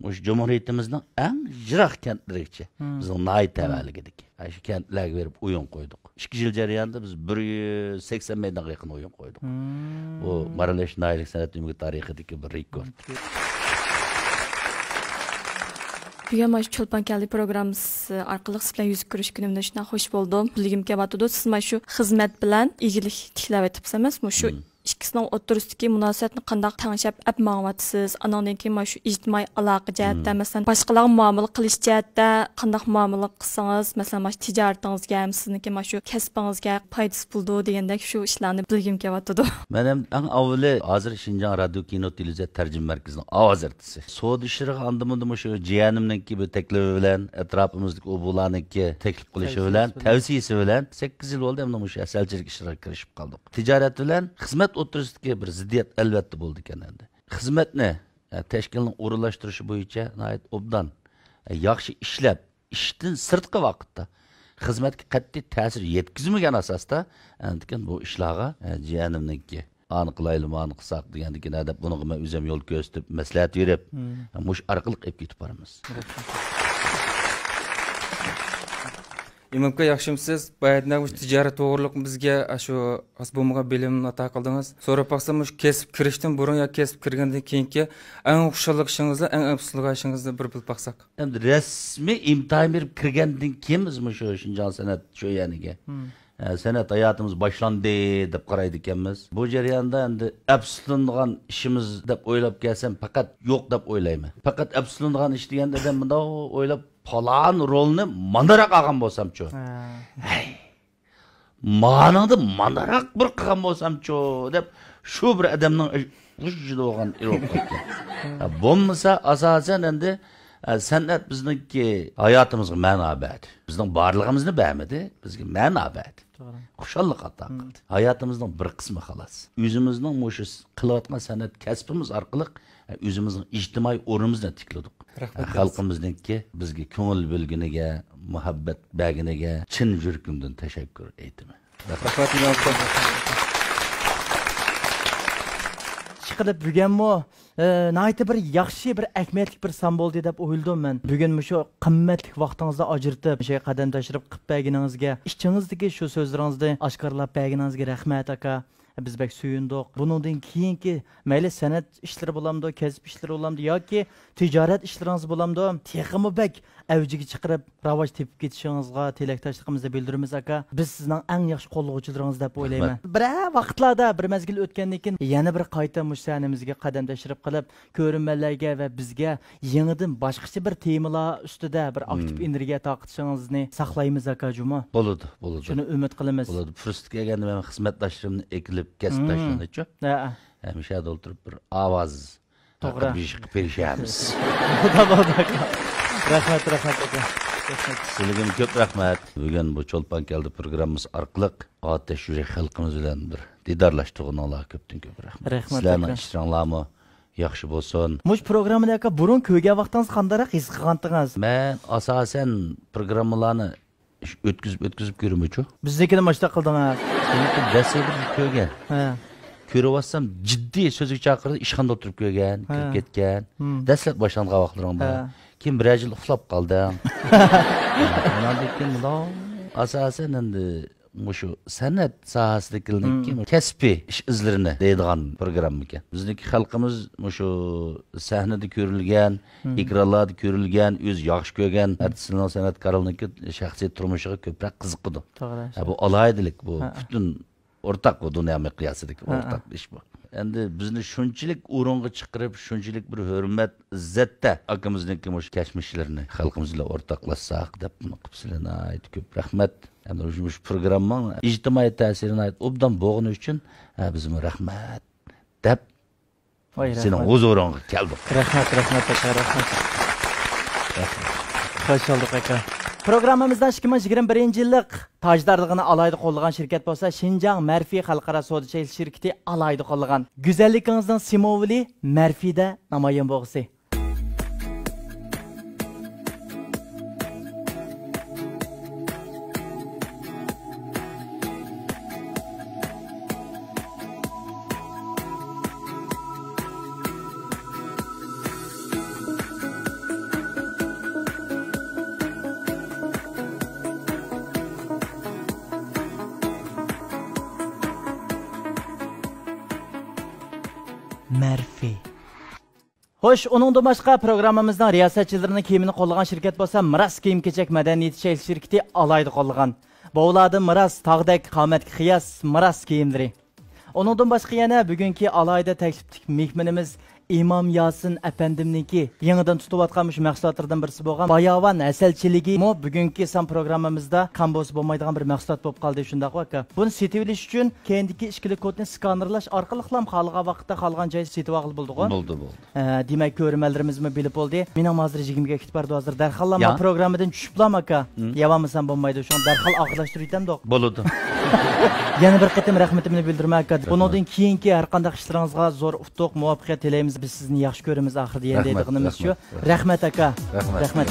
مۇشۇ جۇمھۇرىيىتىمىزنىڭ ئەڭ يىراق كەنتلىرىگىچە بىزنىڭ ناھىيە تەۋەلىكىدىكى ئاشۇ كەنتلەرگە بېرىپ ئويۇن قويدۇق. ئىككى يىل جەريانىدا بىز بىر يۈز سەكسەن مەيدانغا يېقىن ئويۇن قويدۇق. بۇ مارالبېشى ناھىيەلىك سەنئەت ئۆمىكى تارىخىدىكى بىر رېكورت. بۈگۈن مانا شۇ چولپان كەلدى پروگراممىسى ئارقىلىق سىز بىلەن يۈز كۆرۈشكىنىمدىن شۇنداق خۇش بولدۇم. بىلگۈم كېلىۋاتىدۇ، سىز مانا شۇ خىزمەت بىلەن ئىگىلىك تىكلەۋېتىپسىز ئەمەسمۇ؟ شۇ ئىككىسىنىڭ ئوتتۇرىسىدىكى مۇناسىۋەتنى قانداق تەڭشەپ ئەپ ماڭىۋاتىسىز؟ ئانىڭدىن كېيىن مانا شۇ ئىجتىمائىي ئالاقە جەھەتتە، مەسىلەن، باشقىلارغا مۇئامىلە قىلىش جەھەتتە قانداق مۇئامىلە قىلسىڭىز، مەسىلەن، مانا شۇ تىجارىتىڭىزگە ھەم سىزنىڭكى مانا شۇ كەسپىڭىزگە پايدىسى بولىدۇ دېگەندەك شۇ ئىشلارنى بىلگۈم كېلىۋاتىدۇ. مەن ھەم ئەڭ ئاۋۋىلى ھازىر شىنجاڭ رادىيو كىنو تېلېۋىزىيە تەرجىمە مەركىزىنىڭ ئاۋاز ئەرتىسى. سودا ئىشلىرىغا ئاندىن مۇندىن مۇشۇ جىيەنىمنىڭكى بىر تەكلىپى بىلەن، ئەتراپىمىزدىكى ئۇ بۇلارنىڭكى تەكلىپ قىلىشى بىلەن، تەۋسىيىسى بىلەن سەككىز يىل بولدى ئەمدى مۇشۇ سەلچىلىك ئىشلىرىغا كىرىشىپ قالدۇق. تىجارەت بىلەن خىزمەت ئوتتۇرىسىدىكى بىر زىددىيەت ئەلۋەتتە بولىدىكەن ئەمدى. خىزمەتنى، ئە، تەشكىلنىڭ ئورۇنلاشتۇرۇشى بويىچە ناھايىتى ئوبدان، ئە، ياخشى ئىشلەپ، ئىشتىن سىرتقى ۋاقىتتا خىزمەتكە قەتئىي تەسىر يەتكۈزمىگەن ئاساستا، ئەندىكىن بۇ ئىشلارغا، ئە، جېنىمنىڭكى ئانى قىلايلى، مانى قىلساق دېگەندىكىن ھە دەپ، بۇنىڭغا مەن ئۆزۈم يول كۆرسىتىپ، مەسلىھەت بېرىپ، مۇشۇ ئارقىلىق ئېلىپ كېتىپ بارىمىز. ئىمام ئاكا، ياخشىمۇسىز؟ باياتىن مۇشۇ تىجارەت توغرۇلۇق بىزگە شۇ ئاز بولمىغان بىلىم ئاتا قىلدىڭىز. سوراپ باقسام، مۇشۇ كەسىپ كىرىشتىن بۇرۇن يا كەسىپ كىرگەندىن كېيىنكى ئەڭ خۇشاللىقىڭىزنى، ئەڭ ئەپسۇسلىنىشىڭىزنى بىر بىلىپ باقساق. ئەمدى رەسمىي ئىمتىھان بېرىپ كىرگەندىن كېيىن بىزمۇ شۇ شىنجاڭ سەنئەت شۆيەنىگە، ئە، سەنئەت ھاياتىمىز باشلاندى دەپ قارايدىكەنمىز. بۇ جەرياندا ئەمدى ئەپسۇسلىنىدىغان ئىشىمىز دەپ ئويلاپ كەلسەم، پەقەت يوق دەپ ئويلايمەن. پەقەت ئەپسۇسلىنىدىغان ئىش دېگەندە ئادەم مۇنداق ئويلاپ، پالان رولنى مانداراق ئالغان بولسامچۇ؟ ھەي، مانىڭدا مانداراق بىر قىلغان بولسامچۇ دەپ، شۇ بىر ئادەمنىڭ غۇژژىدە بولغان ئېرى بولۇپ قالىدىكەن. ھە، بولمىسا، ئاساسەن ئەمدى، ئە، سەنئەت بىزنىڭكى ھاياتىمىزغا مەنا بەردى. بىزنىڭ بارلىقىمىزنى بەرمىدى، بىزگە مەنا بەردى. توغرا. خۇشاللىق ئاتا قىلدى. ھاياتىمىزنىڭ بىر قىسمى خالاس. ئۆزىمىزنىڭ مۇشۇ قىلىۋاتقان سەنئەت كەسپىمىز ئارقىلىق، ئە، ئۆزىمىزنىڭ ئىجتىمائىي ئورنىمىزنى تىكلىدۇق. رەھمەت. ئە، خەلقىمىزنىڭكى بىزگە كۆڭۈل بۆلگىنىگە، مۇھەببەت بەرگىنىگە چىن يۈرىكىمدىن تەشەككۈر ئېيتىمەن. رەھمەت. رەھمەت، ئىمام ئاكا. ئىشقىلىپ بۈگۈنمۇ، ئە، ناھايىتى بىر ياخشى، بىر ئەھمىيەتلىك بىر سان بولدى دەپ ئويلىدىم مەن. بۈگۈن مۇشۇ قىممەتلىك ۋاقتىڭىزنى ئاجرىتىپ، مۇشۇ قەدەم تەشرىپ قىلىپ بەرگىنىڭىزگە، ئىچىڭىزدىكى شۇ سۆزلىرىڭىزنى ئاشكارىلاپ بەرگىنىڭىزگە رەھمەت، ئاكا. بىز بەك سۆيۈندۇق. بۇنىڭدىن كېيىنكى مەيلى سەنئەت ئىشلىرى بولامدۇ، كەسىپ ئىشلىرى بولامدۇ ياكى تىجارەت ئىشلىرىڭىز بولامدۇ، تېخىمۇ بەك ئەۋجىگە چىقىرىپ، راۋاج تېپىپ كېتىشىڭىزغا تىلەكداشلىقىمىزنى بىلدۈرىمىز، ئاكا. بىز سىزنىڭ ئەڭ ياخشى قوللىغۇچىلىرىڭىز دەپ ئويلايمەن. رەھمەت. بىرەر ۋاقىتلاردا، بىر مەزگىل ئۆتكەندىن كېيىن يەنە بىر قايتا مۇشۇ سەھنىمىزگە قەدەم تەشرىپ قىلىپ، كۆرۈرمەنلەرگە ۋە بىزگە يېڭىدىن باشقىچە بىر تېمىلار ئۈستىدە بىر ئاكتىپ ئېنېرگىيە تارقىتىشىڭىزنى ساقلايمىز، ئاكا جۇمۇ. بولىدۇ، بولىدۇ. شۇنى ئۈمىد قىلىمىز. بولىدۇ. پۇرسەت كەلگەندە مەن خىزمەتداشلىرىمنى ئەكېلىپ، كەسىپداشلىرىمنىچۇ، ھە، ھەمىشە ئولتۇرۇپ بىر ئاۋاز توغرا. تارقىتىپ بېرىشكە تىرىشىمىز. بولدى، بولدى، ئاكا. رەھمەت، رەھمەت، ئاكا. رەھمەت. سىلىگىمۇ كۆپ رەھمەت. بۈگۈن بۇ چولپان كەلدى پروگراممىسى ئارقىلىق ئاتەش يۈرەك خەلقىمىز بىلەن بىر دىدارلاشتۇرغىنىڭلارغا كۆپتىن كۆپ رەھمەت. رەھمەت، سىلەرنىڭ ئاكا. ئىشلىرىڭلارمۇ ياخشى بولسۇن. مۇشۇ پروگراممىنى، ئاكا، بۇرۇن كۆرگەن ۋاقتىڭىزدا قانداقراق ھېس قىلغانتىڭىز؟ مەن ئاساسەن پروگراممىلاردىن ئۆتكۈزۈپ، ئۆتكۈزۈپ كۆرىمىچۇ. بىزنىڭكىنى ماشۇنداق قىلدىڭىز. سېنىڭكى دەسلەپتە كۆرگەن. ھە. كۆرۈۋاتسام، جىددىي سۆزگە چاقىرىدۇ، ئىشخانىدا ئولتۇرۇپ كۆرگەن، كىرىپ ھە. كەتكەن. ھىم. دەسلەپ باشلانغان ۋاقىتلىرىڭدا. ھە. كېيىن بىرەر يىل ئۇخلاپ قالدىڭ. ئۇنىڭدىن كېيىن مۇنداق ئاساسەن ئەمدى مۇشۇ سەنئەت ساھەسىدىكىلەرنىڭكى مم. كەسپىي ئىش ئىزلىرىنى دەيدىغان پروگراممىكەن. بىزنىڭكى خەلقىمىز مۇشۇ سەھنىدە كۆرۈلگەن، مم. ئېكرانلاردا كۆرۈلگەن، ئۆزى ياخشى كۆرگەن مم. ئارتىسلىرىنىڭ، سەنئەتكارلىرىنىڭكى شەخسىي تۇرمۇشىغا كۆپرەك قىزىقىدۇ. توغرا. ھە، بۇ ئالاھىدىلىك، بۇ ھە. پۈتۈن ئورتاق، بۇ دۇنيا مىقياسىدىكى ھە، ئورتاق ھە. ئىش بۇ. ئەمدى بىزنى شۇنچىلىك ئورۇنغا چىقىرىپ، شۇنچىلىك بىر ھۆرمەت، ئىززەتتە ئاكىمىزنىڭكى مۇشۇ كەچمىشلىرىنى خەلقىمىز بىلەن ئورتاقلاشساق دەپ بۇنى قىپسىلە ناھايىتى كۆپ رەھمەت. ئەمدى مۇشۇ، مۇشۇ پروگراممىنىڭ ئىجتىمائىي تەسىرى ناھايىتى ئوبدان بولغىنى ئۈچۈن، ھە، بىزمۇ رەھمەت دەپ ۋاي، سېنىڭ رەھمەت. ھۇزۇرۇڭغا كەلدۇق. رەھمەت، رەھمەت، ئاكا، رەھمەت. رەھمەت. خوش بولدۇق، ئاكا. پروگراممىمىزدا ئىككى مىڭ يىگىرمە بىرىنچى يىللىق تاجدارلىقىنى ئالاھىدە قوللىغان شىركەت بولسا شىنجاڭ مەرفى خەلقئارا سودا چەكلىك شىركىتى ئالاھىدە قوللىغان. گۈزەللىكىڭىزنىڭ سىمۋولى مەرفىدە نامايان بولغۇسى. مەرفى. خوش، ئۇنىڭدىن باشقا، پروگراممىمىزنىڭ رىياسەتچىلىرىنىڭ كىيىمىنى قوللىغان شىركەت بولسا مىراس كىيىم-كېچەك مەدەنىيىتى چەكلىك شىركىتى ئالاھىدە قوللىغان. بوۋلاردىن مىراس، تاغدەك قامەتكە قىياس، مىراس كىيىملىرى. ئۇنىڭدىن باشقا يەنە بۈگۈنكى ئالاھىدە تەكلىپلىك مېھمىنىمىز ئىمام ياسىن ئەپەندىمنىڭكى يېڭىدىن تۇتۇۋاتقان مۇشۇ مەھسۇلاتلىرىدىن بىرسى بولغان باياۋان ھەسەل چىلىكىمۇ بۈگۈنكى سان پروگراممىمىزدا كام بولسا بولمايدىغان بىر مەھسۇلات بولۇپ قالدى، شۇنداققۇ ئاكا؟ بۇنى سېتىۋېلىش ئۈچۈن كەينىدىكى ئىككىلىك كودنى سكانېرلاش ئارقىلىقلام خالىغان ۋاقىتتا، خالىغان جايدا سېتىۋالغىلى بولىدىغۇ؟ بولىدۇ، بولىدۇ. ھە، دېمەك، كۆرۈرمەنلىرىمىزمۇ بىلىپ بولدى. مېنىڭ ھازىر يىگىرمە ئىككى بار، ھازىر دەرھاللا يا. پروگراممىدىن چۈشۈپلام، ئاكا. مم. يەۋالمىسام بولمايدۇ، شۇڭا دەرھال ئاخىرلاشتۇرۇۋېتەمدۇق؟ بولىدۇ. يەنە بىر قېتىم رەھمىتىمنى بىلدۈرىمەن، ئاكا. بۇنىڭدىن كېيىنكى ھەر قانداق ئىشلىرىڭىزغا زور ئۇتۇق، مۇۋەپپەقىيەت تىلەيمىز. بىز سىزنى ياخشى كۆرىمىز ئاخىرىدا يەنە دەيدىغىنىمىز شۇ. رەھمەت، ئاكا. رەھمەت.